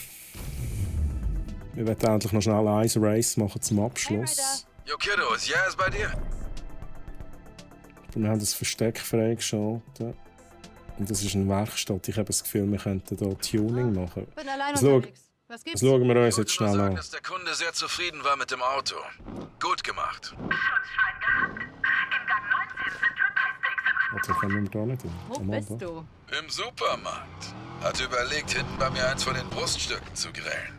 werden endlich noch schnell ein Race machen zum Abschluss. Yo, Kiddo, ist Jazz bei dir? Wir haben das Versteck freigeschaltet. Und das ist eine Werkstatt. Ich habe das Gefühl, wir könnten hier Tuning machen. Bin allein Das unterwegs. Was Das gibt's? schauen wir uns Ich jetzt wollte nur schnell sagen, an. dass der Kunde sehr zufrieden war mit dem Auto. Gut gemacht. Oder können wir da nicht hin? Wo Einmal bist da. du? Im Supermarkt. Hatte überlegt, hinten bei mir eins von den Bruststücken zu grillen.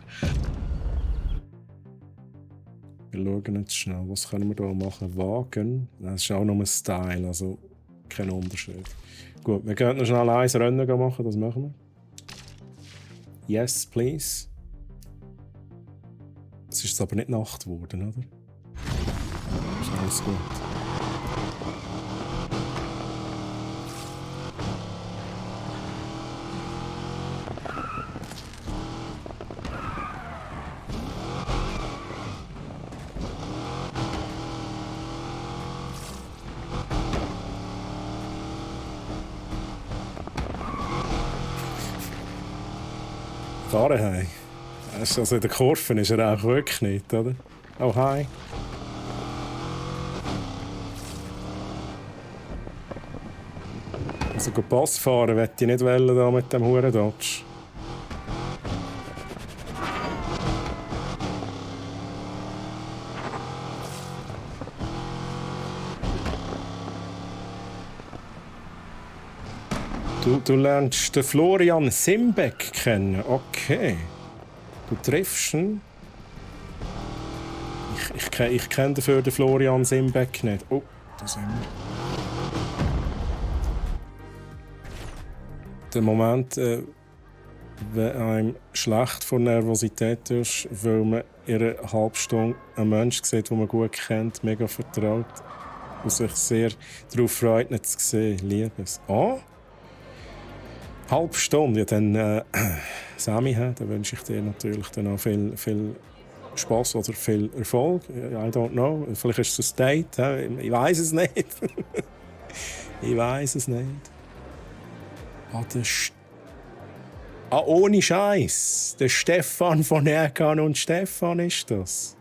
Wir schauen jetzt schnell, was können wir da machen? Wagen, das ist auch nur ein Style, also kein Unterschied. Gut, wir können noch schnell ein Rennen machen, das machen wir. Yes, please. Es ist jetzt aber nicht Nacht geworden, oder? Ist alles gut. Hey. Also in der Kurve ist er auch wirklich nicht, oder? Oh, hi. Also Pass fahren möchte ich nicht wollen, da mit dem Huren Dodge. Du lernst den Florian Simbeck kennen, okay. Du triffst ihn. Ich kenne dafür den Florian Simbeck nicht. Oh, da sind wir. Der Moment, wenn einem schlecht vor Nervosität ist, weil man in einer halben Stunde einen Menschen sieht, den man gut kennt, mega vertraut und sich sehr darauf freut, ihn zu sehen. Liebes. Oh? Halbe Stunde, ja, dann Sammy, dann wünsche ich dir natürlich dann auch viel Spass oder viel Erfolg. I don't know. Vielleicht ist es ein Date. Ich weiß es nicht. Ich weiß es nicht. Ohne Scheiß. Der Stefan von Erkan und Stefan ist das.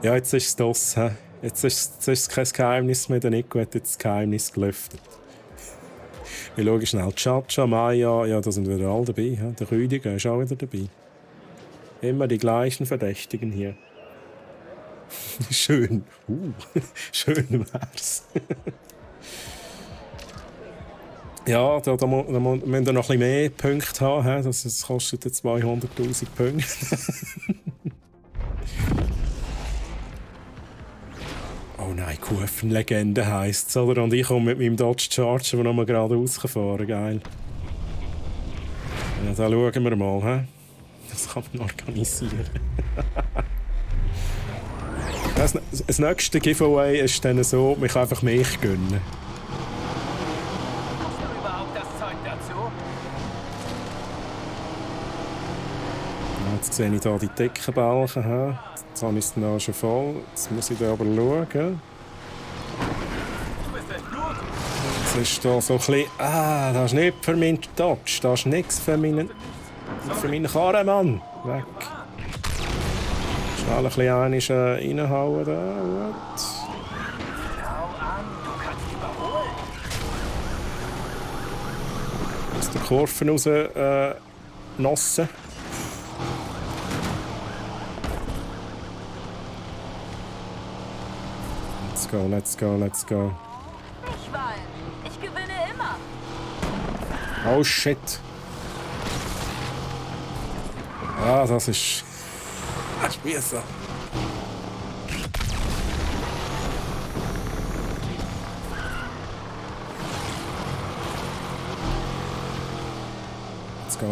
Ja, jetzt ist es das. Jetzt ist es kein Geheimnis mehr. Der Nico hat jetzt das Geheimnis gelüftet. Wir schauen schnell. Chacha, Maya, ja, da sind wieder alle dabei. Ja. Der Rüdiger ist auch wieder dabei. Immer die gleichen Verdächtigen hier. Schön. Schön wär's. Ja, da müssen wir noch ein bisschen mehr Punkte haben. Das kostet 200'000 Punkte. Oh nein, Kufenlegende heisst es, oder? Und ich komme mit meinem Dodge Charger, der noch geradeaus fahren kann. Geil. Ja, da schauen wir mal. He? Das kann man organisieren. Das nächste Giveaway ist dann so, ich kann einfach mich gönnen. Hast du überhaupt das Zeug dazu? Jetzt sehe ich hier die Deckenbalken. Jetzt habe ich es dann auch schon voll. Jetzt muss ich da aber schauen. Das ist da so ein bisschen... das ist nicht für meinen Dodge. Das ist nichts für meinen Karren, Mann. Weg. Schnell ein bisschen reinhauen da. Gut. Aus der Kurve raus nossen. Let's go. Ich weiß. Ich gewinne immer. Oh shit. Ah, das ist... Spießer.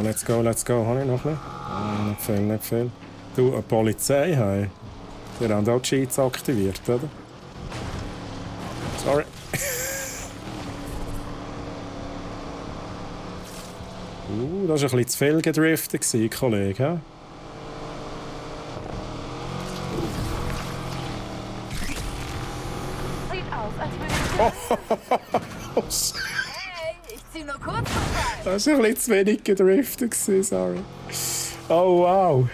Let's go. Habe ich noch ein? Nicht viel. Du, eine Polizei, hey. Die haben auch die Cheats aktiviert, oder? Sorry. Das war ein bisschen zu viel gedriftet, Kollege. Sieht aus, als würde ich... Hey, ich zieh nur kurz vorbei. Das war ein bisschen zu wenig gedriftet, sorry. Oh, wow.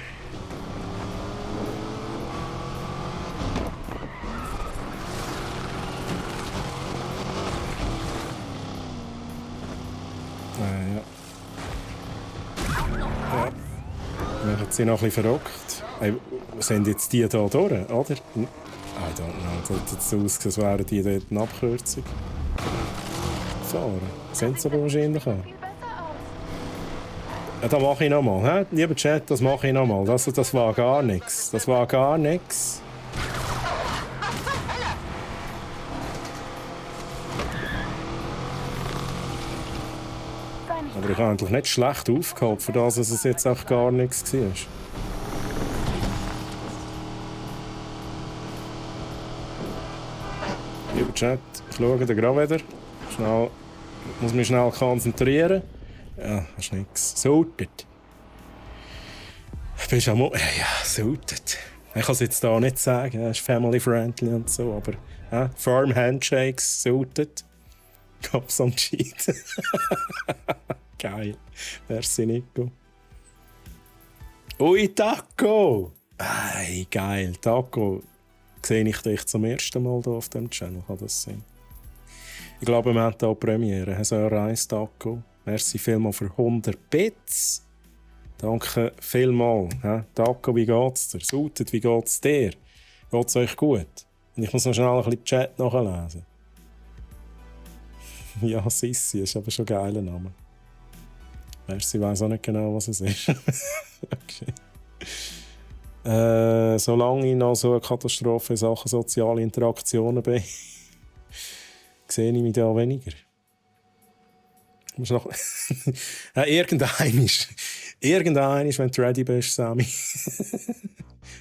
Sie sind noch ein bisschen verrückt. Hey, sind jetzt die hier durch, oder? I don't know. Das sieht aus, als wären die dort eine Abkürzung fahren. Sind sie aber wahrscheinlich auch. Ja, das mache ich nochmal. Lieber Chat, das mache ich nochmal. Das war gar nichts. Das war gar nichts. Aber ich habe eigentlich nicht schlecht aufgeholt, für das, dass es jetzt auch gar nichts war. Lieber Chat, ich schaue da gerade wieder. Schnell, ich muss mich schnell konzentrieren. Ja, hast nichts. Sorted. Bist am ja, sorted. Ich kann es jetzt hier nicht sagen, es ist family-friendly und so, aber Farm Handshakes, sorted. Cops on Cheat. Geil. Merci, Nico. Ui, Taco! Ei, geil. Taco. Sehe ich dich zum ersten Mal hier auf dem Channel, kann das sein? Ich glaube, wir haben hier Premiere. So ein Reis, Taco. Merci vielmals für 100 Bits. Danke vielmals. Taco, wie geht's dir? Sautet, wie geht's dir? Geht's euch gut? Und ich muss noch schnell ein bisschen Chat nachlesen. Ja, Sissi, ist aber schon ein geiler Name. Merci, weiss auch nicht genau, was es ist. Okay. Solange ich noch so eine Katastrophe in Sachen soziale Interaktionen bin, sehe ich mich da weniger. Noch irgendein, wenn du ready bist, Sammy.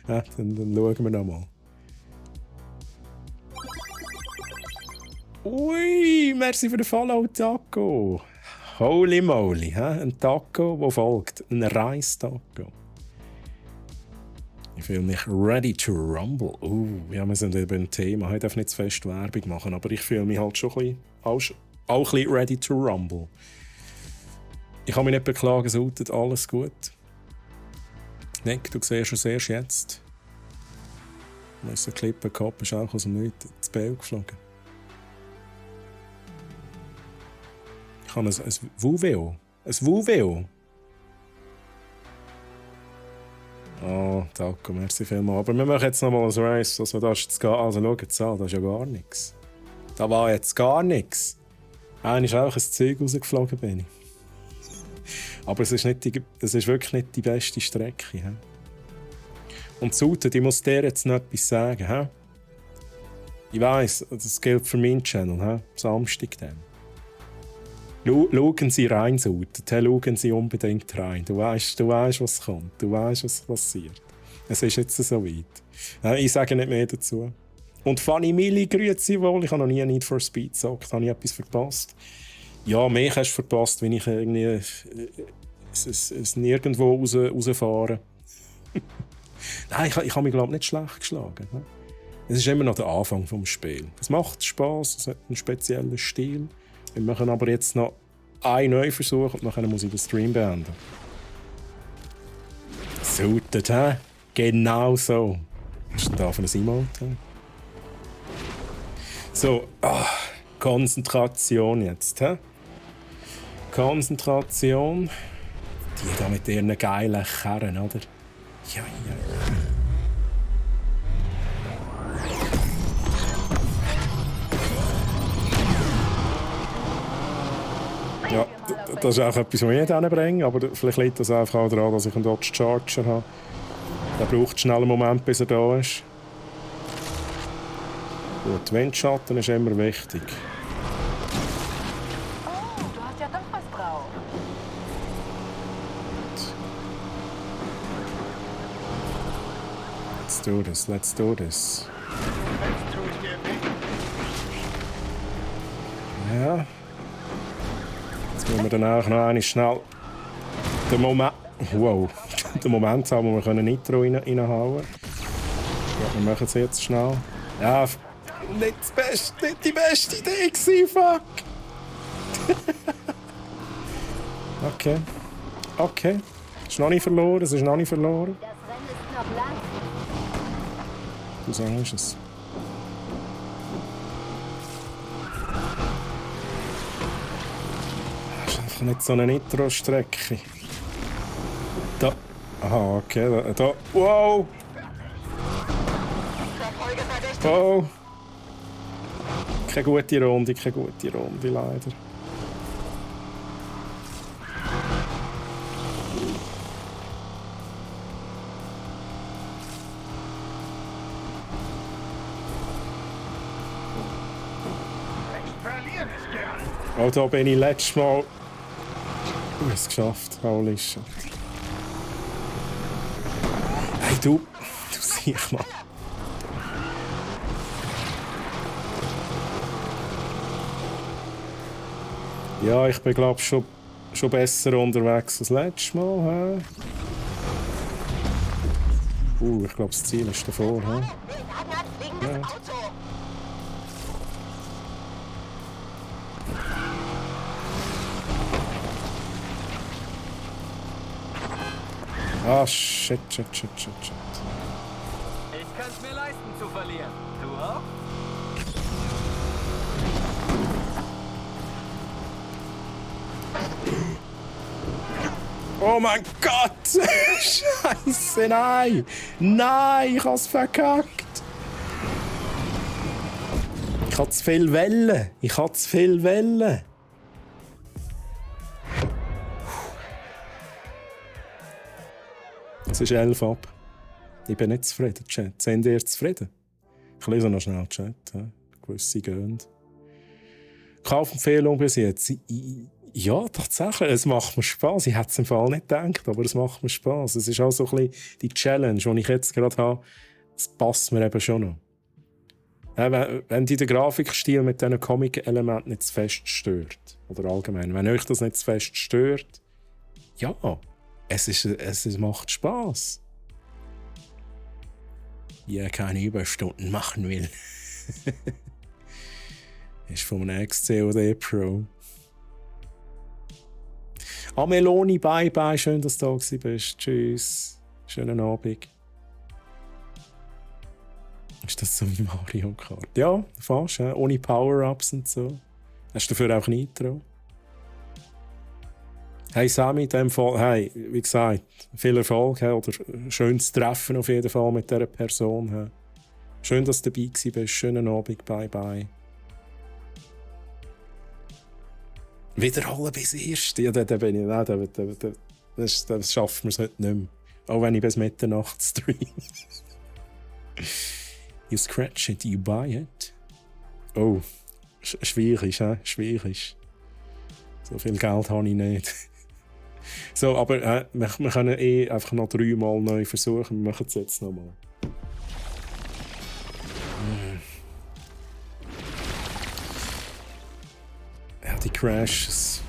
Dann schauen wir noch mal. Ui, merci für den Follow, Taco. Holy moly, ein Taco, der folgt. Ein Reis-Taco. Ich fühle mich ready to rumble. Ja, wir sind eben ein Thema. Ich darf nicht zu fest Werbung machen, aber ich fühle mich halt schon ein bisschen, auch ein bisschen ready to rumble. Ich kann mich nicht beklagen, es tut alles gut. Nick, du siehst es erst jetzt. Unser Klippenkopf ist auch aus dem Nichts ins Bild geflogen. Ich habe ein Vuveo. Ein Vuveo. Oh, Taco, merci vielmals. Aber wir machen jetzt noch mal ein Race, dass wir das jetzt gehen. Also schau jetzt an, das ist ja gar nichts. Da war jetzt gar nichts. Ist auch ein Zeug rausgeflogen, bin ich. Aber es ist wirklich nicht die beste Strecke. He? Und Suten, ich muss dir jetzt noch etwas sagen. He? Ich weiss, das gilt für meinen Channel. He? Samstag dann. Schauen Sie rein, Suten. Schauen Sie unbedingt rein. Du weißt, was kommt. Du weißt, was passiert. Es ist jetzt so weit. Ich sage nicht mehr dazu. Und Fanny Milli, grüezi wohl. Ich habe noch nie Need for Speed gesagt. Habe ich etwas verpasst? Ja, mehr hast du verpasst, wenn ich irgendwie es nirgendwo rausfahre. Nein, ich habe mich, glaube ich, nicht schlecht geschlagen. Es ist immer noch der Anfang des Spiels. Es macht Spass, es hat einen speziellen Stil. Wir machen aber jetzt noch einen neuen Versuch und dann muss ich den Stream beenden. Sautet, hä? Genau so. Was ist denn da für ein Emote? So, Konzentration jetzt, hä? Konzentration. Die da mit ihren geilen Karren, oder? Ja. Ja, das ist auch etwas, was ich nicht hinbringe, aber vielleicht liegt das einfach auch daran, dass ich einen Dodge Charger habe. Der braucht schnell einen Moment, bis er da ist. Gut, Windschatten ist immer wichtig. Oh, du hast ja doch was drauf. Let's do this. Ja. Jetzt müssen wir dann auch noch einmal schnell den Moment... Wow. Den Moment haben, wo wir Nitro reinhauen können. Ja, wir machen es jetzt schnell. Ja, nicht die beste Idee gewesen, fuck! Okay. Es ist noch nicht verloren, Das Rennen ist noch lang. Du sagst es. Das ist einfach nicht so eine Nitro-Strecke. Da. Aha, okay. Da. Wow! Wow! Keine gute Runde, leider. Oh, da bin ich letztes Mal Du hast es geschafft, holy shit. Hey, du siehst mal. Ja, ich bin glaube schon besser unterwegs als letztes Mal. Ich glaube, das Ziel ist davor. Ja. Ah, shit. Ich kann's mir leisten zu verlieren. Du auch? Oh mein Gott! Scheiße, nein! Nein, ich hab's verkackt! Ich hatte zu viel Wellen! Es ist 11 ab. Ich bin nicht zufrieden, Chat. Sind ihr zufrieden? Ich lese noch schnell Chat. Gewisse gehen. Kaufempfehlung bis jetzt. Ja, tatsächlich. Es macht mir Spass. Ich hätte es im Fall nicht gedacht, aber es macht mir Spass. Es ist auch so ein bisschen die Challenge, die ich jetzt gerade habe. Das passt mir eben schon noch. Wenn die der Grafikstil mit diesen Comic-Elementen nicht zu fest stört, oder allgemein, wenn euch das nicht zu fest stört, ja, es macht Spass. Ja, keine Überstunden machen will. Ist vom XCOD Pro. Meloni, bye bye. Schön, dass du da bist. Tschüss. Schönen Abend. Ist das so wie Mario Kart? Ja, fast. Ohne Power-Ups und so. Hast du dafür auch Nitro? Hey Sammy, in dem Fall, hey, wie gesagt, viel Erfolg oder schönes Treffen auf jeden Fall mit dieser Person. Schön, dass du dabei bist. Schönen Abend. Bye bye. Wiederholen bis erst. Ja, da bin ich nicht. Das schaffen wir es heute nicht mehr. Auch wenn ich bis Mitternacht streame. You scratch it, you buy it. Oh, schwierig, schwierig. So viel Geld habe ich nicht. So, aber wir können einfach noch 3 Mal neu versuchen. Wir machen es jetzt noch mal. Ja, die Crashes.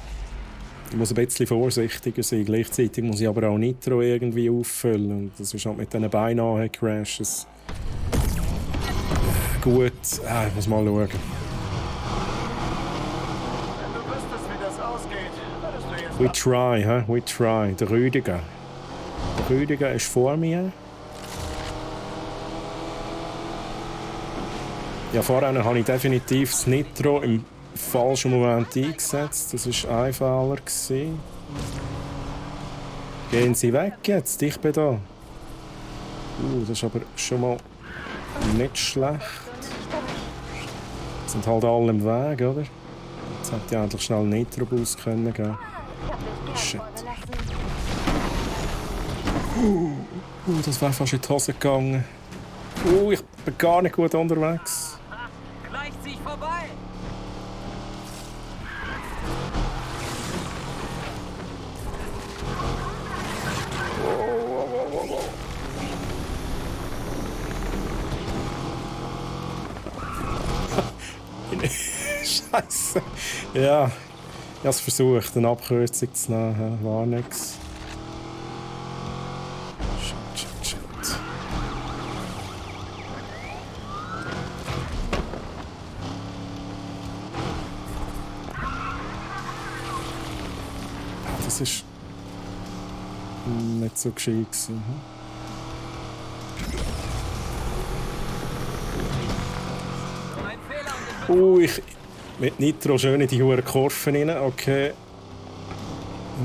Ich muss ein bisschen vorsichtiger sein. Gleichzeitig muss ich aber auch Nitro irgendwie auffüllen. Und das ist halt mit diesen beinahe Crashes. Gut, ich muss mal schauen. Wenn du wüsstest, wie das ausgeht, würdest du jetzt... We try, we try. Der Rüdiger. Der Rüdiger ist vor mir. Ja, vorhin habe ich definitiv das Nitro im falschen Moment eingesetzt. Das war ein Fehler. Gehen Sie weg jetzt, ich bin da. Das ist aber schon mal nicht schlecht. Sind halt alle im Weg, oder? Jetzt hätte ich endlich schnell Nitro-Boost können geben. Shit. Das wäre fast in die Hose gegangen. Ich bin gar nicht gut unterwegs. Gleich zieh ich vorbei! Scheiße. Ja, ich habe es versucht, eine Abkürzung zu nehmen. War nichts. Shit. Das ist nicht so gescheit gewesen. Ich mit Nitro schön in die hohen Kurven rein. Okay.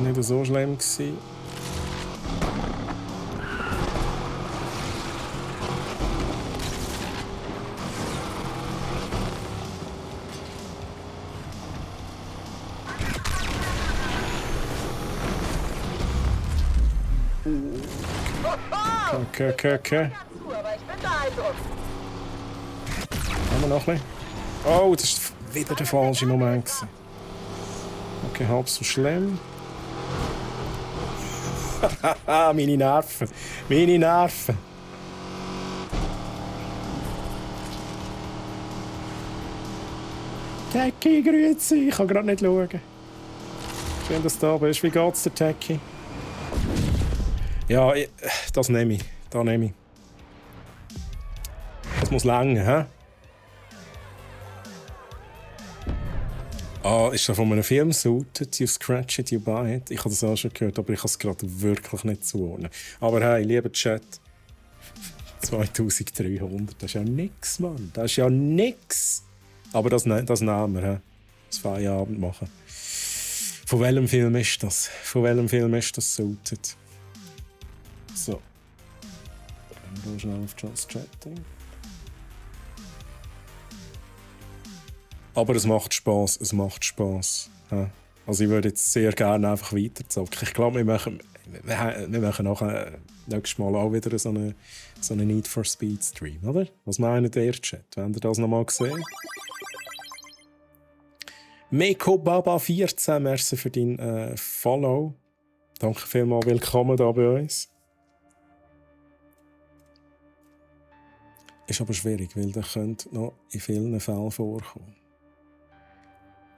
Nicht so schlimm gewesen. Okay. Haben wir noch ein bisschen? Oh, das war wieder der falsche Moment. Okay, halb so schlimm. Meine Nerven. Meine Nerven. Techie, grüezi. Ich kann gerade nicht schauen. Schön, dass du da bist. Wie geht's dir, Techie? Ja, das nehme ich. Das nehme ich. Das muss länger, hä? Ah, ist das von einem Film «Suited, You Scratch It, You Buy It»? Ich habe das auch schon gehört, aber ich kann es gerade wirklich nicht zuordnen. Aber hey, lieber Chat, 2300, das ist ja nix, Mann. Das ist ja nix. Aber das nehmen wir, he? Das Feierabend machen. Von welchem Film ist das? Von welchem Film ist das «Suited»? So. Dann gehen wir schnell auf Just Chatting. Aber es macht Spass, es macht Spass. Ja. Also ich würde jetzt sehr gerne einfach weiterzocken. Ich glaube, wir machen nachher nächstes Mal auch wieder so einen Need for Speed Stream, oder? Was meint ihr, Chat? Wenn ihr das nochmal gesehen? Meko Baba 14, merci für dein Follow. Danke vielmals, willkommen hier bei uns. Ist aber schwierig, weil das könnte noch in vielen Fällen vorkommen.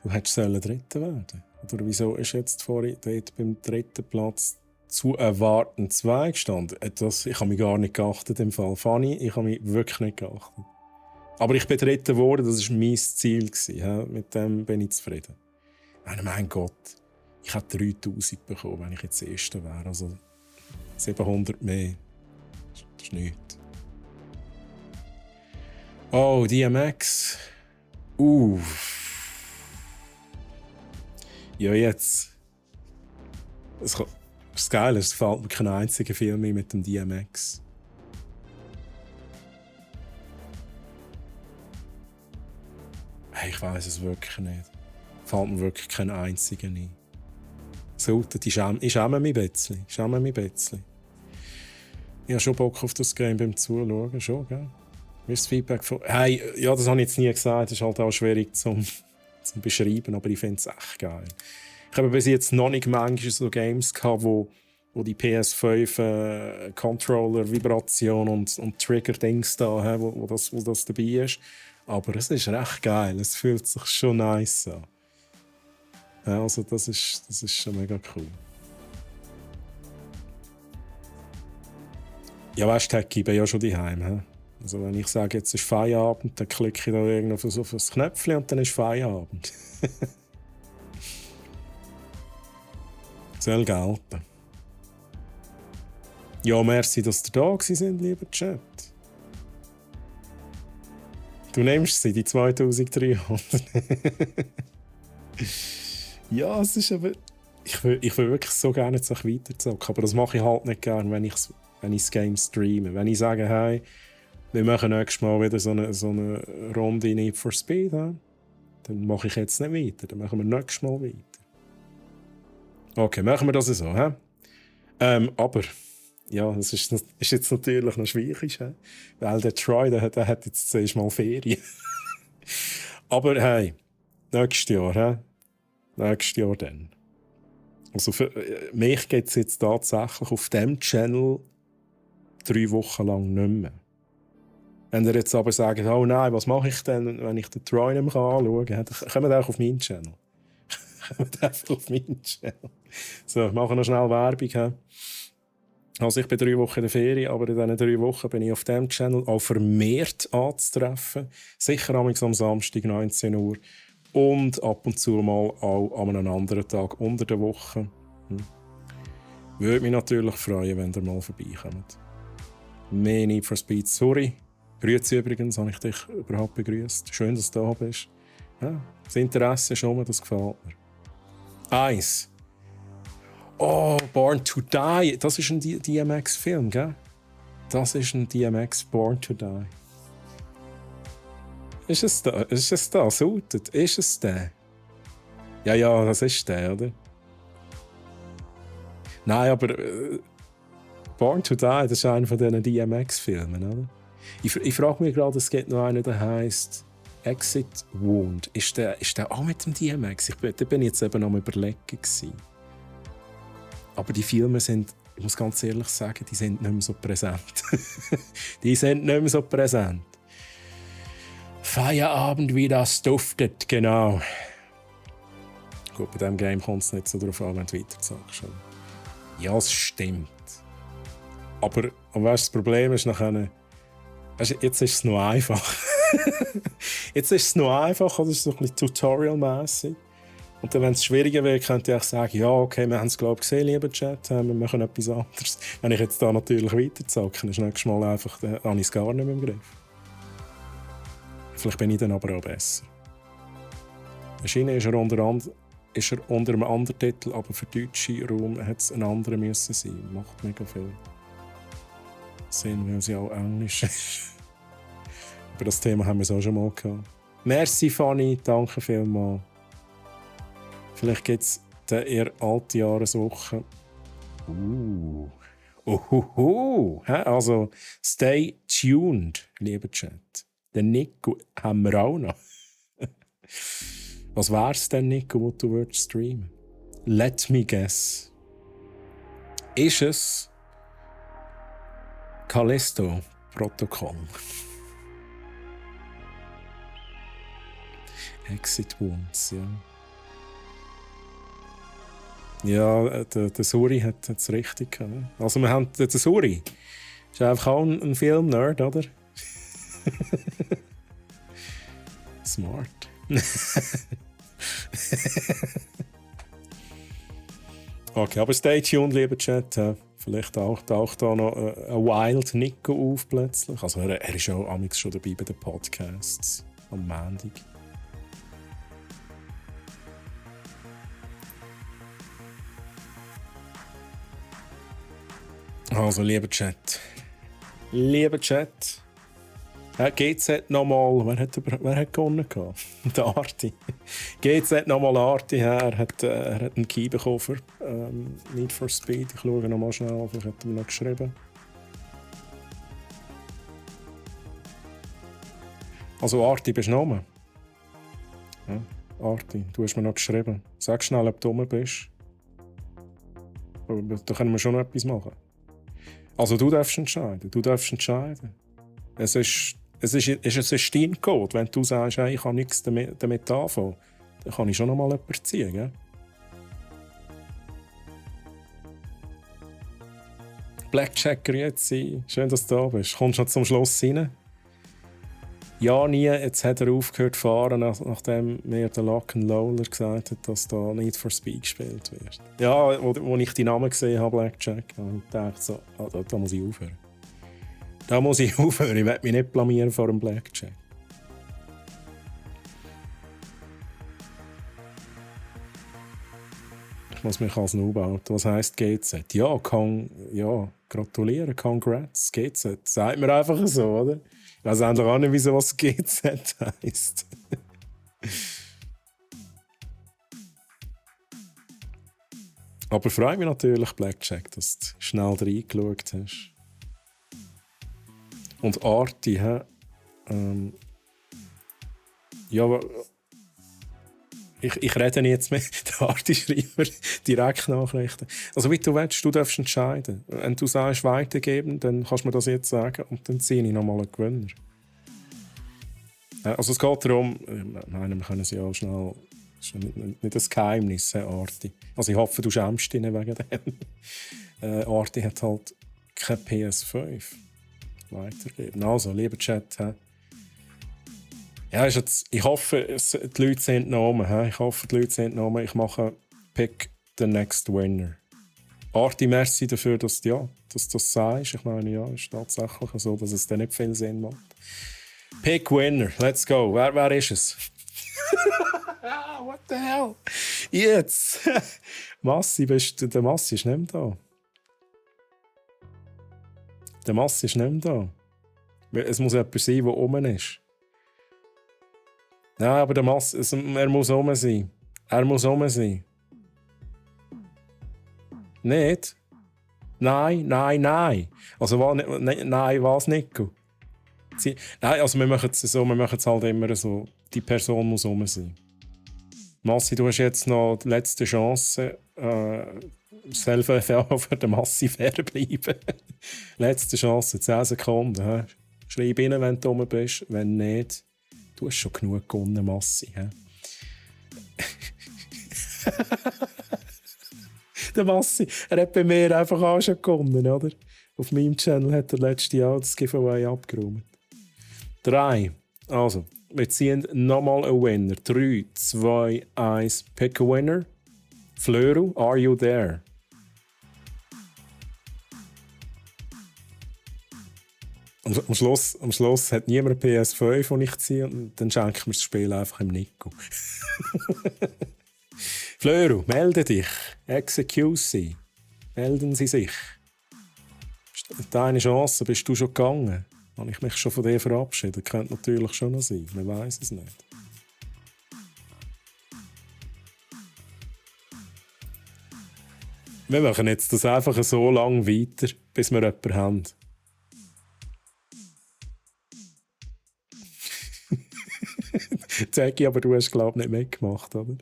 Du hättest Dritter werden. Oder wieso ist jetzt vorhin dort beim dritten Platz zu erwarten 2 gestanden? Ich habe mich gar nicht geachtet im Fall. Fanny, ich habe mich wirklich nicht geachtet. Aber ich bin Dritter geworden, das war mein Ziel. Ja? Mit dem bin ich zufrieden. Mein Gott, ich hätte 3000 bekommen, wenn ich jetzt Erster wäre. Also 700 mehr. Das ist nichts. Oh, DMX. Ja, jetzt. Das Geile ist, es fällt mir kein einziger Film mehr mit dem DMX. Hey, ich weiss es wirklich nicht. Fällt mir wirklich kein einziger ein. Ich schäme mich ein bisschen. Ich habe schon Bock auf das Game beim Zuschauen. Schon, gell? Wie ist das Feedback von... Hey, ja, das habe ich jetzt nie gesagt. Das ist halt auch schwierig zum beschreiben, aber ich finde es echt geil. Ich habe bis jetzt noch nicht manchmal so Games gehabt, wo die PS5 Controller, Vibration und Trigger-Dings da haben, wo das dabei ist. Aber es ist recht geil. Es fühlt sich schon nice an. Ja, also das ist schon mega cool. Ja, weißt du, ich bin ja schon daheim. Also wenn ich sage, jetzt ist Feierabend, dann klicke ich da irgendwo auf das Knöpfchen und dann ist Feierabend. Soll gelten. Ja, merci, dass ihr da sind, lieber Chat. Du nimmst sie, die 2300. Ja, es ist aber... Ich will wirklich so gerne jetzt noch weiterzocken, aber das mache ich halt nicht gerne, wenn ich das Game streame. Wenn ich sage, hey, wir machen nächstes Mal wieder so eine Runde Need for Speed, dann mache ich jetzt nicht weiter. Dann machen wir nächstes Mal weiter. Okay, machen wir das so. Aber ja, das ist jetzt natürlich noch schwierig. Weil der Troy, der hat jetzt zuerst mal Ferien. Aber hey, nächstes Jahr. Nächstes Jahr dann. Also für mich geht es jetzt tatsächlich auf diesem Channel 3 Wochen lang nicht mehr. Wenn ihr jetzt aber sagt, oh nein, was mache ich denn, wenn ich den Troy nicht mehr anschauen kann, dann kommt ihr auch auf meinen Channel. So, ich mache noch schnell Werbung. Also ich bin 3 Wochen in der Ferien, aber in diesen 3 Wochen bin ich auf diesem Channel auch vermehrt anzutreffen. Sicher am Samstag 19 Uhr und ab und zu mal auch an einem anderen Tag unter der Woche. Würde mich natürlich freuen, wenn ihr mal vorbeikommt. Mehr Need for Speed, sorry. Grüezi übrigens, habe ich dich überhaupt begrüßt. Schön, dass du da bist. Ja, das Interesse ist um, das gefällt mir. 1. Oh, Born to Die. Das ist ein DMX-Film, gell? Das ist ein DMX Born to Die. Ist es da? Ist es da? Suited? Ist es der? Ja, das ist der, oder? Nein, aber Born to Die, das ist einer von diesen DMX-Filmen, oder? Ich frage mich gerade, es gibt noch einen, der heisst Exit Wound. Ist der auch mit dem DMX? Da bin ich jetzt eben am Überlegen gewesen. Aber die Filme sind ich muss ganz ehrlich sagen, die sind nicht mehr so präsent. Die sind nicht mehr so präsent. Feierabend, wie das duftet, genau. Gut, bei diesem Game kommt es nicht so darauf an, wenn du weiter sagst. Ja, es stimmt. Aber weißt, das Problem ist nachher, jetzt ist es noch einfach. Jetzt ist es noch einfach, oder ist es so ein bisschen tutorial-mässig. Und dann, wenn es schwieriger wird, könnte ich auch sagen, ja, okay, wir haben es, glaube ich, gesehen, lieber Chat, wir machen etwas anderes. Wenn ich jetzt da natürlich weiterzocke, dann ist nächstes Mal einfach, dann habe ich es gar nicht mehr im Griff. Vielleicht bin ich dann aber auch besser. Wahrscheinlich ist er unter einem anderen Titel, aber für den deutschen Raum hätte es ein anderer müssen sein. Macht mega viel Sinn, weil sie auch Englisch ist. Über das Thema haben wir es auch schon mal gehabt. Merci, Fanny, danke vielmals. Vielleicht gibt es in alte Jahreswoche. Also, stay tuned, lieber Chat. Den Nico haben wir auch noch. Was wär's denn, Nico, was du würdest streamen? Let me guess. Ist es Callisto-Protokoll? Exit Wounds, ja. Ja, der Suri hat es richtig gehabt. Also wir haben den Suri. Ist einfach auch ein Film-Nerd, oder? Smart. Okay, aber stay tuned, lieber Chat. Vielleicht taucht da noch ein Wild Nico auf plötzlich. Also er ist auch amigs schon dabei bei den Podcasts am Montag. Also, lieber Chat. GZ nochmal. Wer hat gewonnen? Der Arti. GZ nochmal Arti. Er hat einen Key bekommen für Need for Speed. Ich schaue nochmal schnell, vielleicht hat er mir noch geschrieben. Also, Arti, bist du noch? Ja, Arti, du hast mir noch geschrieben. Sag schnell, ob du rum bist. Da können wir schon noch etwas machen. Also du darfst entscheiden. Es ist ein Systemcode. Wenn du sagst, hey, ich kann nichts damit anfangen, dann kann ich schon noch mal jemanden ziehen. Gell? Blackjacker jetzt sein. Schön, dass du da bist. Kommst du noch zum Schluss rein? Ja, nie. Jetzt hat er aufgehört zu fahren, nachdem mir der Lock and Loader gesagt hat, dass da Need for Speed gespielt wird. Ja, wo ich die Namen gesehen habe, Blackjack, habe ich gedacht, so, da muss ich aufhören. Ich will mich nicht blamieren vor dem Blackjack. Ich muss mich als Noob outen. Was heisst GZ? Ja, gratulieren, congrats, GZ. Sagt mir einfach so, oder? Ich weiß eigentlich auch nicht, was GZ heisst. Aber freue mich natürlich, Blackjack, dass du schnell reingeschaut hast. Und Arti, ja, ich rede nicht jetzt mehr. Der Arti schreibt mir Direktnachrichten. Also wie du willst, du darfst entscheiden. Wenn du sagst, weitergeben, dann kannst du mir das jetzt sagen und dann ziehe ich nochmal einen Gewinner. Also es geht darum, ich meine, wir können sie ja auch schnell, das ist nicht ein Geheimnis, Arti. Also ich hoffe, du schämst dich nicht wegen dem. Arti hat halt kein PS5 weitergeben. Also, lieber Chat, ja, ich hoffe, die Leute sind noch oben. Ich mache Pick the Next Winner. Arti, merci dafür, dass du das sagst. Ich meine, ja, ist tatsächlich so, dass es dann nicht viel Sinn macht. Pick Winner, let's go. Wer ist es? What the hell? Jetzt! Massi, der Massi ist nicht mehr da. Der Massi ist nicht mehr da. Es muss jemand sein, der oben ist. Nein, aber der Massi, er muss oben sein. Nicht? Nein. Also, nein, was, Nico? Nein, also wir machen es halt immer so, die Person muss oben sein. Massi, du hast jetzt noch die letzte Chance. selber für den Massiv bleiben. Letzte Chance, 10 Sekunden. He? Schreib rein, wenn du rum bist. Wenn nicht, du hast schon genug gewonnen, Massi. Der Massi, er hat bei mir einfach auch schon gewonnen, oder? Auf meinem Channel hat er letztes Jahr das Giveaway abgeräumt. 3. Also, wir ziehen nochmal einen Winner. 3, 2, 1, pick a winner. Flöru, are you there? Am Schluss hat niemand eine PS5, die ich ziehe, und dann schenke ich mir das Spiel einfach im Nico. Flöru, melde dich. XQC. Melden Sie sich. Deine Chance, bist du schon gegangen? Habe ich mich schon von dir verabschiedet? Könnte natürlich schon noch sein. Man weiß es nicht. Wir machen jetzt das einfach so lange weiter, bis wir jemanden haben. Zeki, aber du hast, glaube ich, nicht mitgemacht, oder?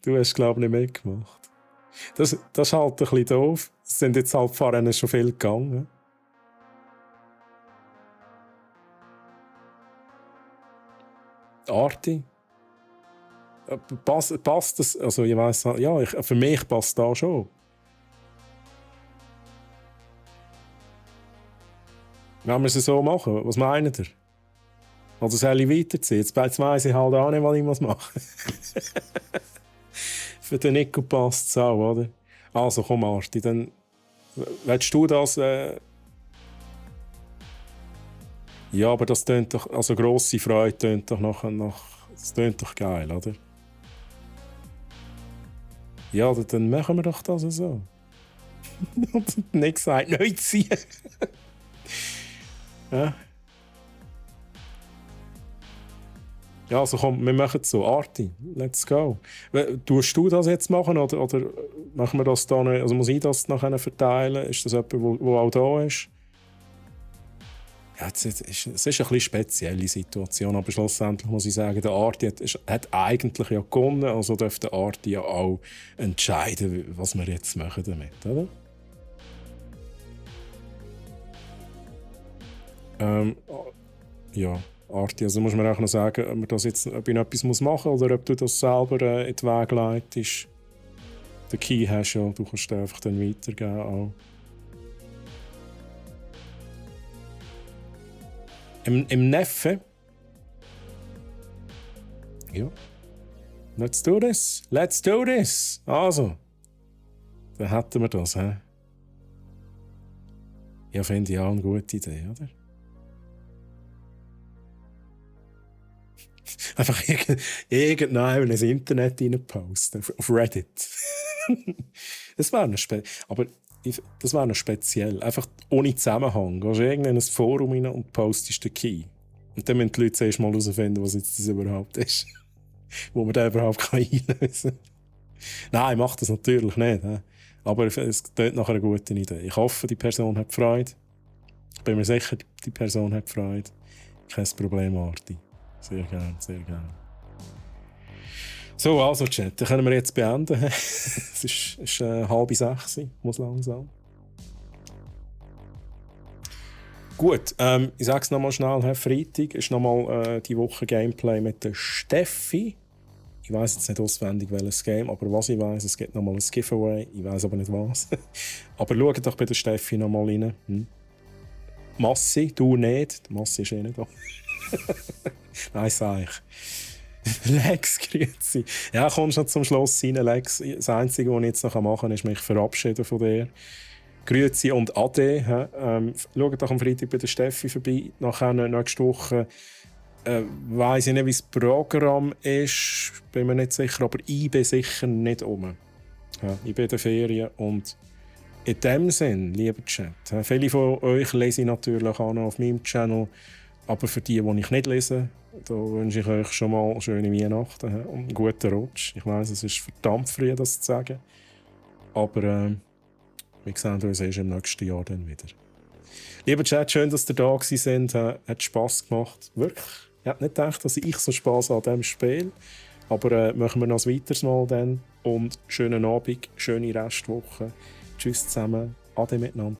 Du hast, glaube ich, nicht mitgemacht. Das ist halt ein bisschen doof. Es sind jetzt halt vorhin schon viel gegangen. Arti? Passt das? Also, ich weiss, ja, für mich passt das schon. Wenn wir es so machen, was meint ihr? Also soll ich weiterziehen? Jetzt weiss ich halt auch nicht, was ich machen muss. Für den Nico passt es auch, oder? Also komm, Arti, dann willst du das... Ja, aber das tönt doch... Also grosse Freude tönt doch nach... Das tönt doch geil, oder? Ja, dann machen wir doch das so. Und nicht gesagt, neu ziehen. Ja. Ja, also komm, wir machen es so. Arti, let's go. Tust du das jetzt machen oder machen wir das da nicht? Also muss ich das nachher verteilen? Ist das jemand, der auch da ist? Ja, es ist eine bisschen spezielle Situation, aber schlussendlich muss ich sagen, der Arti hat eigentlich ja gewonnen, also darf der Arti ja auch entscheiden, was wir jetzt machen damit, oder? Ja, Arti, also muss man auch noch sagen, ob man das jetzt ob ich noch etwas machen muss oder ob du das selber in den Weg leitest. Den Key hast du ja, du kannst den einfach dann weitergeben auch. Im Neffe. Ja. Let's do this. Let's do this. Also. Dann hätten wir das, hä? Ja, finde ich auch eine gute Idee, oder? Einfach irgendwann ins Internet reinposten. Auf Reddit. Das wäre noch speziell. Einfach ohne Zusammenhang. Gehst du in irgendein Forum rein und postest den Key. Und dann müssen die Leute zuerst mal herausfinden, was jetzt das überhaupt ist. Wo man den überhaupt einlösen kann. Nein, mach das natürlich nicht. Aber es ist nachher eine gute Idee. Ich hoffe, die Person hat Freude. Ich bin mir sicher, die Person hat Freude. Kein Problem, Arti. Sehr gerne, sehr gerne. So, also Chat, dann können wir jetzt beenden. Es ist 5:30, muss langsam. Gut, ich sage es nochmal schnell. Freitag ist nochmal die Woche Gameplay mit der Steffi. Ich weiss jetzt nicht auswendig, welches Game, aber was ich weiss, es gibt nochmal ein Giveaway. Ich weiss aber nicht was. Aber schaut doch bei der Steffi nochmal rein. Massi, du nicht. Massi ist eh nicht da. Nein, sag ich. Lex, grüezi. Ja, kommst du noch zum Schluss rein, Lex. Das Einzige, was ich jetzt noch machen kann, ist mich verabschieden von dir. Grüezi und Ade. Schaut doch am Freitag bei der Steffi vorbei. Nachher nächste Woche weiss ich nicht, wie das Programm ist. Bin mir nicht sicher, aber ich bin sicher nicht um. Ja, ich bin in den Ferien und in dem Sinn, lieber Chat, viele von euch lese ich natürlich auch noch auf meinem Channel, aber für die ich nicht lese, da wünsche ich euch schon mal schöne Weihnachten und einen guten Rutsch. Ich weiss, es ist verdammt früh, das zu sagen, aber wir sehen uns erst im nächsten Jahr dann wieder. Lieber Chat, schön, dass ihr da gewesen seid. Hat Spass gemacht. Wirklich. Ich hätte nicht gedacht, dass ich so Spass an diesem Spiel. Aber machen wir noch ein weiteres Mal dann. Und schönen Abend, schöne Restwoche. Tschüss zusammen, ade miteinander.